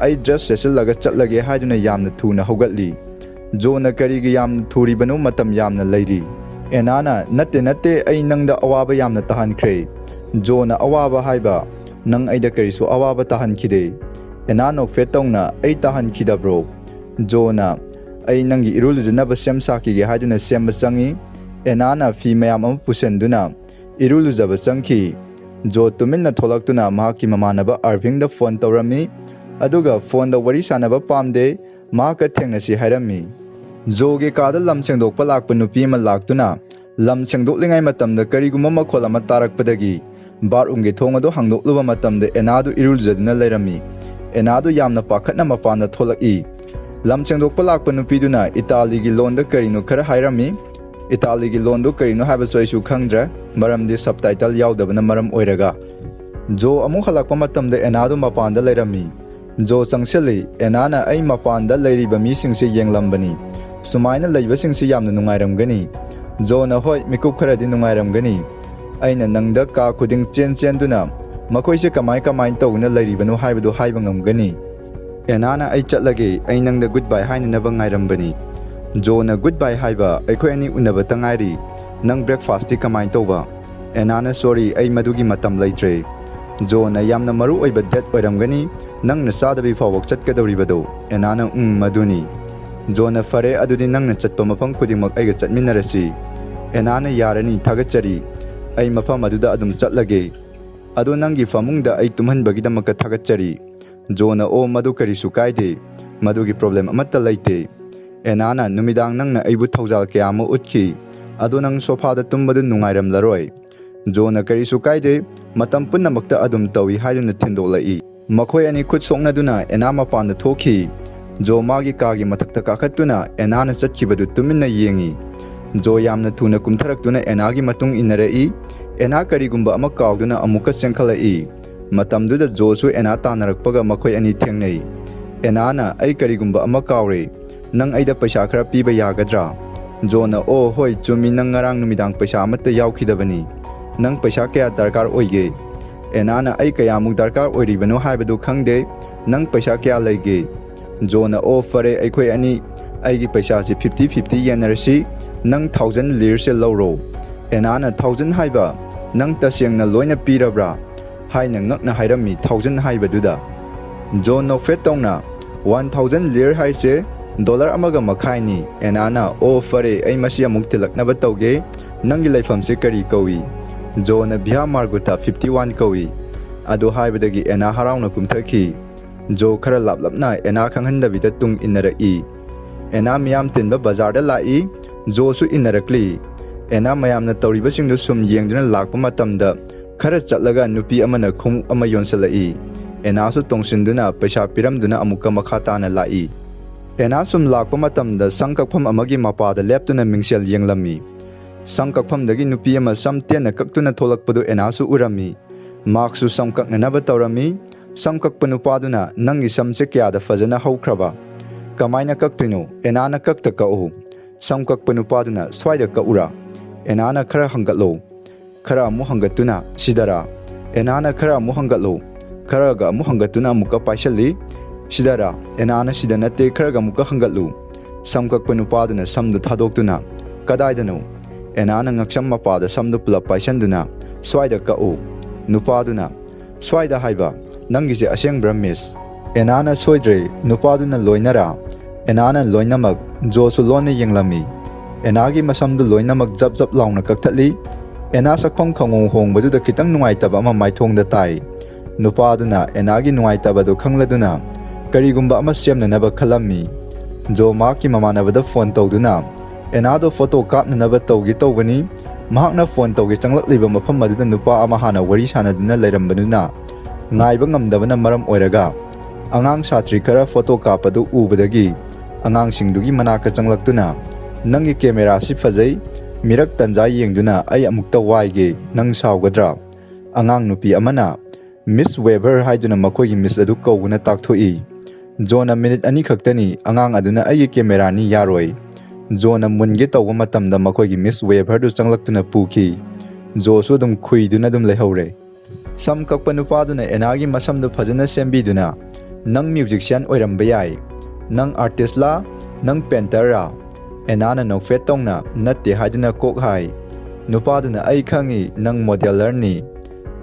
"ꯑꯩ ꯗ꯭ꯔꯦꯁ ꯁꯦꯠꯆꯤꯜꯂꯒ ꯆꯠꯂꯒꯦ" ꯍꯥꯏꯗꯨꯅ ꯌꯥꯝꯅ ꯊꯨꯅ ꯍꯧꯒꯠꯂꯤ꯫ ꯖꯣꯅ, "ꯀꯔꯤꯒꯤ ꯌꯥꯝꯅ ꯊꯨꯔꯤꯕꯅꯣ? ꯃꯇꯝ ꯌꯥꯝꯅ ꯂꯩꯔꯤ꯫" ꯑꯦꯅꯥꯅ, "ꯅꯠꯇꯦ, ꯅꯠꯇꯦ, ꯑꯩ ꯅꯪꯗ ꯑꯋꯥꯕ ꯌꯥꯝꯅ ꯇꯥꯍꯟꯈ꯭ꯔꯦ꯫" ꯖꯣꯅ, "ꯑꯋꯥꯕ ꯍꯥꯏꯕ? ꯅꯪ ꯑꯩꯗ ꯀꯔꯤꯁꯨ ꯑꯋꯥꯕ ꯇꯥꯍꯟꯈꯤꯗꯦ꯫" ꯑꯦꯅꯥ ꯅꯣꯛꯐꯦꯠ ꯇꯧꯅ, "ꯑꯩ ꯇꯥꯍꯟꯈꯤꯗꯕ꯭ꯔꯣ?" ꯖꯣꯅ, "ꯑꯩ ꯅꯪꯒꯤ ꯏꯔꯨ ꯂꯨꯖꯅꯕ ꯁꯦꯝ ꯁꯥꯈꯤꯒꯦ" ꯍꯥꯏꯗꯨꯅ ꯁꯦꯝꯕ ꯆꯪꯏ꯫ ꯑꯦꯅꯥꯅ ꯐꯤ ꯃꯌꯥꯝ ꯑꯃ ꯄꯨꯁꯤꯟꯗꯨꯅ ꯏꯔꯨ ꯂꯨꯖꯕ ꯆꯪꯈꯤ꯫ ꯖꯣ ꯇꯨꯃꯤꯟꯅ ꯊꯣꯛꯂꯛꯇꯨꯅ ꯃꯍꯥꯛꯀꯤ ꯃꯃꯥꯟꯅꯕ ꯑꯥꯔꯚꯤꯡꯗ ꯐꯣꯟ ꯇꯧꯔꯝꯃꯤ, ꯑꯗꯨꯒ ꯐꯣꯟꯗ ꯋꯥꯔꯤ ꯁꯥꯟꯅꯕ ꯄꯥꯝꯗꯦ, ꯃꯍꯥꯛꯀ ꯊꯦꯡꯅꯁꯤ ꯍꯥꯏꯔꯝꯃꯤ꯫ ꯖꯣꯒꯤ ꯀꯥꯗ ꯂꯝ ꯁꯦꯡꯗꯣꯛꯄ ꯂꯥꯛꯄ ꯅꯨꯄꯤ ꯑꯃ ꯂꯥꯛꯇꯨꯅ ꯂꯝ ꯁꯦꯡꯗꯣꯛꯂꯤꯉꯩ ꯃꯇꯝꯗ ꯀꯔꯤꯒꯨꯝꯕ ꯃꯈꯣꯜ ꯑꯃ ꯇꯥꯔꯛꯄꯗꯒꯤ ꯕꯥꯠꯔꯨꯝꯒꯤ ꯊꯣꯡ ꯑꯗꯨ ꯍꯥꯡꯗꯣꯛꯂꯨꯕ ꯃꯇꯝꯗ ꯑꯦꯅꯥꯗꯨ ꯏꯔꯨꯂꯨꯖꯗꯨꯅ ꯂꯩꯔꯝꯃꯤ꯫ ꯑꯦꯅꯥꯗꯨ ꯌꯥꯝꯅ ꯄꯥꯈꯠꯅ ꯃꯄꯥꯟꯗ ꯊꯣꯛꯂꯛꯏ꯫ ꯂꯝ ꯁꯦꯡꯗꯣꯛꯄ ꯂꯥꯛꯄ ꯅꯨꯄꯤꯗꯨꯅ ꯏꯇꯥꯂꯤꯒꯤ ꯂꯣꯟꯗ ꯀꯔꯤꯅꯣ ꯈꯔ ꯍꯥꯏꯔꯝꯃꯤ꯫ ꯏꯇꯥꯂꯤꯒꯤ ꯂꯣꯟꯗꯨ ꯀꯔꯤꯅꯣ ꯍꯥꯏꯕꯁꯨ ꯑꯩꯁꯨ ꯈꯪꯗ꯭ꯔꯦ, ꯃꯔꯝꯗꯤ ꯁꯕꯇꯥꯏꯇꯜ ꯌꯥꯎꯗꯕꯅ ꯃꯔꯝ ꯑꯣꯏꯔꯒ꯫ ꯖꯣ ꯑꯃꯨꯛ ꯍꯜꯂꯛꯄ ꯃꯇꯝꯗ ꯑꯦꯅꯥꯗꯨ ꯃꯄꯥꯟꯗ ꯂꯩꯔꯝꯃꯤ꯫ ꯖꯣ ꯆꯪꯁꯤꯜꯂꯤ꯫ ꯑꯦꯅꯥꯅ, "ꯑꯩ ꯃꯄꯥꯟꯗ ꯂꯩꯔꯤꯕ ꯃꯤꯁꯤꯡꯁꯦ ꯌꯦꯡꯂꯝꯕꯅꯤ꯫ ꯁꯨꯃꯥꯏꯅ ꯂꯩꯕꯁꯤꯡꯁꯤ ꯌꯥꯝꯅ ꯅꯨꯡꯉꯥꯏꯔꯝꯒꯅꯤ꯫" ꯖꯣꯅ, "ꯍꯣꯏ, ꯃꯤꯀꯨꯞ ꯈꯔꯗꯤ ꯅꯨꯡꯉꯥꯏꯔꯝꯒꯅꯤ꯫ ꯑꯩꯅ ꯅꯪꯗ ꯀꯥ ꯈꯨꯗꯤꯡ ꯆꯦꯟ ꯆꯦꯟꯗꯨꯅ ꯃꯈꯣꯏꯁꯦ ꯀꯃꯥꯏ ꯀꯃꯥꯏ ꯇꯧꯗꯨꯅ ꯂꯩꯔꯤꯕꯅꯣ ꯍꯥꯏꯕꯗꯨ ꯍꯥꯏꯕ ꯉꯝꯒꯅꯤ꯫" ꯑꯦꯅꯥꯅ, "ꯑꯩ ꯆꯠꯂꯒꯦ, ꯑꯩ ꯅꯪꯗ ꯒꯨꯗ ꯕꯥꯏ ꯍꯥꯏꯅꯅꯕ ꯉꯥꯏꯔꯝꯕꯅꯤ꯫" ꯖꯣꯅ, "ꯒꯨꯗ ꯕꯥꯏ ꯍꯥꯏꯕ? ꯑꯩꯈꯣꯏ ꯑꯅꯤ ꯎꯅꯕꯇ ꯉꯥꯏꯔꯤ꯫ ꯅꯪ ꯕ꯭ꯔꯦꯛꯐꯥꯁꯇꯤ ꯀꯃꯥꯏ ꯇꯧꯕ?" ꯑꯦꯅꯥꯅ, "ꯁꯣꯔꯤ, ꯑꯩ ꯃꯗꯨꯒꯤ ꯃꯇꯝ ꯂꯩꯇ꯭ꯔꯦ꯫" ꯖꯣꯅ, "ꯌꯥꯝꯅ ꯃꯔꯨ ꯑꯣꯏꯕ ꯗꯦꯠ ꯑꯣꯏꯔꯝꯒꯅꯤ, ꯅꯪꯅ ꯆꯥꯗꯕꯤ ꯐꯥꯎꯕ ꯆꯠꯀꯗꯧꯔꯤꯕꯗꯣ?" ꯑꯦꯅꯥꯅ, "ꯎꯝ, ꯃꯗꯨꯅꯤ꯫" ꯖꯣꯅ, "ꯐꯔꯦ, ꯑꯗꯨꯗꯤ ꯅꯪꯅ ꯆꯠꯄ ꯃꯐꯝ ꯈꯨꯗꯤꯡꯃꯛ ꯑꯩꯒ ꯆꯠꯃꯤꯟꯅꯔꯁꯤ꯫" ꯑꯦꯅꯥꯅ, "ꯌꯥꯔꯅꯤ, ꯊꯥꯒꯠꯆꯔꯤ꯫ ꯑꯩ ꯃꯐꯝ ꯑꯗꯨꯗ ꯑꯗꯨꯝ ꯆꯠꯂꯒꯦ꯫ ꯑꯗꯣ ꯅꯪꯒꯤ ꯐꯃꯨꯡꯗ ꯑꯩ ꯇꯨꯝꯍꯟꯕꯒꯤꯗꯃꯛꯇ ꯊꯥꯒꯠꯆꯔꯤ꯫" ꯖꯣꯅ, "ꯑꯣ, ꯃꯗꯨ ꯀꯔꯤꯁꯨ ꯀꯥꯏꯗꯦ꯫ ꯃꯗꯨꯒꯤ ꯄ꯭ꯔꯣꯕ꯭ꯂꯦꯝ ꯑꯃꯠꯇ ꯂꯩꯇꯦ꯫" ꯑꯦꯅꯥꯅ, "ꯅꯨꯃꯤꯗꯥꯡ ꯅꯪꯅ ꯑꯩꯕꯨ ꯊꯧꯖꯥꯜ ꯀꯌꯥ ꯑꯃ ꯎꯠꯈꯤ꯫ ꯑꯗꯣ ꯅꯪ ꯁꯣꯐꯥꯗ ꯇꯨꯝꯕꯗꯨ ꯅꯨꯡꯉꯥꯏꯔꯝꯂꯔꯣꯏ꯫" ꯖꯣꯅ, "ꯀꯔꯤꯁꯨ ꯀꯥꯏꯗꯦ, ꯃꯇꯝ ꯄꯨꯝꯅꯃꯛꯇ ꯑꯗꯨꯝ ꯇꯧꯏ" ꯍꯥꯏꯗꯨꯅ ꯊꯤꯟꯗꯣꯛꯂꯛꯏ꯫ ꯃꯈꯣꯏ ꯑꯅꯤ ꯈꯨꯠ ꯁꯣꯛꯅꯗꯨꯅ ꯑꯦꯅꯥ ꯃꯄꯥꯟꯗ ꯊꯣꯛꯈꯤ꯫ ꯖꯣ ꯃꯥꯒꯤ ꯀꯥꯒꯤ ꯃꯊꯛꯇ ꯀꯥꯈꯠꯇꯨꯅ ꯑꯦꯅꯥꯅ ꯆꯠꯈꯤꯕꯗꯨ ꯇꯨꯃꯤꯟꯅ ꯌꯦꯡꯏ꯫ ꯖꯣ ꯌꯥꯝꯅ ꯊꯨꯅ ꯀꯨꯝꯊꯔꯛꯇꯨꯅ ꯑꯦꯅꯥꯒꯤ ꯃꯇꯨꯡ ꯏꯟꯅꯔꯛꯏ꯫ ꯑꯦꯅꯥ ꯀꯔꯤꯒꯨꯝꯕ ꯑꯃ ꯀꯥꯎꯗꯨꯅ ꯑꯃꯨꯛꯀ ꯆꯦꯟꯈꯠꯂꯛꯏ꯫ ꯃꯇꯝꯗꯨꯗ ꯖꯣꯁꯨ ꯑꯦꯅꯥ ꯇꯥꯟꯅꯔꯛꯄꯒ ꯃꯈꯣꯏ ꯑꯅꯤ ꯊꯦꯡꯅꯩ꯫ ꯑꯦꯅꯥꯅ, "ꯑꯩ ꯀꯔꯤꯒꯨꯝꯕ ꯑꯃ ꯀꯥꯎꯔꯦ꯫ ꯅꯪ ꯑꯩꯗ ꯄꯩꯁꯥ ꯈꯔ ꯄꯤꯕ ꯌꯥꯒꯗ꯭ꯔꯥ?" ꯖꯣꯅ, "ꯑꯣ, ꯍꯣꯏ, ꯆꯨꯝꯃꯤ, ꯅꯪ ꯉꯔꯥꯡ ꯅꯨꯃꯤꯗꯥꯡ ꯄꯩꯁꯥ ꯑꯃꯠꯇ ꯌꯥꯎꯈꯤꯗꯕꯅꯤ꯫ ꯅꯪ ꯄꯩꯁꯥ ꯀꯌꯥ ꯗꯔꯀꯥꯔ ꯑꯣꯏꯒꯦ?" ꯑꯦꯅꯥꯅ, "ꯑꯩ ꯀꯌꯥꯃꯨꯛ ꯗꯔꯀꯥꯔ ꯑꯣꯏꯔꯤꯕꯅꯣ ꯍꯥꯏꯕꯗꯨ ꯈꯪꯗꯦ꯫ ꯅꯪ ꯄꯩꯁꯥ ꯀꯌꯥ ꯂꯩꯒꯦ?" ꯖꯣꯅ, "ꯑꯣ, ꯐꯔꯦ, ꯑꯩꯈꯣꯏ ꯑꯅꯤ ꯑꯩꯒꯤ ꯄꯩꯁꯥꯁꯤ ꯐꯤꯐꯇꯤ ꯐꯤꯐꯇꯤ ꯌꯦꯟꯅꯔꯁꯤ, ꯅꯪ ꯊꯥꯎꯖꯟ ꯂꯤꯔꯁꯦ ꯂꯧꯔꯣ꯫ ꯑꯦꯅꯥꯅ, "ꯊꯥꯎꯖꯟ ꯍꯥꯏꯕ? ꯅꯪ ꯇꯁꯦꯡꯅ ꯂꯣꯏꯅ ꯄꯤꯔꯕ꯭ꯔꯥ?" ꯍꯥꯏꯅ ꯉꯛꯅ ꯍꯥꯏꯔꯝꯃꯤ ꯊꯥꯎꯖꯟ ꯍꯥꯏꯕꯗꯨꯗ꯫ ꯖꯣ ꯅꯣꯛꯐꯦꯠ ꯇꯧꯅ, "ꯋꯥꯟ ꯊꯥꯎꯖꯟ ꯂꯤꯔ ꯍꯥꯏꯁꯦ ꯗꯣꯂꯔ ꯑꯃꯒ ꯃꯈꯥꯏꯅꯤ"꯫ ꯑꯦꯅꯥꯅ, "ꯑꯣ ꯐꯔꯦ, ꯑꯩ ꯃꯁꯤ ꯑꯃꯨꯛ ꯊꯤꯜꯂꯛꯅꯕ ꯇꯧꯒꯦ꯫ ꯅꯪꯒꯤ ꯂꯩꯐꯝꯁꯦ ꯀꯔꯤ ꯀꯧꯏ?" ꯖꯣꯅ, "ꯚꯤꯌꯥ ꯃꯥꯔꯒꯨꯇꯥ ꯐꯤꯐꯇꯤ ꯋꯥꯟ ꯀꯧꯏ"꯫ ꯑꯗꯨ ꯍꯥꯏꯕꯗꯒꯤ ꯑꯦꯅꯥ ꯍꯔꯥꯎꯅ ꯀꯨꯝꯊꯈꯤ꯫ ꯖꯣ ꯈꯔ ꯂꯥꯞꯂꯞꯅ ꯑꯦꯅꯥ ꯈꯪꯍꯟꯗꯕꯤꯗ ꯇꯨꯡ ꯏꯟꯅꯔꯛꯏ꯫ ꯑꯦꯅꯥ ꯃꯤꯌꯥꯝ ꯇꯤꯟꯕ ꯕꯖꯥꯔꯗ ꯂꯥꯛꯏ꯫ ꯖꯣꯁꯨ ꯏꯟꯅꯔꯛꯂꯤ꯫ ꯑꯦꯅꯥ ꯃꯌꯥꯝꯅ ꯇꯧꯔꯤꯕꯁꯤꯡꯗꯨ ꯁꯨꯝ ꯌꯦꯡꯗꯨꯅ ꯂꯥꯛꯄ ꯃꯇꯝꯗ, ꯈꯔ ꯆꯠꯂꯒ ꯅꯨꯄꯤ ꯑꯃꯅ ꯈꯣꯡꯎꯞ ꯑꯃ ꯌꯣꯟꯁꯤꯜꯂꯛꯏ꯫ ꯑꯦꯅꯥꯁꯨ ꯇꯣꯡꯁꯤꯟꯗꯨꯅ ꯄꯩꯁꯥ ꯄꯤꯔꯝꯗꯨꯅ ꯑꯃꯨꯛꯀ ꯃꯈꯥ ꯇꯥꯅ ꯂꯥꯛꯏ꯫ ꯑꯦꯅꯥ ꯁꯨꯝ ꯂꯥꯛꯄ ꯃꯇꯝꯗ ꯁꯝ ꯀꯛꯐꯝ ꯑꯃꯒꯤ ꯃꯄꯥꯗ ꯂꯦꯞꯇꯨꯅ ꯃꯤꯡꯁꯦꯜ ꯌꯦꯡꯂꯝꯃꯤ꯫ ꯁꯝ ꯀꯛꯐꯝꯗꯒꯤ ꯅꯨꯄꯤ ꯑꯃ ꯁꯝ ꯇꯦꯟꯅ ꯀꯛꯇꯨꯅ ꯊꯣꯛꯂꯛꯄꯗꯨ ꯑꯦꯅꯥꯁꯨ ꯎꯔꯝꯃꯤ꯫ ꯃꯍꯥꯛꯁꯨ ꯁꯝ ꯀꯛꯅꯅꯕ ꯇꯧꯔꯝꯃꯤ꯫ ꯁꯝ ꯀꯛꯄ ꯅꯨꯄꯥꯗꯨꯅ, "ꯅꯪꯒꯤ ꯁꯝꯁꯦ ꯀꯌꯥꯗ ꯐꯖꯅ ꯍꯧꯈ꯭ꯔꯕ? ꯀꯃꯥꯏꯅ ꯀꯛꯇꯣꯏꯅꯣ? ꯑꯦꯅꯥꯅ ꯀꯛꯇ ꯀꯛꯎ"꯫ ꯁꯝ ꯀꯛꯄ ꯅꯨꯄꯥꯗꯨꯅ, "ꯁ꯭ꯋꯥꯏꯗ ꯀꯛꯎꯔꯥ? ꯑꯦꯅꯥꯅ ꯈꯔ ꯍꯪꯒꯠꯂꯣ꯫ ꯈꯔ ꯑꯃꯨꯛ ꯍꯪꯒꯠꯇꯨꯅ, ꯁꯤꯗꯔꯥ? ꯑꯦꯅꯥꯅ ꯈꯔ ꯑꯃꯨꯛ ꯍꯪꯒꯠꯂꯣ꯫ ꯈꯔꯒ ꯑꯃꯨꯛ ꯍꯪꯒꯠꯇꯨꯅ ꯑꯃꯨꯛꯀ ꯄꯥꯏꯁꯜꯂꯤ꯫ ꯁꯤꯗꯔꯥ? ꯑꯦꯅꯥꯅ, "ꯁꯤꯗ ꯅꯠꯇꯦ, ꯈꯔꯒ ꯑꯃꯨꯛꯀ ꯍꯪꯒꯠꯂꯨ"꯫ ꯁꯝ ꯀꯛꯄ ꯅꯨꯄꯥꯗꯨꯅ ꯁꯝꯗꯨ ꯊꯥꯗꯣꯛꯇꯨꯅ, "ꯀꯗꯥꯏꯗꯅꯣ?" ꯑꯦꯅꯥꯅ ꯉꯛꯁꯝ ꯃꯄꯥꯗ ꯁꯝꯗꯨ ꯄꯨꯂꯞ ꯄꯥꯏꯁꯟꯗꯨꯅ, "ꯁ꯭ꯋꯥꯏꯗ ꯀꯛꯎ"꯫ ꯅꯨꯄꯥꯗꯨꯅ, "ꯁ꯭ꯋꯥꯏꯗ ꯍꯥꯏꯕ? ꯅꯪꯒꯤꯁꯦ ꯑꯁꯦꯡꯕ꯭ꯔꯥ, ꯃꯤꯁ?" ꯑꯦꯅꯥꯅ, "ꯁꯣꯏꯗ꯭ꯔꯦ, ꯅꯨꯄꯥꯗꯨꯅ ꯂꯣꯏꯅꯔꯥ?" ꯑꯦꯅꯥꯅ, "ꯂꯣꯏꯅꯃꯛ"꯫ ꯖꯣꯁꯨ ꯂꯣꯟꯅ ꯌꯦꯡꯂꯝꯃꯤ꯫ ꯑꯦꯅꯥꯒꯤ ꯃꯁꯝꯗꯨ ꯂꯣꯏꯅꯃꯛ ꯖꯞ ꯖꯞ ꯂꯥꯎꯅ ꯀꯛꯊꯠꯂꯤ꯫ ꯑꯦꯅꯥ ꯁꯛꯐꯝ ꯈꯪꯍꯣꯡ ꯍꯣꯡꯕꯗꯨꯗ ꯈꯤꯇꯪ ꯅꯨꯡꯉꯥꯏꯇꯕ ꯑꯃ ꯃꯥꯏꯊꯣꯡꯗ ꯇꯥꯏ꯫ ꯅꯨꯄꯥꯗꯨꯅ ꯑꯦꯅꯥꯒꯤ ꯅꯨꯡꯉꯥꯏꯇꯕꯗꯨ ꯈꯪꯂꯗꯨꯅ ꯀꯔꯤꯒꯨꯝꯕ ꯑꯃ ꯁꯦꯝꯅꯅꯕ ꯈꯜꯂꯝꯃꯤ꯫ ꯖꯣ ꯃꯍꯥꯛꯀꯤ ꯃꯃꯥꯟꯅꯕꯗ ꯐꯣꯟ ꯇꯧꯗꯨꯅ ꯑꯦꯅꯥꯗꯣ ꯐꯣꯇꯣ ꯀꯥꯞꯅꯅꯕ ꯇꯧꯒꯦ ꯇꯧꯕꯅꯤ꯫ ꯃꯍꯥꯛꯅ ꯐꯣꯟ ꯇꯧꯒꯦ ꯆꯪꯂꯛꯂꯤꯕ ꯃꯐꯝ ꯑꯗꯨꯗ ꯅꯨꯄꯥ ꯑꯃ ꯍꯥꯟꯅ ꯋꯥꯔꯤ ꯁꯥꯟꯅꯗꯨꯅ ꯂꯩꯔꯝꯕꯗꯨꯅ ꯉꯥꯏꯕ ꯉꯝꯗꯕꯅ ꯃꯔꯝ ꯑꯣꯏꯔꯒ ꯑꯉꯥꯡ ꯁꯥꯇ꯭ꯔꯤ ꯈꯔ ꯐꯣꯇꯣ ꯀꯥꯞꯄꯗꯨ ꯎꯕꯗꯒꯤ ꯑꯉꯥꯡꯁꯤꯡꯗꯨꯒꯤ ꯃꯅꯥꯛꯇ ꯆꯪꯂꯛꯇꯨꯅ, "ꯅꯪꯒꯤ ꯀꯦꯃꯦꯔꯥꯁꯤ ꯐꯖꯩ, ꯃꯤꯔꯛ ꯇꯟꯖꯥ ꯌꯦꯡꯗꯨꯅ ꯑꯩ ꯑꯃꯨꯛꯇ ꯋꯥꯏꯒꯦ, ꯅꯪ ꯁꯥꯎꯒꯗ꯭ꯔꯥ?" ꯑꯉꯥꯡ ꯅꯨꯄꯤ ꯑꯃꯅ, "ꯃꯤꯁ ꯋꯦꯕꯔ" ꯍꯥꯏꯗꯨꯅ ꯃꯈꯣꯏꯒꯤ ꯃꯤꯁ ꯑꯗꯨ ꯀꯧꯕꯅ ꯇꯥꯛꯊꯣꯛꯏ꯫ ꯖꯣꯅ, "ꯃꯤꯅꯤꯠ ꯑꯅꯤꯈꯛꯇꯅꯤ, ꯑꯉꯥꯡ ꯑꯗꯨꯅ ꯑꯩꯒꯤ ꯀꯦꯃꯦꯔꯥꯅꯤ, ꯌꯥꯔꯣꯏ"꯫ ꯖꯣꯅ ꯃꯨꯟꯒꯦ ꯇꯧꯕ ꯃꯇꯝꯗ ꯃꯈꯣꯏꯒꯤ ꯃꯤꯁ ꯋꯦꯕꯔꯗꯨ ꯆꯪꯂꯛꯇꯨꯅ ꯄꯨꯈꯤ꯫ ꯖꯣꯁꯨ ꯑꯗꯨꯝ ꯈꯨꯏꯗꯨꯅ ꯑꯗꯨꯝ ꯂꯩꯍꯧꯔꯦ꯫ ꯁꯝ ꯀꯛꯄ ꯅꯨꯄꯥꯗꯨꯅ ꯑꯦꯅꯥꯒꯤ ꯃꯁꯝꯗꯨ ꯐꯖꯅ ꯁꯦꯝꯕꯤꯗꯨꯅ, "ꯅꯪ ꯃ꯭ꯌꯨꯖꯤꯛꯁꯤꯌꯥꯟ ꯑꯣꯏꯔꯝꯕ ꯌꯥꯏ꯫ ꯅꯪ ꯑꯥꯔꯇꯤꯁꯂꯥ? "ꯅꯪ painter ꯔꯥ?" ꯑꯦꯅꯥꯅ ꯅꯣꯛꯐꯦꯠ ꯇꯧꯅ "ꯅꯠꯇꯦ" ꯍꯥꯏꯗꯨꯅ ꯀꯣꯛ ꯍꯥꯏ꯫ ꯅꯨꯄꯥꯗꯨꯅ, "ꯑꯩ ꯈꯪꯏ, ꯅꯪ modeller ꯅꯤ"꯫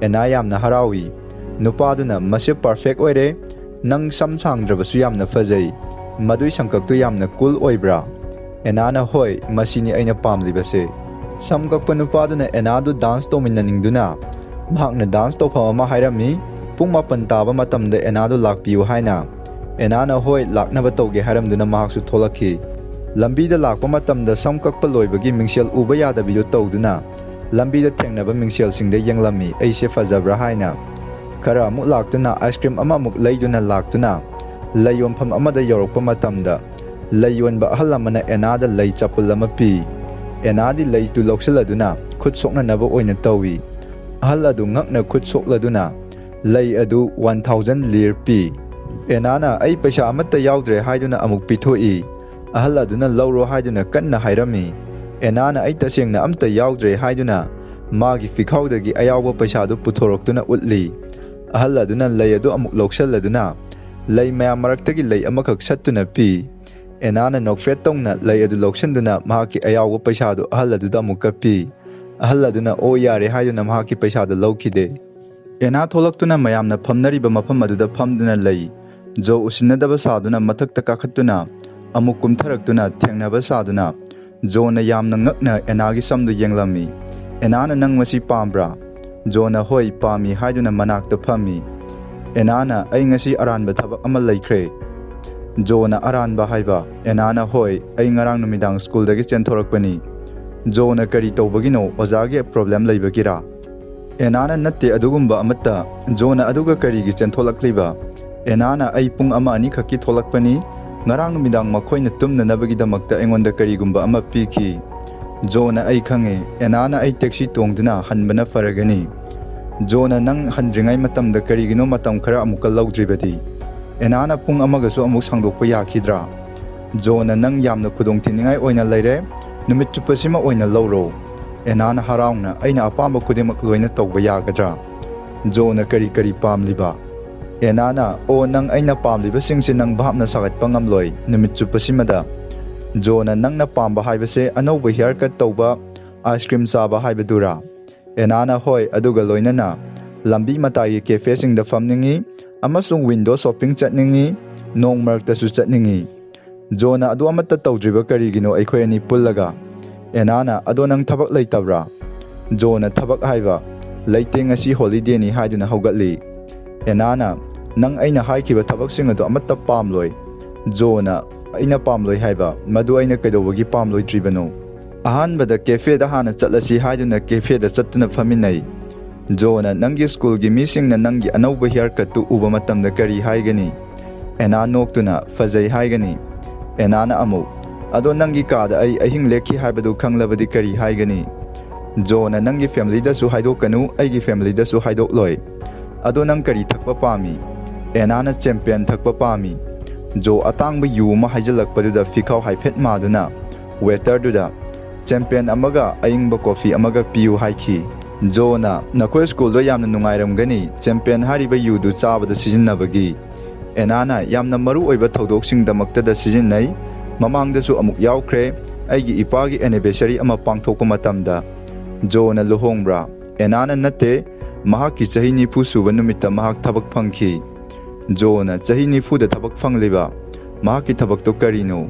ꯑꯦꯅꯥ ꯌꯥꯝꯅ ꯍꯔꯥꯎꯏ꯫ ꯅꯨꯄꯥꯗꯨꯅ, "ꯃꯁꯤ perfect ꯑꯣꯏꯔꯦ꯫ ꯅꯪ ꯁꯝ ꯁꯥꯡꯗ꯭ꯔꯕꯁꯨ ꯌꯥꯝꯅ ꯐꯖꯩ꯫ ꯃꯗꯨꯏ ꯁꯝꯀꯛꯇꯨ ꯌꯥꯝꯅ cool ꯑꯣꯏꯕ꯭ꯔꯥ?" ꯑꯦꯅꯥꯅ, "ꯍꯣꯏ, ꯃꯁꯤꯅꯤ ꯑꯩꯅ ꯄꯥꯝꯂꯤꯕꯁꯦ"꯫ ꯁꯝ ꯀꯛꯄ ꯅꯨꯄꯥꯗꯨꯅ ꯑꯦꯅꯥꯗꯨ dance ꯇꯧꯃꯤꯟꯅꯅꯤꯡꯗꯨꯅ ꯃꯍꯥꯛꯅ dance ꯇꯧꯐꯝ ꯑꯃ ꯍꯥꯏꯔꯝꯃꯤ꯫ ꯄꯨꯡ ꯃꯥꯄꯟ ꯇꯥꯕ ꯃꯇꯝꯗ ꯑꯦꯅꯥꯗꯨ ꯂꯥꯛꯄꯤꯌꯨ ꯍꯥꯏꯅ꯫ ꯑꯦꯅꯥꯅ "ꯍꯣꯏ, ꯂꯥꯛꯅꯕ ꯇꯧꯒꯦ" ꯍꯥꯏꯔꯝꯗꯨꯅ ꯃꯍꯥꯛꯁꯨ ꯊꯣꯛꯂꯛꯈꯤ꯫ ꯂꯝꯕꯤꯗ ꯂꯥꯛꯄ ꯃꯇꯝꯗ ꯁꯝ ꯀꯛꯄ ꯂꯣꯏꯕꯒꯤ ꯃꯤꯡꯁꯦꯜ ꯎꯕ ꯌꯥꯗꯕꯤꯗꯨ ꯇꯧꯗꯨꯅ ꯂꯝꯕꯤꯗ ꯊꯦꯡꯅꯕ ꯃꯤꯡꯁꯦꯜꯁꯤꯡꯗ ꯌꯦꯡꯂꯝꯃꯤ, "ꯑꯩꯁꯦ ꯐꯖꯕ꯭ꯔꯥ?" ꯍꯥꯏꯅ꯫ ꯈꯔ ꯑꯃꯨꯛ ꯂꯥꯛꯇꯨꯅ ice cream ꯑꯃꯃꯨꯛ ꯂꯩꯗꯨꯅ ꯂꯥꯛꯇꯨꯅ ꯂꯩ ꯌꯣꯟꯐꯝ ꯑꯃꯗ ꯌꯧꯔꯛꯄ ꯃꯇꯝꯗ ꯂꯩ ꯌꯣꯟꯕ ꯑꯍꯜ ꯑꯃꯅ ꯑꯦꯅꯥꯗ ꯂꯩ ꯆꯥꯄꯨꯜ ꯑꯃ ꯄꯤ꯫ ꯑꯦꯅꯥꯗꯤ ꯂꯩꯗꯨ ꯂꯧꯁꯤꯜꯂꯗꯨꯅ ꯈꯨꯠ ꯁꯣꯛꯅꯅꯕ ꯑꯣꯏꯅ ꯇꯧꯏ꯫ ꯑꯍꯜ ꯑꯗꯨ ꯉꯛꯅ ꯈꯨꯠ ꯁꯣꯛꯂꯗꯨꯅ ꯂꯩ ꯑꯗꯨ one thousand lire ꯄꯤ꯫ ꯑꯦꯅꯥꯅ "ꯑꯩ ꯄꯩꯁꯥ ꯑꯃꯠꯇ ꯌꯥꯎꯗ꯭ꯔꯦ" ꯍꯥꯏꯗꯨꯅ ꯑꯃꯨꯛ ꯄꯤꯊꯣꯛꯏ꯫ ꯑꯍꯜ ꯑꯗꯨꯅ "ꯂꯧꯔꯣ" ꯍꯥꯏꯗꯨꯅ ꯀꯟꯅ ꯍꯥꯏꯔꯝꯃꯤ꯫ ꯑꯦꯅꯥꯅ "ꯑꯩ ꯇꯁꯦꯡꯅ ꯑꯝꯇ ꯌꯥꯎꯗ꯭ꯔꯦ" ꯍꯥꯏꯗꯨꯅ ꯃꯥꯒꯤ ꯐꯤꯈꯥꯎꯗꯒꯤ ꯑꯌꯥꯎꯕ ꯄꯩꯁꯥꯗꯨ ꯄꯨꯊꯣꯔꯛꯇꯨꯅ ꯎꯠꯂꯤ꯫ ꯑꯍꯜ ꯑꯗꯨꯅ ꯂꯩ ꯑꯗꯨ ꯑꯃꯨꯛ ꯂꯧꯁꯤꯜꯂꯗꯨꯅ ꯂꯩ ꯃꯌꯥꯝ ꯃꯔꯛꯇꯒꯤ ꯂꯩ ꯑꯃꯈꯛ ꯁꯠꯇꯨꯅ ꯄꯤ꯫ ꯑꯦꯅꯥꯅ ꯅꯣꯛꯐꯦꯠ ꯇꯧꯅ ꯂꯩ ꯑꯗꯨ ꯂꯧꯁꯤꯟꯗꯨꯅ ꯃꯍꯥꯛꯀꯤ ꯑꯌꯥꯎꯕ ꯄꯩꯁꯥꯗꯨ ꯑꯍꯜ ꯑꯗꯨꯗ ꯑꯃꯨꯛꯀ ꯄꯤ꯫ ꯑꯍꯜ ꯑꯗꯨꯅ "ꯑꯣ, ꯌꯥꯔꯦ" ꯍꯥꯏꯗꯨꯅ ꯃꯍꯥꯛꯀꯤ ꯄꯩꯁꯥꯗꯨ ꯂꯧꯈꯤꯗꯦ꯫ ꯑꯦꯅꯥ ꯊꯣꯛꯂꯛꯇꯨꯅ ꯃꯌꯥꯝꯅ ꯐꯝꯅꯔꯤꯕ ꯃꯐꯝ ꯑꯗꯨꯗ ꯐꯝꯗꯨꯅ ꯂꯩ꯫ ꯖꯣ ꯎꯁꯤꯟꯅꯗꯕ ꯁꯥꯗꯨꯅ ꯃꯊꯛꯇ ꯀꯥꯈꯠꯇꯨꯅ ꯑꯃꯨꯛ ꯀꯨꯝꯊꯔꯛꯇꯨꯅ ꯊꯦꯡꯅꯕ ꯁꯥꯗꯨꯅ ꯖꯣꯅ ꯌꯥꯝꯅ ꯉꯛꯅ ꯑꯦꯅꯥꯒꯤ ꯁꯝꯗꯨ ꯌꯦꯡꯂꯝꯃꯤ꯫ ꯑꯦꯅꯥꯅ "ꯅꯪ ꯃꯁꯤ ꯄꯥꯝꯕ꯭ꯔꯥ?" ꯖꯣꯅ "ꯍꯣꯏ, ꯄꯥꯝꯃꯤ" ꯍꯥꯏꯗꯨꯅ ꯃꯅꯥꯛꯇ ꯐꯝꯃꯤ꯫ ꯑꯦꯅꯥꯅ "ꯑꯩ ꯉꯁꯤ ꯑꯔꯥꯟꯕ ꯊꯕꯛ ꯑꯃ ꯂꯩꯈ꯭ꯔꯦ"꯫ ꯖꯣꯅ "ꯑꯔꯥꯟꯕ ꯍꯥꯏꯕ?" ꯑꯦꯅꯥꯅ "ꯍꯣꯏ, ꯑꯩ ꯉꯔꯥꯡ ꯅꯨꯃꯤꯗꯥꯡ ꯁ꯭ꯀꯨꯜꯗꯒꯤ ꯆꯦꯟꯊꯣꯔꯛꯄꯅꯤ"꯫ ꯖꯣꯅ "ꯀꯔꯤ ꯇꯧꯕꯒꯤꯅꯣ? ꯑꯣꯖꯥꯒꯤ problem ꯂꯩꯕꯒꯤꯔꯥ?" ꯑꯦꯅꯥꯅ "ꯅꯠꯇꯦ ꯑꯗꯨꯒꯨꯝꯕ ꯑꯃꯠꯇ"꯫ ꯖꯣꯅ "ꯑꯗꯨꯒ ꯀꯔꯤꯒꯤ ꯆꯦꯟꯊꯣꯛꯂꯛꯂꯤꯕ?" ꯑꯦꯅꯥꯅ "ꯑꯩ ꯄꯨꯡ ꯑꯃ ꯑꯅꯤ ꯈꯛꯀꯤ ꯊꯣꯛꯂꯛꯄꯅꯤ꯫ ꯉꯔꯥꯡ ꯅꯨꯃꯤꯗꯥꯡ ꯃꯈꯣꯏꯅ ꯇꯨꯝꯅꯅꯕꯒꯤꯗꯃꯛꯇ ꯑꯩꯉꯣꯟꯗ ꯀꯔꯤꯒꯨꯝꯕ ꯑꯃ ꯄꯤꯈꯤ"꯫ ꯖꯣꯅ "ꯑꯩ ꯈꯪꯉꯦ"꯫ ꯑꯦꯅꯥꯅ "ꯑꯩ taxi ꯇꯣꯡꯗꯨꯅ ꯍꯟꯕꯅ ꯐꯔꯒꯅꯤ"꯫ ꯖꯣꯅ "ꯅꯪ ꯍꯟꯗ꯭ꯔꯤꯉꯩ ꯃꯇꯝꯗ ꯀꯔꯤꯒꯤꯅꯣ ꯃꯇꯝ ꯈꯔ ꯑꯃꯨꯛꯀ ꯂꯧꯗ꯭ꯔꯤꯕꯗꯤ?" ꯑꯦꯅꯥꯅ "ꯄꯨꯡ ꯑꯃꯒꯁꯨ ꯑꯃꯨꯛ ꯁꯥꯡꯗꯣꯛꯄ ꯌꯥꯈꯤꯗ꯭ꯔꯥ?" ꯖꯣꯅ "ꯅꯪ ꯌꯥꯝꯅ ꯈꯨꯗꯣꯡꯊꯤꯅꯤꯡꯉꯥꯏ ꯑꯣꯏꯅ ꯂꯩꯔꯦ꯫ ꯅꯨꯃꯤꯠ ꯆꯨꯞꯄꯁꯤꯃ ꯑꯣꯏꯅ ꯂꯧꯔꯣ"꯫ ꯑꯦꯅꯥꯅ ꯍꯔꯥꯎꯅ "ꯑꯩꯅ ꯑꯄꯥꯝꯕ ꯈꯨꯗꯤꯡꯃꯛ ꯂꯣꯏꯅ ꯇꯧꯕ ꯌꯥꯒꯗ꯭ꯔꯥ?" ꯖꯣꯅ "ꯀꯔꯤ ꯀꯔꯤ ꯄꯥꯝꯂꯤꯕ?" ꯑꯦꯅꯥꯅ, "ꯑꯣ, ꯅꯪ ꯑꯩꯅ ꯄꯥꯝꯂꯤꯕꯁꯤꯡꯁꯦ ꯅꯪ ꯚꯥꯞꯅ ꯁꯥꯒꯠꯄ ꯉꯝꯂꯣꯏ ꯅꯨꯃꯤꯠ ꯆꯨꯞꯄꯁꯤꯃꯗ꯫" ꯖꯣꯅ, "ꯅꯪꯅ ꯄꯥꯝꯕ ꯍꯥꯏꯕꯁꯦ ꯑꯅꯧꯕ ꯍꯤꯌꯔ ꯀꯠ ꯇꯧꯕ, ꯑꯥꯏꯁ ꯀ꯭ꯔꯤꯝ ꯆꯥꯕ ꯍꯥꯏꯕꯗꯨꯔꯥ?" ꯑꯦꯅꯥꯅ, "ꯍꯣꯏ, ꯑꯗꯨꯒ ꯂꯣꯏꯅꯅ ꯂꯝꯕꯤ ꯃꯇꯥꯏꯒꯤ ꯀꯦꯐꯦꯁꯤꯡꯗ ꯐꯝꯅꯤꯡꯏ ꯑꯃꯁꯨꯡ ꯋꯤꯟꯗꯣ ꯁꯣꯄꯤꯡ ꯆꯠꯅꯤꯡꯏ, ꯅꯣꯡ ꯃꯔꯛꯇꯁꯨ ꯆꯠꯅꯤꯡꯏ꯫" ꯖꯣꯅ, "ꯑꯗꯨ ꯑꯃꯠꯇ ꯇꯧꯗ꯭ꯔꯤꯕ ꯀꯔꯤꯒꯤꯅꯣ ꯑꯩꯈꯣꯏ ꯑꯅꯤ ꯄꯨꯜꯂꯒ?" ꯑꯦꯅꯥꯅ, "ꯑꯗꯣ ꯅꯪ ꯊꯕꯛ ꯂꯩꯇꯕ꯭ꯔꯥ?" ꯖꯣꯅ, "ꯊꯕꯛ ꯍꯥꯏꯕ? ꯂꯩꯇꯦ, ꯉꯁꯤ ꯍꯣꯂꯤꯗꯦꯅꯤ" ꯍꯥꯏꯗꯨꯅ ꯍꯧꯒꯠꯂꯤ꯫ ꯑꯦꯅꯥꯅ, "ꯅꯪ ꯑꯩꯅ ꯍꯥꯏꯈꯤꯕ ꯊꯕꯛꯁꯤꯡ ꯑꯗꯨ ꯑꯃꯠꯇ ꯄꯥꯝꯂꯣꯏ꯫" ꯖꯣꯅ, "ꯑꯩꯅ ꯄꯥꯝꯂꯣꯏ ꯍꯥꯏꯕ? ꯃꯗꯨ ꯑꯩꯅ ꯀꯩꯗꯧꯕꯒꯤ ꯄꯥꯝꯂꯣꯏꯗ꯭ꯔꯤꯕꯅꯣ?" "ꯑꯍꯥꯟꯕꯗ ꯀꯦꯐꯦꯗ ꯍꯥꯟꯅ ꯆꯠꯂꯁꯤ" ꯍꯥꯏꯗꯨꯅ ꯀꯦꯐꯦꯗ ꯆꯠꯇꯨꯅ ꯐꯝꯃꯤꯟꯅꯩ꯫ ꯖꯣꯅ, "ꯅꯪꯒꯤ ꯁ꯭ꯀꯨꯜꯒꯤ ꯃꯤꯁꯤꯡꯅ ꯅꯪꯒꯤ ꯑꯅꯧꯕ ꯍꯤꯌꯔ ꯀꯠꯇꯨ ꯎꯕ ꯃꯇꯝꯗ ꯀꯔꯤ ꯍꯥꯏꯒꯅꯤ?" ꯑꯦꯅꯥ ꯅꯣꯛꯇꯨꯅ, "ꯐꯖꯩ" ꯍꯥꯏꯒꯅꯤ꯫ ꯑꯦꯅꯥꯅ ꯑꯃꯨꯛ, "ꯑꯗꯣ ꯅꯪꯒꯤ ꯀꯥꯗ ꯑꯩ ꯑꯍꯤꯡ ꯂꯦꯛꯈꯤ ꯍꯥꯏꯕꯗꯨ ꯈꯪꯂꯕꯗꯤ ꯀꯔꯤ ꯍꯥꯏꯒꯅꯤ?" ꯖꯣꯅ, "ꯅꯪꯒꯤ ꯐꯦꯃꯤꯂꯤꯗꯁꯨ ꯍꯥꯏꯗꯣꯛꯀꯅꯨ, ꯑꯩꯒꯤ ꯐꯦꯃꯤꯂꯤꯗꯁꯨ ꯍꯥꯏꯗꯣꯛꯂꯣꯏ꯫ ꯑꯗꯣ ꯅꯪ ꯀꯔꯤ ꯊꯛꯄ ꯄꯥꯝꯃꯤ?" ꯑꯦꯅꯥꯅ, "ꯆꯦꯝꯄꯤꯌꯟ ꯊꯛꯄ ꯄꯥꯝꯃꯤ꯫" ꯖꯣ ꯑꯇꯥꯡꯕ ꯌꯨ ꯑꯃ ꯍꯩꯖꯤꯜꯂꯛꯄꯗꯨꯗ ꯐꯤꯈꯥꯎ ꯍꯥꯏꯐꯦꯠ ꯃꯥꯗꯨꯅ ꯋꯦꯇꯔꯗꯨꯗ, "ꯆꯦꯝꯄꯤꯌꯟ ꯑꯃꯒ ꯑꯌꯤꯡꯕ ꯀꯣꯐꯤ ꯑꯃꯒ ꯄꯤꯌꯨ" ꯍꯥꯏꯈꯤ꯫ ꯖꯣꯅ, "ꯅꯈꯣꯏ ꯁ꯭ꯀꯨꯜꯗꯣ ꯌꯥꯝꯅ ꯅꯨꯡꯉꯥꯏꯔꯝꯒꯅꯤ, ꯆꯦꯝꯄꯤꯌꯟ ꯍꯥꯏꯔꯤꯕ ꯌꯨꯗꯨ ꯆꯥꯕꯗ ꯁꯤꯖꯤꯟꯅꯕꯒꯤ꯫" ꯑꯦꯅꯥꯅ, "ꯌꯥꯝꯅ ꯃꯔꯨ ꯑꯣꯏꯕ ꯊꯧꯗꯣꯛꯁꯤꯡꯗꯃꯛꯇꯗ ꯁꯤꯖꯤꯟꯅꯩ꯫ ꯃꯃꯥꯡꯗꯁꯨ ꯑꯃꯨꯛ ꯌꯥꯎꯈ꯭ꯔꯦ, ꯑꯩꯒꯤ ꯏꯄꯥꯒꯤ ꯑꯦꯅꯤꯚꯔꯁꯔꯤ ꯑꯃ ꯄꯥꯡꯊꯣꯛꯄ ꯃꯇꯝꯗ꯫" ꯖꯣꯅ, "ꯂꯨꯍꯣꯡꯕ꯭ꯔꯥ?" ꯑꯦꯅꯥꯅ, "ꯅꯠꯇꯦ, ꯃꯍꯥꯛꯀꯤ ꯆꯍꯤ ꯅꯤꯐꯨ ꯁꯨꯕ ꯅꯨꯃꯤꯠꯇ ꯃꯍꯥꯛ ꯊꯕꯛ ꯐꯪꯈꯤ꯫" ꯖꯣꯅ, "ꯆꯍꯤ ꯅꯤꯐꯨꯗ ꯊꯕꯛ ꯐꯪꯂꯤꯕ? ꯃꯍꯥꯛꯀꯤ ꯊꯕꯛꯇꯣ ꯀꯔꯤꯅꯣ?"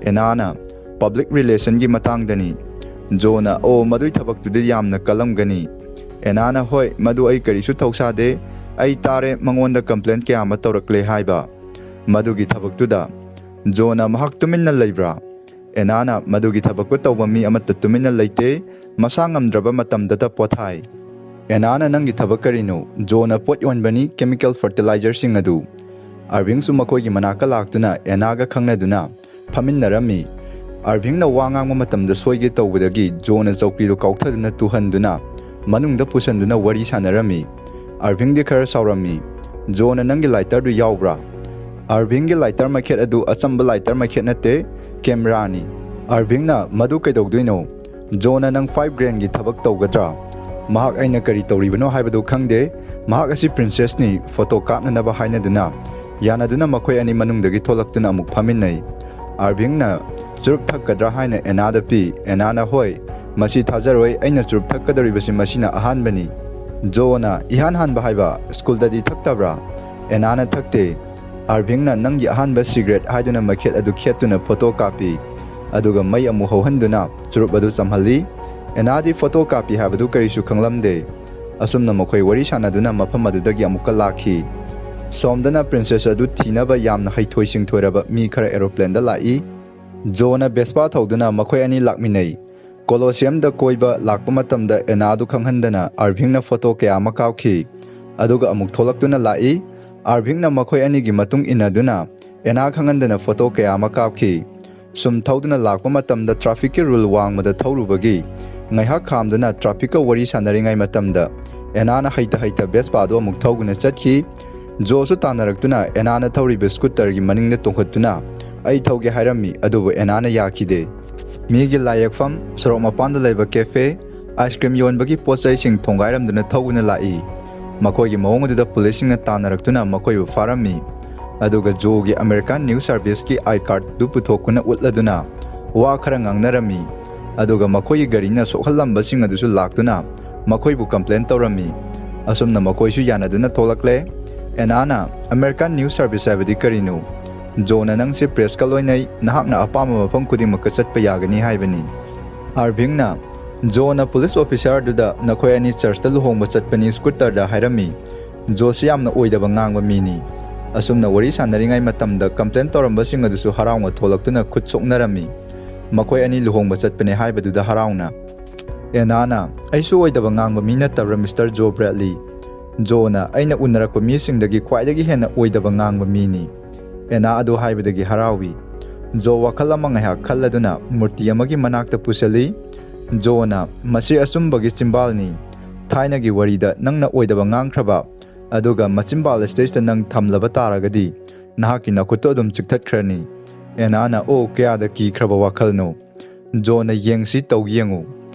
ꯑꯦꯅꯥꯅ, "ꯄꯕ꯭ꯂꯤꯛ ꯔꯤꯂꯦꯁꯟꯒꯤ ꯃꯇꯥꯡꯗꯅꯤ꯫" ꯖꯣꯅ, "ꯑꯣ, ꯃꯗꯨꯏ ꯊꯕꯛꯇꯨꯗꯤ ꯌꯥꯝꯅ ꯀꯜꯂꯝꯒꯅꯤ꯫" ꯑꯦꯅꯥꯅ, "ꯍꯣꯏ, ꯃꯗꯨ ꯑꯩ ꯀꯔꯤꯁꯨ ꯊꯧꯁꯥꯗꯦ꯫ ꯑꯩ ꯇꯥꯔꯦ ꯃꯉꯣꯟꯗ ꯀꯝꯄ꯭ꯂꯦꯟ ꯀꯌꯥ ꯑꯃ ꯇꯧꯔꯛꯂꯦ ꯍꯥꯏꯕ꯫" "ꯃꯗꯨꯒꯤ ꯊꯕꯛꯇꯨꯗ?" ꯖꯣꯅ, "ꯃꯍꯥꯛ ꯇꯨꯃꯤꯟꯅ ꯂꯩꯕ꯭ꯔꯥ?" ꯑꯦꯅꯥꯅ, "ꯃꯗꯨꯒꯤ ꯊꯕꯛꯇꯨ ꯇꯧꯕ ꯃꯤ ꯑꯃꯠꯇ ꯇꯨꯃꯤꯟꯅ ꯂꯩꯇꯦ, ꯃꯁꯥ ꯉꯝꯗ꯭ꯔꯕ ꯃꯇꯝꯗꯇ ꯄꯣꯊꯥꯏ꯫" ꯑꯦꯅꯥꯅ, "ꯅꯪꯒꯤ ꯊꯕꯛ ꯀꯔꯤꯅꯣ?" ꯖꯣꯅ, "ꯄꯣꯠ ꯌꯣꯟꯕꯅꯤ, ꯀꯦꯃꯤꯀꯦꯜ ꯐꯔꯇꯤꯂꯥꯏꯖꯔꯁꯤꯡ ꯑꯗꯨ꯫" ꯑꯥꯔꯚꯤꯡꯁꯨ ꯃꯈꯣꯏꯒꯤ ꯃꯅꯥꯛꯇ ꯂꯥꯛꯇꯨꯅ ꯑꯦꯅꯥꯒ ꯈꯪꯅꯗꯨꯅ ꯐꯝꯃꯤꯟꯅꯔꯝꯃꯤ꯫ ꯑꯥꯔꯚꯤꯡꯅ ꯋꯥ ꯉꯥꯡꯕ ꯃꯇꯝꯗ ꯁꯣꯏꯒꯦ ꯇꯧꯕꯗꯒꯤ ꯖꯣꯅ ꯆꯧꯀ꯭ꯔꯤꯗꯨ ꯀꯥꯎꯊꯗꯨꯅ ꯇꯨꯍꯟꯗꯨꯅ ꯃꯅꯨꯡꯗ ꯄꯨꯁꯟꯗꯨꯅ ꯋꯥꯔꯤ ꯁꯥꯟꯅꯔꯝꯃꯤ꯫ ꯑꯥꯔꯚꯤꯡꯗꯤ ꯈꯔ ꯁꯥꯎꯔꯝꯃꯤ꯫ "ꯖꯣꯅ, ꯅꯪꯒꯤ ꯂꯥꯏꯇꯔꯗꯨ ꯌꯥꯎꯕ꯭ꯔꯥ?" ꯑꯥꯔꯚꯤꯡꯒꯤ ꯂꯥꯏꯇꯔ ꯃꯩꯈꯦꯠ ꯑꯗꯨ ꯑꯆꯝꯕ ꯂꯥꯏꯇꯔ ꯃꯩꯈꯦꯠ ꯅꯠꯇꯦ, ꯀꯦꯃꯦꯔꯥꯅꯤ꯫ ꯑꯥꯔꯚꯤꯡꯅ, "ꯃꯗꯨ ꯀꯩꯗꯧꯗꯣꯏꯅꯣ?" ꯖꯣꯅ, "ꯅꯪ ꯐꯥꯏꯚ ꯒ꯭ꯔꯦꯟꯒꯤ ꯊꯕꯛ ꯇꯧꯒꯗ꯭ꯔꯥ?" ꯃꯍꯥꯛ ꯑꯩꯅ ꯀꯔꯤ ꯇꯧꯔꯤꯕꯅꯣ ꯍꯥꯏꯕꯗꯨ ꯈꯪꯗꯦ꯫ ꯃꯍꯥꯛ ꯑꯁꯤ ꯄ꯭ꯔꯤꯟꯁꯦꯁꯅꯤ, ꯐꯣꯇꯣ ꯀꯥꯞꯅꯅꯕ ꯍꯥꯏꯅꯗꯨꯅ ꯌꯥꯅꯗꯨꯅ ꯃꯈꯣꯏ ꯑꯅꯤ ꯃꯅꯨꯡꯗꯒꯤ ꯊꯣꯛꯂꯛꯇꯨꯅ ꯑꯃꯨꯛ ꯐꯝꯃꯤꯟꯅꯩ꯫ ꯑꯥꯔꯚꯤꯡꯅ ꯆꯨꯔꯨꯞ ꯊꯛꯀꯗ꯭ꯔꯥ ꯍꯥꯏꯅ ꯑꯦꯅꯥꯗ ꯄꯤ꯫ ꯑꯦꯅꯥꯅ, "ꯍꯣꯏ, ꯃꯁꯤ ꯊꯥꯖꯔꯣꯏ, ꯑꯩꯅ ꯆꯨꯔꯨꯞ ꯊꯛꯀꯗꯧꯔꯤꯕꯁꯤ ꯃꯁꯤꯅ ꯑꯍꯥꯟꯕꯅꯤ꯫" ꯖꯣꯅ, "ꯏꯍꯥꯟ ꯍꯥꯟꯕ ꯍꯥꯏꯕ? ꯁ꯭ꯀꯨꯜꯗꯗꯤ ꯊꯛꯇꯕ꯭ꯔꯥ?" ꯑꯦꯅꯥꯅ, "ꯊꯛꯇꯦ꯫" ꯑꯥꯔꯚꯤꯡꯅ, "ꯅꯪꯒꯤ ꯑꯍꯥꯟꯕ ꯁꯤꯒꯔꯦꯠ" ꯍꯥꯏꯗꯨꯅ ꯃꯩꯈꯦꯠ ꯑꯗꯨ ꯈꯦꯠꯇꯨꯅ ꯐꯣꯇꯣ ꯀꯥꯞꯄꯤ꯫ ꯑꯗꯨꯒ ꯃꯩ ꯑꯃꯨꯛ ꯍꯧꯍꯟꯗꯨꯅ ꯆꯨꯔꯨꯞ ꯑꯗꯨ ꯆꯝꯍꯜꯂꯤ꯫ ꯑꯦꯅꯥꯗꯤ ꯐꯣꯇꯣ ꯀꯥꯞꯄꯤ ꯍꯥꯏꯕꯗꯨ ꯀꯔꯤꯁꯨ ꯈꯪꯂꯝꯗꯦ꯫ ꯑꯁꯨꯝꯅ ꯃꯈꯣꯏ ꯋꯥꯔꯤ ꯁꯥꯟꯅꯗꯨꯅ ꯃꯐꯝ ꯑꯗꯨꯗꯒꯤ ꯑꯃꯨꯛꯀ ꯂꯥꯛꯈꯤ꯫ ꯁꯣꯝꯗꯅ ꯄ꯭ꯔꯤꯟꯁꯦꯁ ꯑꯗꯨ ꯊꯤꯅꯕ ꯌꯥꯝꯅ ꯍꯩꯊꯣꯏ ꯁꯤꯡꯊꯣꯏꯔꯕ ꯃꯤ ꯈꯔ ꯑꯦꯔꯣꯄ꯭ꯂꯦꯟꯗ ꯂꯥꯛꯏ꯫ ꯖꯣꯅ ꯚꯦꯁꯄꯥ ꯊꯧꯗꯨꯅ ꯃꯈꯣꯏ ꯑꯅꯤ ꯂꯥꯛꯃꯤꯟꯅꯩ꯫ ꯀꯣꯂꯣꯁꯤꯌꯝꯗ ꯀꯣꯏꯕ ꯂꯥꯛꯄ ꯃꯇꯝꯗ ꯑꯦꯅꯥꯗꯨ ꯈꯪꯍꯟꯗꯅ ꯑꯥꯔꯚꯤꯡꯅ ꯐꯣꯇꯣ ꯀꯌꯥ ꯑꯃ ꯀꯥꯞꯈꯤ꯫ ꯑꯗꯨꯒ ꯑꯃꯨꯛ ꯊꯣꯛꯂꯛꯇꯨꯅ ꯂꯥꯛꯏ꯫ ꯑꯥꯔꯚꯤꯡꯅ ꯃꯈꯣꯏ ꯑꯅꯤꯒꯤ ꯃꯇꯨꯡ ꯏꯟꯅꯗꯨꯅ ꯑꯦꯅꯥ ꯈꯪꯍꯟꯗꯅ ꯐꯣꯇꯣ ꯀꯌꯥ ꯑꯃ ꯀꯥꯞꯈꯤ꯫ ꯁꯨꯝ ꯊꯧꯗꯨꯅ ꯂꯥꯛꯄ ꯃꯇꯝꯗ ꯇ꯭ꯔꯥꯐꯤꯛꯀꯤ ꯔꯨꯜ ꯋꯥꯡꯃꯗ ꯊꯧꯔꯨꯕꯒꯤ ꯉꯥꯏꯍꯥꯛ ꯈꯥꯝꯗꯨꯅ ꯇ꯭ꯔꯥꯐꯤꯛꯀ ꯋꯥꯔꯤ ꯁꯥꯟꯅꯔꯤꯉꯩ ꯃꯇꯝꯗ ꯑꯦꯅꯥꯅ ꯍꯩꯇ ꯍꯩꯇ ꯚꯦꯁꯄꯥꯗꯣ ꯑꯃꯨꯛ ꯊꯧꯗꯨꯅ ꯆꯠꯈꯤ꯫ ꯖꯣꯁꯨ ꯇꯥꯟꯅꯔꯛꯇꯨꯅ ꯑꯦꯅꯥꯅ ꯊꯧꯔꯤꯕ ꯁ꯭ꯀꯨꯇꯔꯒꯤ ꯃꯅꯤꯡꯗ ꯇꯣꯡꯈꯠꯇꯨꯅ ꯑꯩ ꯊꯧꯒꯦ ꯍꯥꯏꯔꯝꯃꯤ, ꯑꯗꯨꯕꯨ ꯑꯦꯅꯥꯅ ꯌꯥꯈꯤꯗꯦ꯫ ꯃꯤꯒꯤ ꯂꯥꯏꯌꯦꯛꯐꯝ ꯁꯣꯔꯣꯛ ꯃꯄꯥꯟꯗ ꯂꯩꯕ ꯀꯦꯐꯦ, ꯑꯥꯏꯁ ꯀ꯭ꯔꯤꯝ ꯌꯣꯟꯕꯒꯤ ꯄꯣꯠ ꯆꯩꯁꯤꯡ ꯊꯣꯡꯒꯥꯏꯔꯝꯗꯨꯅ ꯊꯧꯗꯨꯅ ꯂꯥꯛꯏ꯫ ꯃꯈꯣꯏꯒꯤ ꯃꯑꯣꯡ ꯑꯗꯨꯗ ꯄꯨꯂꯤꯁꯁꯤꯡꯅ ꯇꯥꯟꯅꯔꯛꯇꯨꯅ ꯃꯈꯣꯏꯕꯨ ꯐꯥꯔꯝꯃꯤ꯫ ꯑꯗꯨꯒ ꯖꯣꯒꯤ ꯑꯃꯦꯔꯤꯀꯥꯟ ꯅ꯭ꯌꯨꯁ ꯁꯥꯔꯚꯤꯁꯀꯤ ꯑꯥꯏ ꯀꯥꯔꯗ ꯑꯗꯨ ꯄꯨꯊꯣꯛꯇꯨꯅ ꯎꯠꯂꯗꯨꯅ ꯋꯥ ꯈꯔ ꯉꯥꯡꯅꯔꯝꯃꯤ꯫ ꯑꯗꯨꯒ ꯃꯈꯣꯏꯒꯤ ꯒꯥꯔꯤꯅ ꯁꯣꯛꯍꯜꯂꯝꯕꯁꯤꯡ ꯑꯗꯨꯁꯨ ꯂꯥꯛꯇꯨꯅ ꯃꯈꯣꯏꯕꯨ ꯀꯝꯄ꯭ꯂꯦꯟ ꯇꯧꯔꯝꯃꯤ꯫ ꯑꯁꯨꯝꯅ ꯃꯈꯣꯏꯁꯨ ꯌꯥꯅꯗꯨꯅ ꯊꯣꯛꯂꯛꯂꯦ꯫ ꯑꯦꯅꯥꯅ, "ꯑꯃꯦꯔꯤꯀꯥꯟ ꯅ꯭ꯌꯨꯁ ꯁꯥꯔꯚꯤꯁ ꯍꯥꯏꯕꯗꯤ ꯀꯔꯤꯅꯣ?" ꯖꯣꯅ, "ꯅꯪꯁꯦ ꯄ꯭ꯔꯦꯁꯀ ꯂꯣꯏꯅꯩ, ꯅꯍꯥꯛꯅ ꯑꯄꯥꯝꯕ ꯃꯐꯝ ꯈꯨꯗꯤꯡꯃꯛꯇ ꯆꯠꯄ ꯌꯥꯒꯅꯤ" ꯍꯥꯏꯕꯅꯤ꯫ ꯑꯥꯔꯚꯤꯡꯅ, "ꯖꯣꯅ ꯄꯨꯂꯤꯁ ꯑꯣꯐꯤꯁꯥꯔꯗꯨꯗ ꯅꯈꯣꯏ ꯑꯅꯤ ꯆꯔꯆꯇ ꯂꯨꯍꯣꯡꯕ ꯆꯠꯄꯅꯤ ꯁ꯭ꯀꯨꯇꯔꯗ ꯍꯥꯏꯔꯝꯃꯤ꯫ ꯖꯣꯁꯤ ꯌꯥꯝꯅ ꯑꯣꯏꯗꯕ ꯉꯥꯡꯕ ꯃꯤꯅꯤ꯫" ꯑꯁꯨꯝꯅ ꯋꯥꯔꯤ ꯁꯥꯟꯅꯔꯤꯉꯩ ꯃꯇꯝꯗ ꯀꯝꯄ꯭ꯂꯦꯟ ꯇꯧꯔꯝꯕꯁꯤꯡ ꯑꯗꯨꯁꯨ ꯍꯔꯥꯎꯅ ꯊꯣꯛꯂꯛꯇꯨꯅ ꯈꯨꯠ ꯁꯣꯛꯅꯔꯝꯃꯤ꯫ ꯃꯈꯣꯏ ꯑꯅꯤ ꯂꯨꯍꯣꯡꯕ ꯆꯠꯄꯅꯦ ꯍꯥꯏꯕꯗꯨꯗ ꯍꯔꯥꯎꯅ꯫ ꯑꯦꯅꯥꯅ, "ꯑꯩꯁꯨ ꯑꯣꯏꯗꯕ ꯉꯥꯡꯕ ꯃꯤ ꯅꯠꯇꯕ꯭ꯔꯥ, ꯃꯤꯁꯇꯔ ꯖꯣ ꯕ꯭ꯔꯦꯗꯂꯤ?" ꯖꯣꯅ, "ꯑꯩꯅ ꯎꯅꯔꯛꯄ ꯃꯤꯁꯤꯡꯗꯒꯤ ꯈ꯭ꯋꯥꯏꯗꯒꯤ ꯍꯦꯟꯅ ꯑꯣꯏꯗꯕ ꯉꯥꯡꯕ ꯃꯤꯅꯤ꯫" ꯑꯦꯅꯥ ꯑꯗꯨ ꯍꯥꯏꯕꯗꯒꯤ ꯍꯔꯥꯎꯏ꯫ ꯖꯣ ꯋꯥꯈꯜ ꯑꯃ ꯉꯥꯏꯍꯥꯛ ꯈꯜꯂꯗꯨꯅ ꯃꯨꯔꯇꯤ ꯑꯃꯒꯤ ꯃꯅꯥꯛꯇ ꯄꯨꯁꯤꯜꯂꯤ꯫ ꯖꯣꯅ, "ꯃꯁꯤ ꯑꯆꯨꯝꯕꯒꯤ ꯆꯤꯝꯕꯥꯜꯅꯤ꯫ ꯊꯥꯏꯅꯒꯤ ꯋꯥꯔꯤꯗ ꯅꯪꯅ ꯑꯣꯏꯗꯕ ꯉꯥꯡꯈ꯭ꯔꯕ, ꯑꯗꯨꯒ ꯃꯆꯤꯝꯕꯥꯜ ꯑꯁꯤꯗꯩꯁꯤꯗ ꯅꯪ ꯊꯝꯂꯕ ꯇꯥꯔꯒꯗꯤ ꯅꯍꯥꯛꯀꯤ ꯅꯈꯨꯠꯇꯣ ꯑꯗꯨꯝ ꯆꯤꯛꯊꯠꯈ꯭ꯔꯅꯤ꯫" ꯑꯦꯅꯥꯅ, "ꯑꯣ, ꯀꯌꯥꯗ ꯀꯤꯈ꯭ꯔꯕ ꯋꯥꯈꯜꯅꯣ!" ꯖꯣꯅ, "ꯌꯦꯡꯁꯤ, ꯇꯧ ꯌꯦꯡꯉꯨ꯫"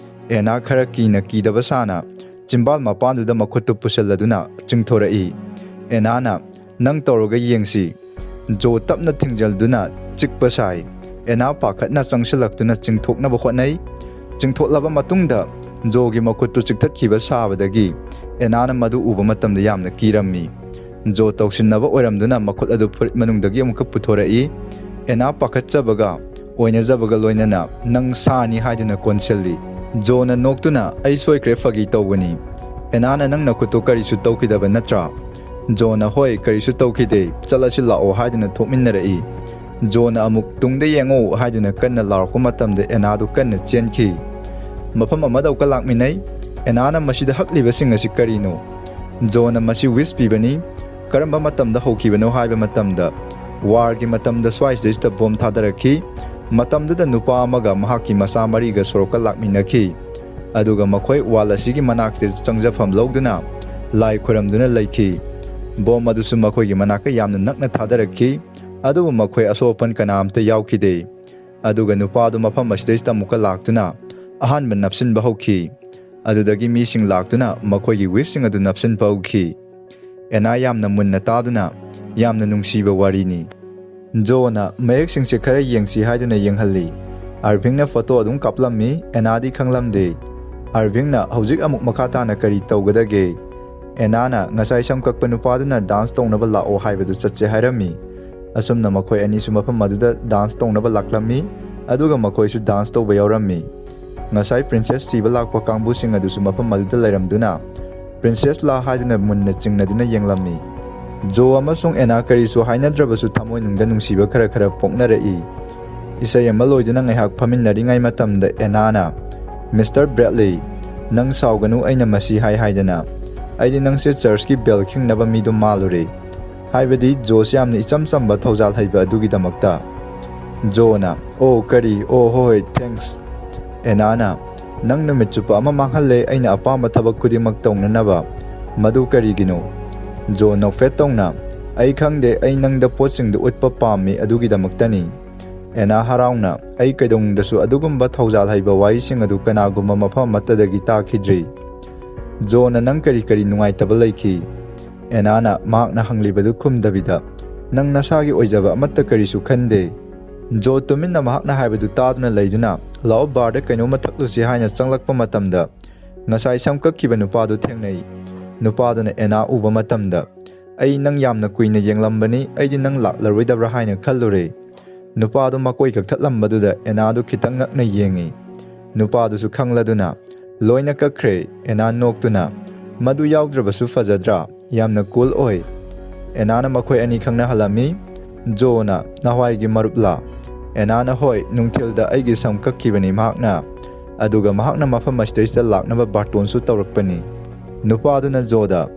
ꯑꯦꯅꯥ ꯈꯔ ꯀꯤꯅ ꯀꯤꯗꯕ ꯁꯥꯅ ꯆꯤꯝꯕꯥꯜ ꯃꯄꯥꯟꯗꯨꯗ ꯃꯈꯨꯠꯇꯨ ꯄꯨꯁꯜꯂꯗꯨꯅ ꯆꯤꯡꯊꯣꯔꯛꯏ꯫ ꯑꯦꯅꯥꯅ, "ꯅꯪ ꯇꯧꯔꯒ ꯌꯦꯡꯁꯤ꯫" ꯖꯣ ꯇꯞꯅ ꯊꯤꯡꯖꯤꯜꯗꯨꯅ ꯆꯤꯛꯄ ꯁꯥꯏ꯫ ꯑꯦꯅꯥ ꯄꯥꯈꯠꯅ ꯆꯪꯁꯤꯜꯂꯛꯇꯨꯅ ꯆꯤꯡꯊꯣꯛꯅꯕ ꯍꯣꯠꯅꯩ꯫ ꯆꯤꯡꯊꯣꯛꯂꯕ ꯃꯇꯨꯡꯗ ꯖꯣꯒꯤ ꯃꯈꯨꯠꯇꯨ ꯆꯤꯛꯊꯠꯈꯤꯕ ꯁꯥꯕꯗꯒꯤ ꯑꯦꯅꯥꯅ ꯃꯗꯨ ꯎꯕ ꯃꯇꯝꯗ ꯌꯥꯝꯅ ꯀꯤꯔꯝꯃꯤ꯫ ꯖꯣ ꯇꯧꯁꯤꯟꯅꯕ ꯑꯣꯏꯔꯝꯗꯨꯅ ꯃꯈꯨꯠ ꯑꯗꯨ ꯐꯨꯔꯤꯠ ꯃꯅꯨꯡꯗꯒꯤ ꯑꯃꯨꯛꯀ ꯄꯨꯊꯣꯔꯛꯏ꯫ ꯑꯦꯅꯥ ꯄꯥꯈꯠꯆꯕꯒ ꯑꯣꯏꯅꯖꯕꯒ ꯂꯣꯏꯅꯅ, "ꯅꯪ ꯁꯥꯅꯤ" ꯍꯥꯏꯗꯨꯅ ꯀꯣꯟꯁꯤꯜꯂꯤ꯫ ꯖꯣꯅ ꯅꯣꯛꯇꯨꯅ, "ꯑꯩ ꯁꯣꯏꯈ꯭ꯔꯦ, ꯐꯥꯒꯤ ꯇꯧꯕꯅꯤ꯫" ꯑꯦꯅꯥꯅ, "ꯅꯪ ꯅꯈꯨꯠꯇꯨ ꯀꯔꯤꯁꯨ ꯇꯧꯈꯤꯗꯕ ꯅꯠꯇ꯭ꯔꯥ?" ꯖꯣꯅ, "ꯍꯣꯏ, ꯀꯔꯤꯁꯨ ꯇꯧꯈꯤꯗꯦ, ꯆꯠꯂꯁꯤ ꯂꯥꯛꯑꯣ" ꯍꯥꯏꯗꯨꯅ ꯊꯣꯛꯃꯤꯟꯅꯔꯛꯏ꯫ ꯖꯣꯅ ꯑꯃꯨꯛ, "ꯇꯨꯡꯗ ꯌꯦꯡꯉꯨ" ꯍꯥꯏꯗꯨꯅ ꯀꯟꯅ ꯂꯥꯎꯔꯛꯄ ꯃꯇꯝꯗ ꯑꯦꯅꯥꯗꯨ ꯀꯟꯅ ꯆꯦꯟꯈꯤ꯫ ꯃꯐꯝ ꯑꯃꯗ ꯑꯃꯨꯛꯀ ꯂꯥꯛꯃꯤꯟꯅꯩ꯫ ꯑꯦꯅꯥꯅ, "ꯃꯁꯤꯗ ꯍꯛꯂꯤꯕꯁꯤꯡ ꯑꯁꯤ ꯀꯔꯤꯅꯣ?" ꯖꯣꯅ, "ꯃꯁꯤ ꯋꯤꯁ ꯄꯤꯕꯅꯤ꯫ ꯀꯔꯝꯕ ꯃꯇꯝꯗ ꯍꯧꯈꯤꯕꯅꯣ ꯍꯥꯏꯕ ꯃꯇꯝꯗ, ꯋꯥꯔꯒꯤ ꯃꯇꯝꯗ ꯁ꯭ꯋꯥꯏꯁꯤꯗꯩꯁꯤꯗ ꯕꯣꯝ ꯊꯥꯗꯔꯛꯈꯤ꯫ ꯃꯇꯝꯗꯨꯗ ꯅꯨꯄꯥ ꯑꯃꯒ ꯃꯍꯥꯛꯀꯤ ꯃꯆꯥ ꯃꯔꯤꯒ ꯁꯣꯔꯣꯛꯀ ꯂꯥꯛꯃꯤꯟꯅꯈꯤ꯫ ꯑꯗꯨꯒ ꯃꯈꯣꯏ ꯋꯥꯜ ꯑꯁꯤꯒꯤ ꯃꯅꯥꯛꯇ ꯆꯪꯖꯐꯝ ꯂꯧꯗꯨꯅ ꯂꯥꯏ ꯈꯣꯏꯔꯝꯗꯨꯅ ꯂꯩꯈꯤ꯫ ꯕꯣꯝ ꯑꯗꯨꯁꯨ ꯃꯈꯣꯏꯒꯤ ꯃꯅꯥꯛꯇ ꯌꯥꯝꯅ ꯅꯛꯅ ꯊꯥꯗꯔꯛꯈꯤ꯫ ꯑꯗꯨꯕꯨ ꯃꯈꯣꯏ ꯑꯁꯣꯛ ꯑꯄꯟ ꯀꯅꯥꯝꯇ ꯌꯥꯎꯈꯤꯗꯦ꯫ ꯑꯗꯨꯒ ꯅꯨꯄꯥ ꯑꯗꯨ ꯃꯐꯝ ꯑꯁꯤꯗꯩꯁꯤꯗ ꯑꯃꯨꯛꯀ ꯂꯥꯛꯇꯨꯅ ꯑꯍꯥꯟꯕ ꯅꯞꯁꯤꯟꯕ ꯍꯧꯈꯤ꯫ ꯑꯗꯨꯗꯒꯤ ꯃꯤꯁꯤꯡ ꯂꯥꯛꯇꯨꯅ ꯃꯈꯣꯏꯒꯤ ꯋꯤꯁꯁꯤꯡ ꯑꯗꯨ ꯅꯞꯁꯤꯟꯕ ꯍꯧꯈꯤ꯫ ꯑꯦꯅꯥ ꯌꯥꯝꯅ ꯃꯨꯟꯅ ꯇꯥꯗꯨꯅ ꯌꯥꯝꯅ ꯅꯨꯡꯁꯤꯕ ꯋꯥꯔꯤꯅꯤ꯫ ꯖꯣꯅ ꯃꯌꯦꯛꯁꯤꯡꯁꯦ ꯈꯔ ꯌꯦꯡꯁꯤ ꯍꯥꯏꯗꯨꯅ ꯌꯦꯡꯍꯜꯂꯤ꯫ ꯑꯔꯚꯤꯡꯅ ꯐꯣꯇꯣ ꯑꯗꯨꯝ ꯀꯥꯞꯂꯝꯃꯤ, ꯑꯦꯅꯥꯗꯤ ꯈꯪꯂꯝꯗꯦ꯫ ꯑꯔꯚꯤꯡꯅ, "ꯍꯧꯖꯤꯛ ꯑꯃꯨꯛ ꯃꯈꯥ ꯇꯥꯅ ꯀꯔꯤ ꯇꯧꯒꯗꯒꯦ?" ꯑꯦꯅꯥꯅ, "ꯉꯁꯥꯏ ꯁꯝ ꯀꯛꯄ ꯅꯨꯄꯥꯗꯨꯅ ꯗꯥꯟꯁ ꯇꯧꯅꯕ ꯂꯥꯛꯑꯣ ꯍꯥꯏꯕꯗꯨ ꯆꯠꯁꯦ ꯍꯥꯏꯔꯝꯃꯤ꯫" ꯑꯁꯨꯝꯅ ꯃꯈꯣꯏ ꯑꯅꯤꯁꯨ ꯃꯐꯝ ꯑꯗꯨꯗ ꯗꯥꯟꯁ ꯇꯧꯅꯕ ꯂꯥꯛꯂꯝꯃꯤ, ꯑꯗꯨꯒ ꯃꯈꯣꯏꯁꯨ ꯗꯥꯟꯁ ꯇꯧꯕ ꯌꯥꯎꯔꯝꯃꯤ꯫ ꯉꯁꯥꯏ ꯄ꯭ꯔꯤꯟꯁꯦꯁ ꯊꯤꯕ ꯂꯥꯛꯄ ꯀꯥꯡꯕꯨꯁꯤꯡ ꯑꯗꯨꯁꯨ ꯃꯐꯝ ꯑꯗꯨꯗ ꯂꯩꯔꯝꯗꯨꯅ, "ꯄ꯭ꯔꯤꯟꯁꯦꯁ ꯂꯥ?" ꯍꯥꯏꯗꯨꯅ ꯃꯨꯟꯅ ꯆꯤꯡꯅꯗꯨꯅ ꯌꯦꯡꯂꯝꯃꯤ꯫ ꯖꯣ ꯑꯃꯁꯨꯡ ꯑꯦꯅꯥ ꯀꯔꯤꯁꯨ ꯍꯥꯏꯅꯗ꯭ꯔꯕꯁꯨ ꯊꯃꯣꯏꯅꯨꯡꯗ ꯅꯨꯡꯁꯤꯕ ꯈꯔ ꯈꯔ ꯄꯣꯛꯅꯔꯛꯏ꯫ ꯏꯁꯩ ꯑꯃ ꯂꯣꯏꯗꯨꯅ ꯉꯥꯏꯍꯥꯛ ꯐꯝꯃꯤꯟꯅꯔꯤꯉꯩ ꯃꯇꯝꯗ ꯑꯦꯅꯥꯅ, "ꯃꯤꯁꯇꯔ ꯕ꯭ꯔꯦꯗꯂꯤ, ꯅꯪ ꯁꯥꯎꯒꯅꯨ ꯑꯩꯅ ꯃꯁꯤ ꯍꯥꯏ ꯍꯥꯏꯗꯅ꯫ ꯑꯩꯗꯤ ꯅꯪꯁꯦ ꯆꯔꯆꯀꯤ ꯕꯦꯜ ꯈꯤꯡꯅꯕ ꯃꯤꯗꯣ ꯃꯥꯜꯂꯨꯔꯦ꯫ ꯍꯥꯏꯕꯗꯤ ꯖꯣꯁꯦ ꯌꯥꯝꯅ ꯏꯆꯝ ꯆꯝꯕ ꯊꯧꯖꯥꯜ ꯍꯩꯕ ꯑꯗꯨꯒꯤꯗꯃꯛꯇ꯫" ꯖꯣꯅ, "ꯑꯣ, ꯀꯔꯤ? ꯑꯣ, ꯍꯣꯏ, ꯍꯣꯏ, ꯊꯦꯡꯛꯁ꯫" ꯑꯦꯅꯥꯅ, "ꯅꯪ ꯅꯨꯃꯤꯠ ꯆꯨꯞꯄ ꯑꯃ ꯃꯥꯡꯍꯜꯂꯦ ꯑꯩꯅ ꯑꯄꯥꯝꯕ ꯊꯕꯛ ꯈꯨꯗꯤꯡꯃꯛ ꯇꯧꯅꯅꯕ꯫ ꯃꯗꯨ ꯀꯔꯤꯒꯤꯅꯣ?" ꯖꯣ ꯅꯣꯛꯐꯦꯠ ꯇꯧꯅ, "ꯑꯩ ꯈꯪꯗꯦ, ꯑꯩ ꯅꯪꯗ ꯄꯣꯠꯁꯤꯡꯗꯨ ꯎꯠꯄ ꯄꯥꯝꯃꯤ, ꯑꯗꯨꯒꯤꯗꯃꯛꯇꯅꯤ꯫" ꯑꯦꯅꯥ ꯍꯔꯥꯎꯅ, "ꯑꯩ ꯀꯩꯗꯧꯅꯨꯡꯗꯁꯨ ꯑꯗꯨꯒꯨꯝꯕ ꯊꯧꯖꯥꯜ ꯍꯩꯕ ꯋꯥꯍꯩꯁꯤꯡ ꯑꯗꯨ ꯀꯅꯥꯒꯨꯝꯕ ꯃꯐꯝ ꯑꯃꯠꯇꯗꯒꯤ ꯇꯥꯈꯤꯗ꯭ꯔꯤ꯫" ꯖꯣꯅ ꯅꯪ ꯀꯔꯤ ꯀꯔꯤ ꯅꯨꯡꯉꯥꯏꯇꯕ ꯂꯩꯈꯤ? ꯑꯦꯅꯥꯅ ꯃꯍꯥꯛꯅ ꯍꯪꯂꯤꯕꯗꯨ ꯈꯨꯝꯗꯕꯤꯗ, ꯅꯪ ꯅꯁꯥꯒꯤ ꯑꯣꯏꯖꯕ ꯑꯃꯠꯇ ꯀꯔꯤꯁꯨ ꯈꯟꯗꯦ꯫ ꯖꯣ ꯇꯨꯃꯤꯟꯅ ꯃꯍꯥꯛꯅ ꯍꯥꯏꯕꯗꯨ ꯇꯥꯗꯨꯅ ꯂꯩꯗꯨꯅ, ꯂꯥꯛꯑꯣ, ꯕꯥꯔꯗ ꯀꯩꯅꯣꯝꯃ ꯊꯛꯂꯨꯁꯤ ꯍꯥꯏꯅ ꯆꯪꯂꯛꯄ ꯃꯇꯝꯗ, ꯉꯁꯥꯏ ꯁꯝ ꯀꯛꯈꯤꯕ ꯅꯨꯄꯥꯗꯨ ꯊꯦꯡꯅꯩ꯫ ꯅꯨꯄꯥꯗꯨꯅ ꯑꯦꯅꯥ ꯎꯕ ꯃꯇꯝꯗ, ꯑꯩ ꯅꯪ ꯌꯥꯝꯅ ꯀꯨꯏꯅ ꯌꯦꯡꯂꯝꯕꯅꯤ, ꯑꯩꯗꯤ ꯅꯪ ꯂꯥꯛꯂꯔꯣꯏꯗꯕ꯭ꯔꯥ ꯍꯥꯏꯅ ꯈꯜꯂꯨꯔꯦ꯫ ꯅꯨꯄꯥꯗꯨ ꯃꯀꯣꯏ ꯀꯛꯊꯠꯂꯝꯕꯗꯨꯗ ꯑꯦꯅꯥꯗꯨ ꯈꯤꯇꯪ ꯉꯛꯅ ꯌꯦꯡꯉꯤ꯫ ꯅꯨꯄꯥꯗꯨꯁꯨ ꯈꯪꯂꯗꯨꯅ, ꯂꯣꯏꯅ ꯀꯛꯈ꯭ꯔꯦ, ꯑꯦꯅꯥ ꯅꯣꯛꯇꯨꯅ꯫ ꯃꯗꯨ ꯌꯥꯎꯗ꯭ꯔꯕꯁꯨ ꯐꯖꯗ꯭ꯔꯥ? ꯌꯥꯝꯅ ꯀꯨꯜ ꯑꯣꯏ꯫ ꯑꯦꯅꯥꯅ ꯃꯈꯣꯏ ꯑꯅꯤ ꯈꯪꯅꯍꯜꯂꯝꯃꯤ꯫ ꯖꯣꯅ, ꯅꯍꯋꯥꯏꯒꯤ ꯃꯔꯨꯞꯂꯥ? ꯑꯦꯅꯥꯅ, ꯍꯣꯏ, ꯅꯨꯡꯊꯤꯜꯗ ꯑꯩꯒꯤ ꯁꯝ ꯀꯛꯈꯤꯕꯅꯤ ꯃꯍꯥꯛꯅ꯫ ꯑꯗꯨꯒ ꯃꯍꯥꯛꯅ ꯃꯐꯝ ꯑꯁꯤꯗꯩꯁꯤꯗ ꯂꯥꯛꯅꯕ ꯕꯥꯔꯇꯣꯟꯁꯨ ꯇꯧꯔꯛꯄꯅꯤ꯫ ꯅꯨꯄꯥꯗꯨꯅ ꯖꯣꯗ,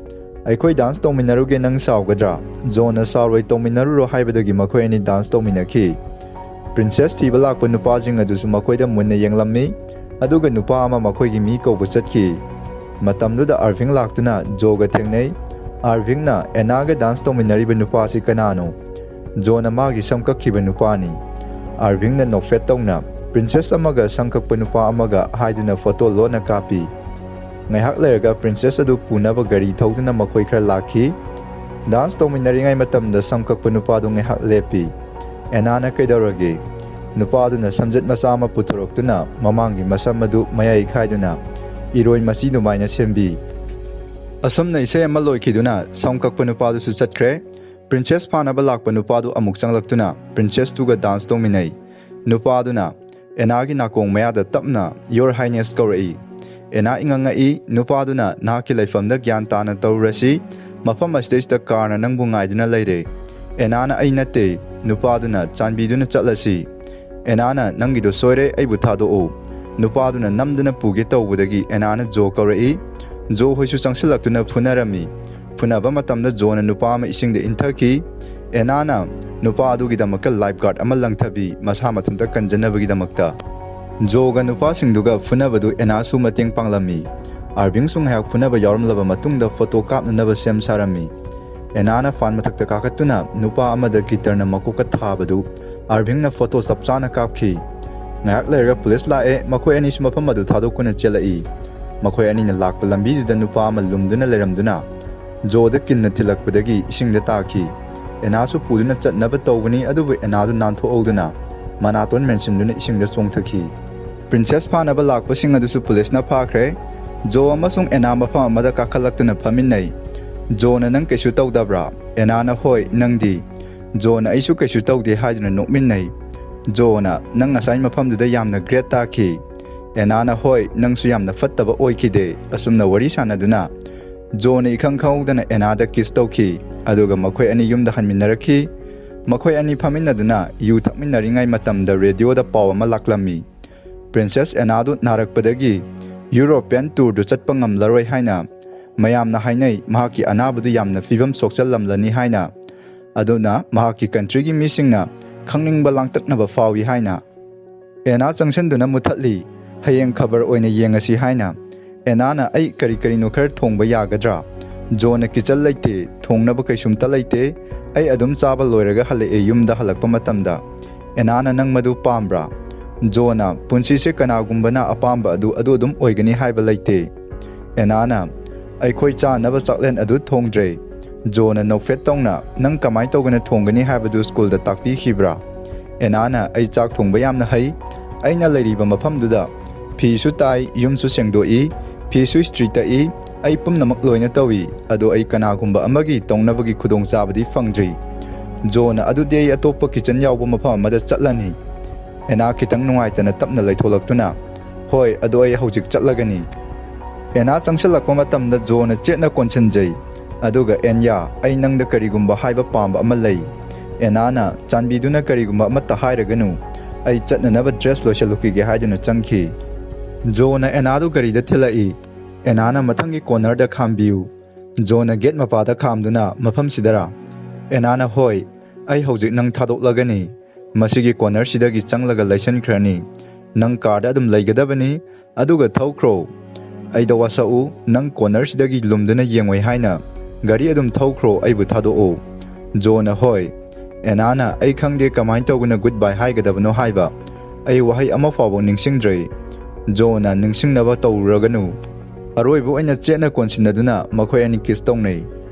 ꯑꯩꯈꯣꯏ ꯗꯥꯟꯁ ꯇꯧꯃꯤꯟꯅꯔꯨꯒꯦ, ꯅꯪ ꯁꯥꯎꯒꯗ꯭ꯔꯥ? ꯖꯣꯅ ꯁꯥꯎꯔꯣꯏ, ꯇꯧꯃꯤꯟꯅꯔꯨꯔꯣ ꯍꯥꯏꯕꯗꯒꯤ ꯃꯈꯣꯏ ꯑꯅꯤ ꯗꯥꯟꯁ ꯇꯧꯃꯤꯟꯅꯈꯤ꯫ ꯄ꯭ꯔꯤꯟꯁꯦꯁ ꯊꯤꯕ ꯂꯥꯛꯄ ꯅꯨꯄꯥꯁꯤꯡ ꯑꯗꯨꯁꯨ ꯃꯈꯣꯏꯗ ꯃꯨꯟꯅ ꯌꯦꯡꯂꯝꯃꯤ, ꯑꯗꯨꯒ ꯅꯨꯄꯥ ꯑꯃ ꯃꯈꯣꯏꯒꯤ ꯃꯤ ꯀꯧꯕ ꯆꯠꯈꯤ꯫ ꯃꯇꯝꯗꯨꯗ ꯑꯥꯔꯚꯤꯡ ꯂꯥꯛꯇꯨꯅ ꯖꯣꯒ ꯊꯦꯡꯅꯩ꯫ ꯑꯥꯔꯚꯤꯡꯅ, ꯑꯦꯅꯥꯒ ꯗꯥꯟꯁ ꯇꯧꯃꯤꯟꯅꯔꯤꯕ ꯅꯨꯄꯥ ꯑꯁꯤ ꯀꯅꯥꯅꯣ? ꯖꯣꯅ ꯃꯥꯒꯤ ꯁꯝ ꯀꯛꯈꯤꯕ ꯅꯨꯄꯥꯅꯤ꯫ ꯑꯥꯔꯚꯤꯡꯅ ꯅꯣꯛꯐꯦꯠ ꯇꯧꯅ ꯄ꯭ꯔꯤꯟꯁꯦꯁ ꯑꯃꯒ ꯁꯝ ꯀꯛꯄ ꯅꯨꯄꯥ ꯑꯃꯒ ꯍꯥꯏꯗꯨꯅ ꯐꯣꯇꯣ ꯂꯣꯟꯅ ꯀꯥꯞꯄꯤ꯫ ꯉꯥꯏꯍꯥꯛ ꯂꯩꯔꯒ ꯄ꯭ꯔꯤꯟꯁꯦꯁ ꯑꯗꯨ ꯄꯨꯅꯕ ꯒꯥꯔꯤ ꯊꯧꯗꯨꯅ ꯃꯈꯣꯏ ꯈꯔ ꯂꯥꯛꯈꯤ꯫ ꯗꯥꯟꯁ ꯇꯧꯃꯤꯟꯅꯔꯤꯉꯩ ꯃꯇꯝꯗ ꯁꯝ ꯀꯛꯄ ꯅꯨꯄꯥꯗꯨ ꯉꯥꯏꯍꯥꯛ ꯂꯦꯞꯄꯤ꯫ ꯑꯦꯅꯥꯅ, ꯀꯩꯗꯧꯔꯒꯦ? ꯅꯨꯄꯥꯗꯨꯅ ꯁꯝꯖꯦꯠ ꯃꯆꯥ ꯑꯃ ꯄꯨꯊꯣꯔꯛꯇꯨꯅ ꯃꯃꯥꯡꯒꯤ ꯃꯁꯝ ꯑꯗꯨ ꯃꯌꯥꯏ ꯈꯥꯏꯗꯨꯅ ꯏꯔꯣꯏ ꯃꯆꯤ ꯑꯗꯨꯃꯥꯏꯅ ꯁꯦꯝꯕꯤ꯫ ꯑꯁꯨꯝꯅ ꯏꯁꯩ ꯑꯃ ꯂꯣꯏꯈꯤꯗꯨꯅ ꯁꯝ ꯀꯛꯄ ꯅꯨꯄꯥꯗꯨꯁꯨ ꯆꯠꯈ꯭ꯔꯦ꯫ ꯄ꯭ꯔꯤꯟꯁꯦꯁ ꯐꯥꯅꯕ ꯂꯥꯛꯄ ꯅꯨꯄꯥꯗꯨ ꯑꯃꯨꯛ ꯆꯪꯂꯛꯇꯨꯅ ꯄ꯭ꯔꯤꯟꯁꯦꯁꯇꯨꯒ ꯗꯥꯟꯁ ꯇꯧꯃꯤꯟꯅꯩ꯫ ꯅꯨꯄꯥꯗꯨꯅ, ꯑꯦꯅꯥꯒꯤ ꯅꯥꯀꯣꯡ ꯃꯌꯥꯗ ꯇꯞꯅ "Your Highness" ꯀꯧꯔꯛꯏ꯫ ꯑꯦꯅꯥ ꯏꯉꯛ ꯉꯛꯏ꯫ ꯅꯨꯄꯥꯗꯨꯅ, ꯅꯍꯥꯛꯀꯤ ꯂꯩꯐꯝꯗ ꯒ꯭ꯌꯥꯟ ꯇꯥꯅ ꯇꯧꯔꯨꯔꯁꯤ꯫ ꯃꯐꯝ ꯑꯁꯤꯗꯩꯁꯤꯗ ꯀꯥꯔꯅ ꯅꯪꯕꯨ ꯉꯥꯏꯗꯨꯅ ꯂꯩꯔꯦ꯫ ꯑꯦꯅꯥꯅ, ꯑꯩ ꯅꯠꯇꯦ꯫ ꯅꯨꯄꯥꯗꯨꯅ, ꯆꯥꯟꯕꯤꯗꯨꯅ ꯆꯠꯂꯁꯤ꯫ ꯑꯦꯅꯥꯅ, ꯅꯪꯒꯤꯗꯣ ꯁꯣꯏꯔꯦ, ꯑꯩꯕꯨ ꯊꯥꯗꯣꯛꯎ꯫ ꯅꯨꯄꯥꯗꯨꯅ ꯅꯝꯗꯨꯅ ꯄꯨꯒꯦ ꯇꯧꯕꯗꯒꯤ ꯑꯦꯅꯥꯅ ꯖꯣ ꯀꯧꯔꯛꯏ꯫ ꯖꯣ ꯍꯣꯏꯁꯨ ꯆꯪꯁꯤꯜꯂꯛꯇꯨꯅ ꯐꯨꯅꯔꯝꯃꯤ꯫ ꯐꯨꯅꯕ ꯃꯇꯝꯗ ꯖꯣꯅ ꯅꯨꯄꯥ ꯑꯃ ꯏꯁꯤꯡꯗ ꯏꯟꯊꯈꯤ꯫ ꯑꯦꯅꯥꯅ ꯅꯨꯄꯥ ꯑꯗꯨꯒꯤꯗꯃꯛꯇ ꯂꯥꯏꯐ ꯒꯥꯔꯗ ꯑꯃ ꯂꯪꯊꯕꯤ, ꯃꯁꯥ ꯃꯊꯟꯇ ꯀꯟꯖꯅꯕꯒꯤꯗꯃꯛꯇ꯫ ꯖꯣꯒ ꯅꯨꯄꯥꯁꯤꯡꯗꯨꯒ ꯐꯨꯅꯕꯗꯨ ꯑꯦꯅꯥꯁꯨ ꯃꯇꯦꯡ ꯄꯥꯡꯂꯝꯃꯤ꯫ ꯑꯥꯔꯚꯤꯡꯁꯨ ꯉꯥꯏꯍꯥꯛ ꯐꯨꯅꯕ ꯌꯥꯎꯔꯝꯂꯕ ꯃꯇꯨꯡꯗ ꯐꯣꯇꯣ ꯀꯥꯞꯅꯅꯕ ꯁꯦꯝ ꯁꯥꯔꯝꯃꯤ꯫ ꯑꯦꯅꯥꯅ ꯐꯥꯟ ꯃꯊꯛꯇ ꯀꯥꯈꯠꯇꯨꯅ ꯅꯨꯄꯥ ꯑꯃꯗ ꯒꯤꯇꯔꯅ ꯃꯀꯣꯛꯀ ꯊꯥꯕꯗꯨ ꯑꯥꯔꯚꯤꯡꯅ ꯐꯣꯇꯣ ꯆꯞ ꯆꯥꯅ ꯀꯥꯞꯈꯤ꯫ ꯉꯥꯏꯍꯥꯛ ꯂꯩꯔꯒ ꯄꯨꯂꯤꯁ ꯂꯥꯛꯑꯦ, ꯃꯈꯣꯏ ꯑꯅꯤꯁꯨ ꯃꯐꯝ ꯑꯗꯨ ꯊꯥꯗꯣꯛꯇꯨꯅ ꯆꯦꯜꯂꯛꯏ꯫ ꯃꯈꯣꯏ ꯑꯅꯤꯅ ꯂꯥꯛꯄ ꯂꯝꯕꯤꯗꯨꯗ ꯅꯨꯄꯥ ꯑꯃ ꯂꯨꯝꯗꯨꯅ ꯂꯩꯔꯝꯗꯨꯅ ꯖꯣꯗ ꯀꯤꯟꯅ ꯊꯤꯜꯂꯛꯄꯗꯒꯤ ꯏꯁꯤꯡꯗ ꯇꯥꯈꯤ꯫ ꯑꯦꯅꯥꯁꯨ ꯄꯨꯗꯨꯅ ꯆꯠꯅꯕ ꯇꯧꯕꯅꯤ, ꯑꯗꯨꯕꯨ ꯑꯦꯅꯥꯗꯨ ꯅꯥꯟꯊꯣꯛꯍꯧꯗꯨꯅ ꯃꯅꯥꯇꯣꯟ ꯃꯦꯟꯁꯤꯟꯗꯨꯅ ꯏꯁꯤꯡꯗ ꯆꯣꯡꯊꯈꯤ꯫ ꯄ꯭ꯔꯤꯟꯁꯦꯁ ꯐꯥꯅꯕ ꯂꯥꯛꯄꯁꯤꯡ ꯑꯗꯨꯁꯨ ꯄꯨꯂꯤꯁꯅ ꯐꯥꯈ꯭ꯔꯦ꯫ ꯖꯣ ꯑꯃꯁꯨꯡ ꯑꯦꯅꯥ ꯃꯐꯝ ꯑꯃꯗ ꯀꯥꯈꯠꯂꯛꯇꯨꯅ ꯐꯝꯃꯤꯟꯅꯩ꯫ ꯖꯣꯅ, "ꯅꯪ ꯀꯩꯁꯨ ꯇꯧꯗꯕ꯭ꯔꯥ?" ꯑꯦꯅꯥꯅ, "ꯍꯣꯏ, ꯅꯪꯗꯤ?" ꯖꯣꯅ, "ꯑꯩꯁꯨ ꯀꯩꯁꯨ ꯇꯧꯗꯦ" ꯍꯥꯏꯗꯨꯅ ꯅꯣꯛꯃꯤꯟꯅꯩ꯫ ꯖꯣꯅ, "ꯅꯪ ꯉꯁꯥꯏ ꯃꯐꯝꯗꯨꯗ ꯌꯥꯝꯅ ꯒ꯭ꯔꯦꯠ ꯇꯥꯈꯤ꯫" ꯑꯦꯅꯥꯅ, "ꯍꯣꯏ, ꯅꯪꯁꯨ ꯌꯥꯝꯅ ꯐꯠꯇꯕ ꯑꯣꯏꯈꯤꯗꯦ꯫" ꯑꯁꯨꯝꯅ ꯋꯥꯔꯤ ꯁꯥꯟꯅꯗꯨꯅ ꯖꯣꯅ ꯏꯈꯪ ꯈꯪꯍꯧꯗꯅ ꯑꯦꯅꯥꯗ ꯀꯤꯁ ꯇꯧꯈꯤ, ꯑꯗꯨꯒ ꯃꯈꯣꯏ ꯑꯅꯤ ꯌꯨꯝꯗ ꯍꯟꯃꯤꯟꯅꯔꯛꯈꯤ꯫ ꯃꯈꯣꯏ ꯑꯅꯤ ꯐꯝꯃꯤꯟꯅꯗꯨꯅ ꯌꯨ ꯊꯛꯃꯤꯟꯅꯔꯤꯉꯩ ꯃꯇꯝꯗ ꯔꯦꯗꯤꯑꯣꯗ ꯄꯥꯎ ꯑꯃ ꯂꯥꯛꯂꯝꯃꯤ꯫ ꯄ꯭ꯔꯤꯟꯁꯦꯁ ꯑꯦꯅꯥꯗꯨ ꯅꯥꯔꯛꯄꯗꯒꯤ ꯌꯨꯔꯣꯄꯤꯌꯟ ꯇꯨꯔꯗꯨ ꯆꯠꯄ ꯉꯝꯂꯔꯣꯏ ꯍꯥꯏꯅ ꯃꯌꯥꯝꯅ ꯍꯥꯏꯅꯩ꯫ ꯃꯍꯥꯛꯀꯤ ꯑꯅꯥꯕꯗꯨ ꯌꯥꯝꯅ ꯐꯤꯕꯝ ꯁꯣꯛꯆꯜꯂꯝꯂꯅꯤ ꯍꯥꯏꯅ, ꯑꯗꯨꯅ ꯃꯍꯥꯛꯀꯤ ꯀꯟꯇ꯭ꯔꯤꯒꯤ ꯃꯤꯁꯤꯡꯅ ꯈꯪꯅꯤꯡꯕ ꯂꯥꯡꯇꯛꯅꯕ ꯐꯥꯎꯏ ꯍꯥꯏꯅ꯫ ꯑꯦꯅꯥ ꯆꯪꯁꯤꯟꯗꯨꯅ ꯃꯨꯊꯠꯂꯤ꯫ "ꯍꯌꯦꯡ ꯈꯕꯔ ꯑꯣꯏꯅ ꯌꯦꯡꯉꯁꯤ" ꯍꯥꯏꯅ꯫ ꯑꯦꯅꯥꯅ, "ꯑꯩ ꯀꯔꯤ ꯀꯔꯤꯅꯣ ꯈꯔ ꯊꯣꯡꯕ ꯌꯥꯒꯗ꯭ꯔꯥ?" ꯖꯣꯅ, "ꯀꯤꯆꯟ ꯂꯩꯇꯦ, ꯊꯣꯡꯅꯕ ꯀꯩꯁꯨꯝꯇ ꯂꯩꯇꯦ꯫ ꯑꯩ ꯑꯗꯨꯝ ꯆꯥꯕ ꯂꯣꯏꯔꯒ ꯍꯜꯂꯛꯑꯦ ꯌꯨꯝꯗ ꯍꯜꯂꯛꯄ ꯃꯇꯝꯗ꯫" ꯑꯦꯅꯥꯅ, "ꯅꯪ ꯃꯗꯨ ꯄꯥꯝꯕ꯭ꯔꯥ?" ꯖꯣꯅ, "ꯄꯨꯟꯁꯤꯁꯦ ꯀꯅꯥꯒꯨꯝꯕꯅ ꯑꯄꯥꯝꯕ ꯑꯗꯨ, ꯑꯗꯨ ꯑꯗꯨꯝ ꯑꯣꯏꯒꯅꯤ ꯍꯥꯏꯕ ꯂꯩꯇꯦ꯫" ꯑꯦꯅꯥꯅ, "ꯑꯩꯈꯣꯏ ꯆꯥꯅꯕ ꯆꯥꯛꯂꯦꯟ ꯑꯗꯨ ꯊꯣꯡꯗ꯭ꯔꯦ꯫" ꯖꯣꯅ ꯅꯣꯛꯐꯦꯠ ꯇꯧꯅ, "ꯅꯪ ꯀꯃꯥꯏ ꯇꯧꯒꯅ ꯊꯣꯡꯒꯅꯤ ꯍꯥꯏꯕꯗꯨ ꯁ꯭ꯀꯨꯜꯗ ꯇꯥꯛꯄꯤꯈꯤꯕ꯭ꯔꯥ?" ꯑꯦꯅꯥꯅ, "ꯑꯩ ꯆꯥꯛ ꯊꯣꯡꯕ ꯌꯥꯝꯅ ꯍꯩ꯫ ꯑꯩꯅ ꯂꯩꯔꯤꯕ ꯃꯐꯝꯗꯨꯗ ꯐꯤꯁꯨ ꯇꯥꯏ, ꯌꯨꯝꯁꯨ ꯁꯦꯡꯗꯣꯛꯏ, ꯐꯤꯁꯨ ꯏꯁꯇ꯭ꯔꯤ ꯇꯛꯏ, ꯑꯩ ꯄꯨꯝꯅꯃꯛ ꯂꯣꯏꯅ ꯇꯧꯏ꯫ ꯑꯗꯣ ꯑꯩ ꯀꯅꯥꯒꯨꯝꯕ ꯑꯃꯒꯤ ꯇꯧꯅꯕꯒꯤ ꯈꯨꯗꯣꯡꯆꯥꯕꯗꯤ ꯐꯪꯗ꯭ꯔꯤ꯫" ꯖꯣꯅ, "ꯑꯗꯨꯗꯤ ꯑꯩ ꯑꯇꯣꯞꯄ ꯀꯤꯆꯟ ꯌꯥꯎꯕ ꯃꯐꯝ ꯑꯃꯗ ꯆꯠꯂꯅꯤ꯫" ꯑꯦꯅꯥ ꯈꯤꯇꯪ ꯅꯨꯡꯉꯥꯏꯇꯅ ꯇꯞꯅ ꯂꯩꯊꯣꯛꯂꯛꯇꯨꯅ, "ꯍꯣꯏ, ꯑꯗꯣ ꯑꯩ ꯍꯧꯖꯤꯛ ꯆꯠꯂꯒꯅꯤ꯫" ꯑꯦꯅꯥ ꯆꯪꯁꯤꯜꯂꯛꯄ ꯃꯇꯝꯗ ꯖꯣꯅ ꯆꯦꯠꯅ ꯀꯣꯟꯁꯤꯟꯖꯩ꯫ ꯑꯗꯨꯒ, "ꯑꯦꯟꯌꯥ, ꯑꯩ ꯅꯪꯗ ꯀꯔꯤꯒꯨꯝꯕ ꯍꯥꯏꯕ ꯄꯥꯝꯕ ꯑꯃ ꯂꯩ꯫" ꯑꯦꯅꯥꯅ, "ꯆꯥꯟꯕꯤꯗꯨꯅ ꯀꯔꯤꯒꯨꯝꯕ ꯑꯃꯠꯇ ꯍꯥꯏꯔꯒꯅꯨ, ꯑꯩ ꯆꯠꯅꯅꯕ ꯗ꯭ꯔꯦꯁ ꯂꯣꯏꯁꯤꯜꯂꯨꯈꯤꯒꯦ" ꯍꯥꯏꯗꯨꯅ ꯆꯪꯈꯤ꯫ ꯖꯣꯅ ꯑꯦꯅꯥꯗꯨ ꯒꯥꯔꯤꯗ ꯊꯤꯜꯂꯛꯏ꯫ ꯑꯦꯅꯥꯅ, "ꯃꯊꯪꯒꯤ ꯀꯣꯔꯅꯔꯗ ꯈꯥꯝꯕꯤꯌꯨ꯫" ꯖꯣꯅ ꯒꯦꯠ ꯃꯄꯥꯗ ꯈꯥꯝꯗꯨꯅ, "ꯃꯐꯝꯁꯤꯗꯔꯥ?" ꯑꯦꯅꯥꯅ, "ꯍꯣꯏ, ꯑꯩ ꯍꯧꯖꯤꯛ ꯅꯪ ꯊꯥꯗꯣꯛꯂꯒꯅꯤ꯫ ꯃꯁꯤꯒꯤ ꯀꯣꯔꯅꯔꯁꯤꯗꯒꯤ ꯆꯪꯂꯒ ꯂꯩꯁꯟꯈ꯭ꯔꯅꯤ꯫ ꯅꯪ ꯀꯥꯔꯗ ꯑꯗꯨꯝ ꯂꯩꯒꯗꯕꯅꯤ, ꯑꯗꯨꯒ ꯊꯧꯈ꯭ꯔꯣ꯫ ꯑꯩꯗ ꯋꯥꯁꯛꯎ, ꯅꯪ ꯀꯣꯔꯅꯔꯁꯤꯗꯒꯤ ꯂꯨꯝꯗꯨꯅ ꯌꯦꯡꯉꯣꯏ ꯍꯥꯏꯅ꯫ ꯒꯥꯔꯤ ꯑꯗꯨꯝ ꯊꯧꯈ꯭ꯔꯣ, ꯑꯩꯕꯨ ꯊꯥꯗꯣꯛꯎ꯫" ꯖꯣꯅ, "ꯍꯣꯏ꯫" ꯑꯦꯅꯥꯅ, "ꯑꯩ ꯈꯪꯗꯦ ꯀꯃꯥꯏꯅ ꯇꯧꯗꯅ ꯒꯨꯗ ꯕꯥꯏ ꯍꯥꯏꯒꯗꯕꯅꯣ ꯍꯥꯏꯕ꯫ ꯑꯩ ꯋꯥꯍꯩ ꯑꯃ ꯐꯥꯎꯕ ꯅꯤꯡꯁꯤꯡꯗ꯭ꯔꯦ꯫" ꯖꯣꯅ ꯅꯤꯡꯁꯤꯡꯅꯕ ꯇꯧꯔꯨꯔꯒꯅꯨ꯫ ꯑꯔꯣꯏꯕ ꯑꯣꯏꯅ ꯆꯦꯠꯅ ꯀꯣꯟꯁꯤꯟꯅꯗꯨꯅ ꯃꯈꯣꯏ ꯑꯅꯤ ꯀꯤꯁ ꯇꯧꯅꯩ꯫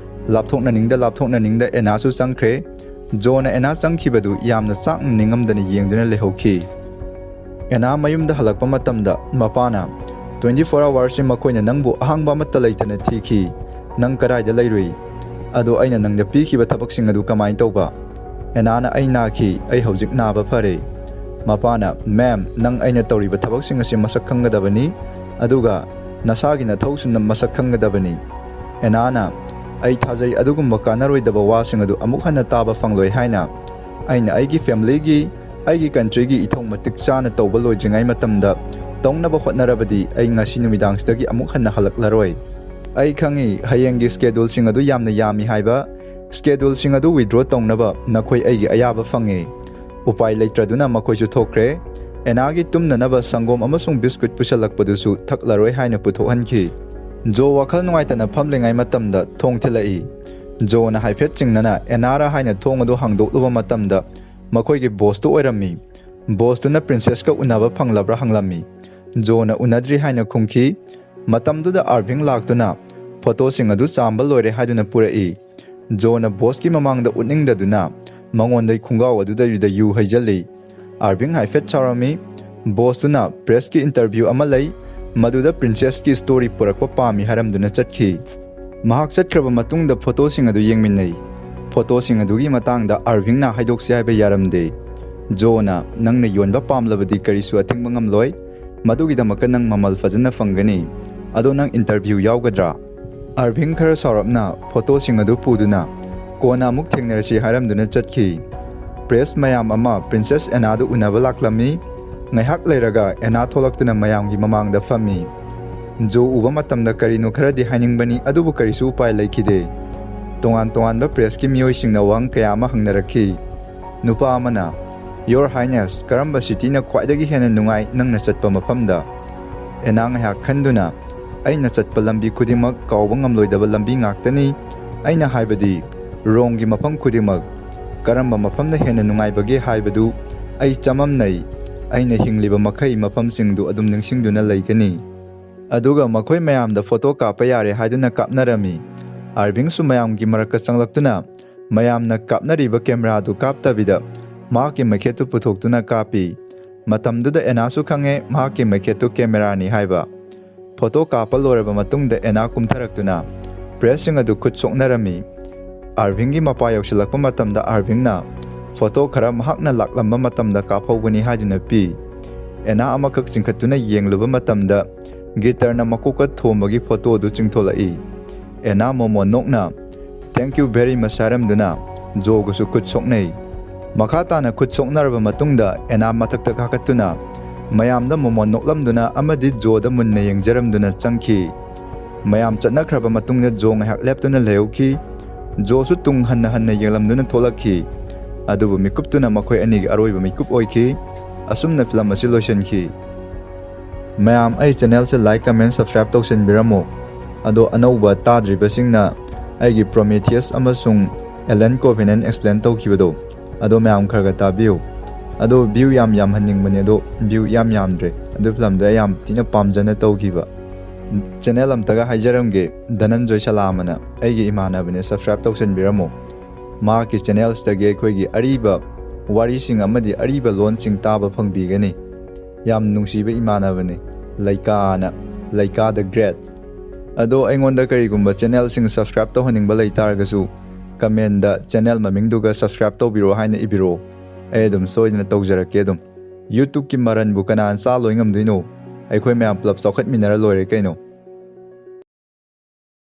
ꯂꯥꯞꯊꯣꯛꯅꯅꯤꯡꯗ ꯂꯥꯞꯊꯣꯛꯅꯅꯤꯡꯗ ꯑꯦꯅꯥꯁꯨ ꯆꯪꯈ꯭ꯔꯦ꯫ ꯖꯣꯅ ꯑꯦꯅꯥ ꯆꯪꯈꯤꯕꯗꯨ ꯌꯥꯝꯅ ꯆꯥꯛꯅ ꯅꯤꯡꯉꯝꯗꯅ ꯌꯦꯡꯗꯨꯅ ꯂꯩꯍꯧꯈꯤ꯫ ꯑꯦꯅꯥ ꯃꯌꯨꯝꯗ ꯍꯜꯂꯛꯄ ꯃꯇꯝꯗ ꯃꯄꯥꯅ, "Twenty four hours ꯁꯤ ꯃꯈꯣꯏꯅ ꯅꯪꯕꯨ ꯑꯍꯥꯡꯕ ꯑꯃꯠꯇ ꯂꯩꯇꯅ ꯊꯤꯈꯤ꯫ ꯅꯪ ꯀꯗꯥꯏꯗ ꯂꯩꯔꯨꯏ? ꯑꯗꯣ ꯑꯩꯅ ꯅꯪꯗ ꯄꯤꯈꯤꯕ ꯊꯕꯛꯁꯤꯡ ꯑꯗꯨ ꯀꯃꯥꯏꯅ ꯇꯧꯕ?" ꯑꯦꯅꯥꯅ, "ꯑꯩ ꯅꯥꯈꯤ, ꯑꯩ ꯍꯧꯖꯤꯛ ꯅꯥꯕ ꯐꯔꯦ꯫" ꯃꯄꯥꯅ, "ꯃꯦꯝ, ꯅꯪ ꯑꯩꯅ ꯇꯧꯔꯤꯕ ꯊꯕꯛꯁꯤꯡ ꯑꯁꯤ ꯃꯁꯛ ꯈꯪꯒꯗꯕꯅꯤ, ꯑꯗꯨꯒ ꯅꯁꯥꯒꯤ ꯅꯊꯧꯁꯨ ꯅ-, ꯃꯁꯛ ꯈꯪꯒꯗꯕꯅꯤ꯫" ꯑꯦꯅꯥꯅ, "ꯑꯩ ꯊꯥꯖꯩ, ꯑꯗꯨꯒꯨꯝꯕ ꯀꯥꯟꯅꯔꯣꯏꯗꯕ ꯋꯥꯁꯤꯡ ꯑꯗꯨ ꯑꯃꯨꯛ ꯍꯟꯅ ꯇꯥꯕ ꯐꯪꯂꯣꯏ ꯍꯥꯏꯅ꯫ ꯑꯩꯅ ꯑꯩꯒꯤ ꯐꯦꯃꯤꯂꯤꯒꯤ, ꯑꯩꯒꯤ ꯀꯟꯇ꯭ꯔꯤꯒꯤ ꯏꯊꯧ ꯃꯇꯤꯛ ꯆꯥꯅ ꯇꯧꯕ ꯂꯣꯏꯗ꯭ꯔꯤꯉꯩ ꯃꯇꯝꯗ ꯇꯧꯅꯕ ꯍꯣꯠꯅꯔꯕꯗꯤ ꯑꯩ ꯉꯁꯤ ꯅꯨꯃꯤꯗꯥꯡꯁꯤꯗꯒꯤ ꯑꯃꯨꯛ ꯍꯟꯅ ꯍꯜꯂꯛꯂꯔꯣꯏ꯫ ꯑꯩ ꯈꯪꯏ, ꯍꯌꯦꯡꯒꯤ ꯁ꯭ꯀꯦꯗꯨꯜꯁꯤꯡ ꯑꯗꯨ ꯌꯥꯝꯅ ꯌꯥꯝꯃꯤ ꯍꯥꯏꯕ꯫ ꯁ꯭ꯀꯦꯗꯨꯜꯁꯤꯡ ꯑꯗꯨ ꯋꯤꯗ꯭ꯔꯣ ꯇꯧꯅꯕ ꯅꯈꯣꯏ ꯑꯩꯒꯤ ꯑꯌꯥꯕ ꯐꯪꯉꯤ꯫" ꯎꯄꯥꯏ ꯂꯩꯇ꯭ꯔꯗꯨꯅ ꯃꯈꯣꯏꯁꯨ ꯊꯣꯛꯈ꯭ꯔꯦ꯫ ꯑꯦꯅꯥꯒꯤ ꯇꯨꯝꯅꯅꯕ ꯁꯪꯒꯣꯝ ꯑꯃꯁꯨꯡ ꯕꯤꯁꯀꯨꯠ ꯄꯨꯁꯜꯂꯛꯄꯗꯨꯁꯨ ꯊꯛꯂꯔꯣꯏ ꯍꯥꯏꯅ ꯄꯨꯊꯣꯛꯍꯟꯈꯤ꯫ ꯖꯣ ꯋꯥꯈꯜ ꯅꯨꯡꯉꯥꯏꯇꯅ ꯐꯝꯂꯤꯉꯩ ꯃꯇꯝꯗ ꯊꯣꯡ ꯊꯤꯜꯂꯛꯏ꯫ ꯖꯣꯅ ꯍꯥꯏꯐꯦꯠ ꯆꯤꯡꯅꯅ ꯑꯦꯅꯥꯔ ꯍꯥꯏꯅ ꯊꯣꯡ ꯑꯗꯨ ꯍꯥꯡꯗꯣꯛꯂꯨꯕ ꯃꯇꯝꯗ ꯃꯈꯣꯏꯒꯤ ꯕꯣꯁꯇꯨ ꯑꯣꯏꯔꯝꯃꯤ꯫ ꯕꯣꯁꯇꯨꯅ ꯄ꯭ꯔꯤꯟꯁꯦꯁꯀ ꯎꯅꯕ ꯐꯪꯂꯕ꯭ꯔꯥ ꯍꯪꯂꯝꯃꯤ꯫ ꯖꯣꯅ ꯎꯅꯗ꯭ꯔꯤ ꯍꯥꯏꯅ ꯈꯨꯝꯈꯤ꯫ ꯃꯇꯝꯗꯨꯗ ꯑꯥꯔꯚꯤꯡ ꯂꯥꯛꯇꯨꯅ ꯐꯣꯇꯣꯁꯤꯡ ꯑꯗꯨ ꯆꯥꯝꯕ ꯂꯣꯏꯔꯦ ꯍꯥꯏꯗꯨꯅ ꯄꯨꯔꯛꯏ꯫ ꯖꯣꯅ ꯕꯣꯁꯀꯤ ꯃꯃꯥꯡꯗ ꯎꯠꯅꯤꯡꯗꯗꯨꯅ ꯃꯉꯣꯟꯗ ꯈꯣꯡꯒꯥꯎ ꯑꯗꯨꯗꯩꯗꯨꯗ ꯌꯨ ꯍꯩꯖꯜꯂꯤ꯫ ꯑꯥꯔꯚꯤꯡ ꯍꯥꯏꯐꯦꯠ ꯁꯥꯎꯔꯝꯃꯤ꯫ ꯕꯣꯁꯇꯨꯅ ꯄ꯭ꯔꯦꯁꯀꯤ ꯏꯟꯇꯔꯚ꯭ꯌꯨ ꯑꯃ ꯂꯩ, ꯃꯗꯨꯗ ꯄ꯭ꯔꯤꯟꯁꯦꯁꯀꯤ ꯁ꯭ꯇꯣꯔꯤ ꯄꯨꯔꯛꯄ ꯄꯥꯝꯃꯤ ꯍꯥꯏꯔꯝꯗꯨꯅ ꯆꯠꯈꯤ꯫ ꯃꯍꯥꯛ ꯆꯠꯈ꯭ꯔꯕ ꯃꯇꯨꯡꯗ ꯐꯣꯇꯣꯁꯤꯡ ꯑꯗꯨ ꯌꯦꯡꯃꯤꯟꯅꯩ꯫ ꯐꯣꯇꯣꯁꯤꯡ ꯑꯗꯨꯒꯤ ꯃꯇꯥꯡꯗ ꯑꯥꯔꯚꯤꯡꯅ ꯍꯥꯏꯗꯣꯛꯁꯤ ꯍꯥꯏꯕ ꯌꯥꯔꯝꯗꯦ꯫ ꯖꯣꯅ, "ꯅꯪꯅ ꯌꯣꯟꯕ ꯄꯥꯝꯂꯕꯗꯤ ꯀꯔꯤꯁꯨ ꯑꯊꯤꯡꯕ ꯉꯝꯂꯣꯏ꯫ ꯃꯗꯨꯒꯤꯗꯃꯛꯇ ꯅꯪ ꯃꯃꯜ ꯐꯖꯅ ꯐꯪꯒꯅꯤ꯫ ꯑꯗꯣ ꯅꯪ ꯏꯟꯇꯔꯚ꯭ꯌꯨ ꯌꯥꯎꯒꯗ꯭ꯔꯥ?" ꯑꯥꯔꯚꯤꯡ ꯈꯔ ꯁꯥꯎꯔꯞꯅ ꯐꯣꯇꯣꯁꯤꯡ ꯑꯗꯨ ꯄꯨꯗꯨꯅ, "ꯀꯣꯟꯅ ꯑꯃꯨꯛ ꯊꯦꯡꯅꯔꯁꯤ" ꯍꯥꯏꯔꯝꯗꯨꯅ ꯆꯠꯈꯤ꯫ ꯄ꯭ꯔꯦꯁ ꯃꯌꯥꯝ ꯑꯃ ꯄ꯭ꯔꯤꯟꯁꯦꯁ ꯑꯦꯅꯥꯗꯨ ꯎꯅꯕ ꯂꯥꯛꯂꯝꯃꯤ꯫ ꯉꯥꯏꯍꯥꯛ ꯂꯩꯔꯒ ꯑꯦꯅꯥ ꯊꯣꯛꯂꯛꯇꯨꯅ ꯃꯌꯥꯝꯒꯤ ꯃꯃꯥꯡꯗ ꯐꯝꯃꯤ꯫ ꯖꯣ ꯎꯕ ꯃꯇꯝꯗ ꯀꯔꯤꯅꯣ ꯈꯔꯗꯤ ꯍꯥꯏꯅꯤꯡꯕꯅꯤ, ꯑꯗꯨꯕꯨ ꯀꯔꯤꯁꯨ ꯎꯄꯥꯏ ꯂꯩꯈꯤꯗꯦ꯫ ꯇꯣꯉꯥꯟ ꯇꯣꯉꯥꯟꯕ ꯄ꯭ꯔꯦꯁꯀꯤ ꯃꯤꯑꯣꯏꯁꯤꯡꯅ ꯋꯥꯍꯪ ꯀꯌꯥ ꯑꯃ ꯍꯪꯅꯔꯛꯈꯤ꯫ ꯅꯨꯄꯥ ꯑꯃꯅ, "Your Highness, ꯀꯔꯝꯕ ꯁꯤꯇꯤꯅ ꯈ꯭ꯋꯥꯏꯗꯒꯤ ꯍꯦꯟꯅ ꯅꯨꯡꯉꯥꯏ ꯅꯪꯅ ꯆꯠꯄ ꯃꯐꯝꯗ?" ꯑꯦꯅꯥ ꯉꯥꯏꯍꯥꯛ ꯈꯟꯗꯨꯅ, "ꯑꯩꯅ ꯆꯠꯄ ꯂꯝꯕꯤ ꯈꯨꯗꯤꯡꯃꯛ ꯀꯥꯎꯕ ꯉꯝꯂꯣꯏꯗꯕ ꯂꯝꯕꯤ ꯉꯥꯛꯇꯅꯤ꯫ ꯑꯩꯅ ꯍꯥꯏꯕꯗꯤ, ꯔꯣꯝꯒꯤ ꯃꯐꯝ ꯈꯨꯗꯤꯡꯃꯛ꯫ ꯀꯔꯝꯕ ꯃꯐꯝꯅ ꯍꯦꯟꯅ ꯅꯨꯡꯉꯥꯏꯕꯒꯦ ꯍꯥꯏꯕꯗꯨ ꯑꯩ ꯆꯃꯝꯅꯩ꯫" ꯑꯩꯅ ꯍꯤꯡꯂꯤꯕ ꯃꯈꯩ ꯃꯐꯝꯁꯤꯡꯗꯨ ꯑꯗꯨꯝ ꯅꯤꯡꯁꯤꯡꯗꯨꯅ ꯂꯩꯒꯅꯤ꯫ ꯑꯗꯨꯒ ꯃꯈꯣꯏ ꯃꯌꯥꯝꯗ ꯐꯣꯇꯣ ꯀꯥꯞꯄ ꯌꯥꯔꯦ ꯍꯥꯏꯗꯨꯅ ꯀꯥꯞꯅꯔꯝꯃꯤ꯫ ꯑꯥꯔꯚꯤꯡꯁꯨ ꯃꯌꯥꯝꯒꯤ ꯃꯔꯛꯇ ꯆꯪꯂꯛꯇꯨꯅ ꯃꯌꯥꯝꯅ ꯀꯥꯞꯅꯔꯤꯕ ꯀꯦꯃꯦꯔꯥꯗꯨ ꯀꯥꯞꯇꯕꯤꯗ ꯃꯍꯥꯛꯀꯤ ꯃꯩꯈꯦꯠꯇꯨ ꯄꯨꯊꯣꯛꯇꯨꯅ ꯀꯥꯞꯄꯤ꯫ ꯃꯇꯝꯗꯨꯗ ꯑꯦꯅꯥꯁꯨ ꯈꯪꯉꯦ ꯃꯍꯥꯛꯀꯤ ꯃꯩꯈꯦꯠꯇꯨ ꯀꯦꯃꯦꯔꯥꯅꯤ ꯍꯥꯏꯕ꯫ ꯐꯣꯇꯣ ꯀꯥꯞꯄ ꯂꯣꯏꯔꯕ ꯃꯇꯨꯡꯗ ꯑꯦꯅꯥ ꯀꯨꯝꯊꯔꯛꯇꯨꯅ ꯄ꯭ꯔꯦꯁꯁꯤꯡ ꯑꯗꯨ ꯈꯨꯠ ꯁꯣꯛꯅꯔꯝꯃꯤ꯫ ꯑꯥꯔꯚꯤꯡꯒꯤ ꯃꯄꯥ ꯌꯧꯁꯤꯜꯂꯛꯄ ꯃꯇꯝꯗ ꯑꯥꯔꯚꯤꯡꯅ ꯐꯣꯇꯣ ꯈꯔ ꯃꯍꯥꯛꯅ ꯂꯥꯛꯂꯝꯕ ꯃꯇꯝꯗ ꯀꯥꯞꯍꯧꯕꯅꯤ ꯍꯥꯏꯗꯨꯅ ꯄꯤ꯫ ꯑꯦꯅꯥ ꯑꯃꯈꯛ ꯆꯤꯡꯈꯠꯇꯨꯅ ꯌꯦꯡꯂꯨꯕ ꯃꯇꯝꯗ ꯒꯤꯇꯔꯅ ꯃꯀꯣꯛꯀ ꯊꯣꯝꯕꯒꯤ ꯐꯣꯇꯣ ꯑꯗꯨ ꯆꯤꯡꯊꯣꯂꯛꯏ꯫ ꯑꯦꯅꯥ ꯃꯣꯃꯣꯟ ꯅꯣꯛꯅ "Thank you very much" ꯍꯥꯏꯔꯝꯗꯨꯅ ꯖꯣꯒꯁꯨ ꯈꯨꯠ ꯁꯣꯛꯅꯩ꯫ ꯃꯈꯥ ꯇꯥꯅ ꯈꯨꯠ ꯁꯣꯛꯅꯔꯕ ꯃꯇꯨꯡꯗ ꯑꯦꯅꯥ ꯃꯊꯛꯇ ꯀꯥꯈꯠꯇꯨꯅ ꯃꯌꯥꯝꯗ ꯃꯣꯃꯣꯟ ꯅꯣꯛꯂꯝꯗꯨꯅ ꯑꯃꯗꯤ ꯖꯣꯗ ꯃꯨꯟꯅ ꯌꯦꯡꯖꯔꯝꯗꯨꯅ ꯆꯪꯈꯤ꯫ ꯃꯌꯥꯝ ꯆꯠꯅꯈ꯭ꯔꯕ ꯃꯇꯨꯡꯗ ꯖꯣ ꯉꯥꯏꯍꯥꯛ ꯂꯦꯞꯇꯨꯅ ꯂꯩꯍꯧꯈꯤ꯫ ꯖꯣꯁꯨ ꯇꯨꯡ ꯍꯟꯅ ꯍꯟꯅ ꯌꯦꯡꯂꯝꯗꯨꯅ ꯊꯣꯛꯂꯛꯈꯤ꯫ ꯑꯗꯨꯕꯨ ꯃꯤꯀꯨꯞꯇꯨꯅ ꯃꯈꯣꯏ ꯑꯅꯤꯒꯤ ꯑꯔꯣꯏꯕ ꯃꯤꯀꯨꯞ ꯑꯣꯏꯈꯤ꯫ ꯑꯁꯨꯝꯅ ꯐꯤꯂꯝ ꯑꯁꯤ ꯂꯣꯏꯁꯤꯟꯈꯤ꯫ ꯃꯌꯥꯝ ꯑꯩ ꯆꯦꯅꯦꯜꯁꯦ like, comment, subscribe ꯇꯧꯁꯤꯟꯕꯤꯔꯝꯃꯨ꯫ ꯑꯗꯣ ꯑꯅꯧꯕ ꯇꯥꯗ꯭ꯔꯤꯕꯁꯤꯡꯅ ꯑꯩꯒꯤ Prometheus ꯑꯃꯁꯨꯡ Alien Covenant explain ꯇꯧꯈꯤꯕꯗꯣ ꯑꯗꯣ ꯃꯌꯥꯝ ꯈꯔ ꯈꯔ ꯇꯥꯕꯤꯌꯨ꯫ ꯑꯗꯣ view ꯌꯥꯝ ꯌꯥꯝꯍꯟꯅꯤꯡꯕꯅꯦ, ꯑꯗꯣ view ꯌꯥꯝ ꯌꯥꯝꯗ꯭ꯔꯦ꯫ ꯑꯗꯨ ꯐꯤꯂꯝꯗꯣ ꯑꯩ ꯌꯥꯝ ꯊꯤꯅ ꯄꯥꯝꯖꯅ ꯇꯧꯈꯤꯕ꯫ ꯆꯦꯅꯦꯜ ꯑꯝꯇꯒ ꯍꯥꯏꯖꯔꯝꯒꯦ, ꯙꯅꯟꯖꯣꯏ ꯁꯂꯥꯃꯅ ꯑꯩꯒꯤ ꯏꯃꯥꯟꯅꯕꯅꯦ, subscribe ꯇꯧꯁꯤꯟꯕꯤꯔꯝꯃꯣ꯫ ꯃꯍꯥꯛꯀꯤ ꯆꯦꯅꯦꯜꯁꯤꯗꯒꯤ ꯑꯩꯈꯣꯏꯒꯤ ꯑꯔꯤꯕ ꯋꯥꯔꯤꯁꯤꯡ ꯑꯃꯗꯤ ꯑꯔꯤꯕ ꯂꯣꯟꯁꯤꯡ ꯇꯥꯕ ꯐꯪꯕꯤꯒꯅꯤ꯫ ꯌꯥꯝ ꯅꯨꯡꯁꯤꯕ ꯏꯃꯥꯟꯅꯕꯅꯤ, ꯂꯩꯀꯥꯅ, ꯂꯩꯀꯥ the great꯫ ꯑꯗꯣ ꯑꯩꯉꯣꯟꯗ ꯀꯔꯤꯒꯨꯝꯕ ꯆꯦꯅꯦꯜꯁꯤꯡ subscribe ꯇꯧꯍꯟꯅꯤꯡꯕ ꯂꯩꯇꯥꯔꯒꯁꯨ commentꯗ ꯆꯦꯅꯦꯜ ꯃꯃꯤꯡꯗꯨꯒ subscribe ꯇꯧꯕꯤꯔꯣ ꯍꯥꯏꯅ ꯏꯕꯤꯔꯛꯑꯣ꯫ ꯑꯩ ꯑꯗꯨꯝ ꯁꯣꯏꯗꯅ ꯇꯧꯖꯔꯛꯀꯦ ꯑꯗꯨꯝ꯫ YouTubeꯀꯤ ꯃꯔꯟꯕꯨ ꯀꯅꯥꯅ ꯆꯥ ꯂꯣꯏ ꯉꯝꯗꯣꯏꯅꯣ? ꯑꯩꯈꯣꯏ ꯃꯌꯥꯝ ꯄꯨꯂꯞ ꯆꯥꯎꯈꯠꯃꯤꯟꯅꯔ ꯂꯣꯏꯔꯦ ꯀꯩꯅꯣ꯫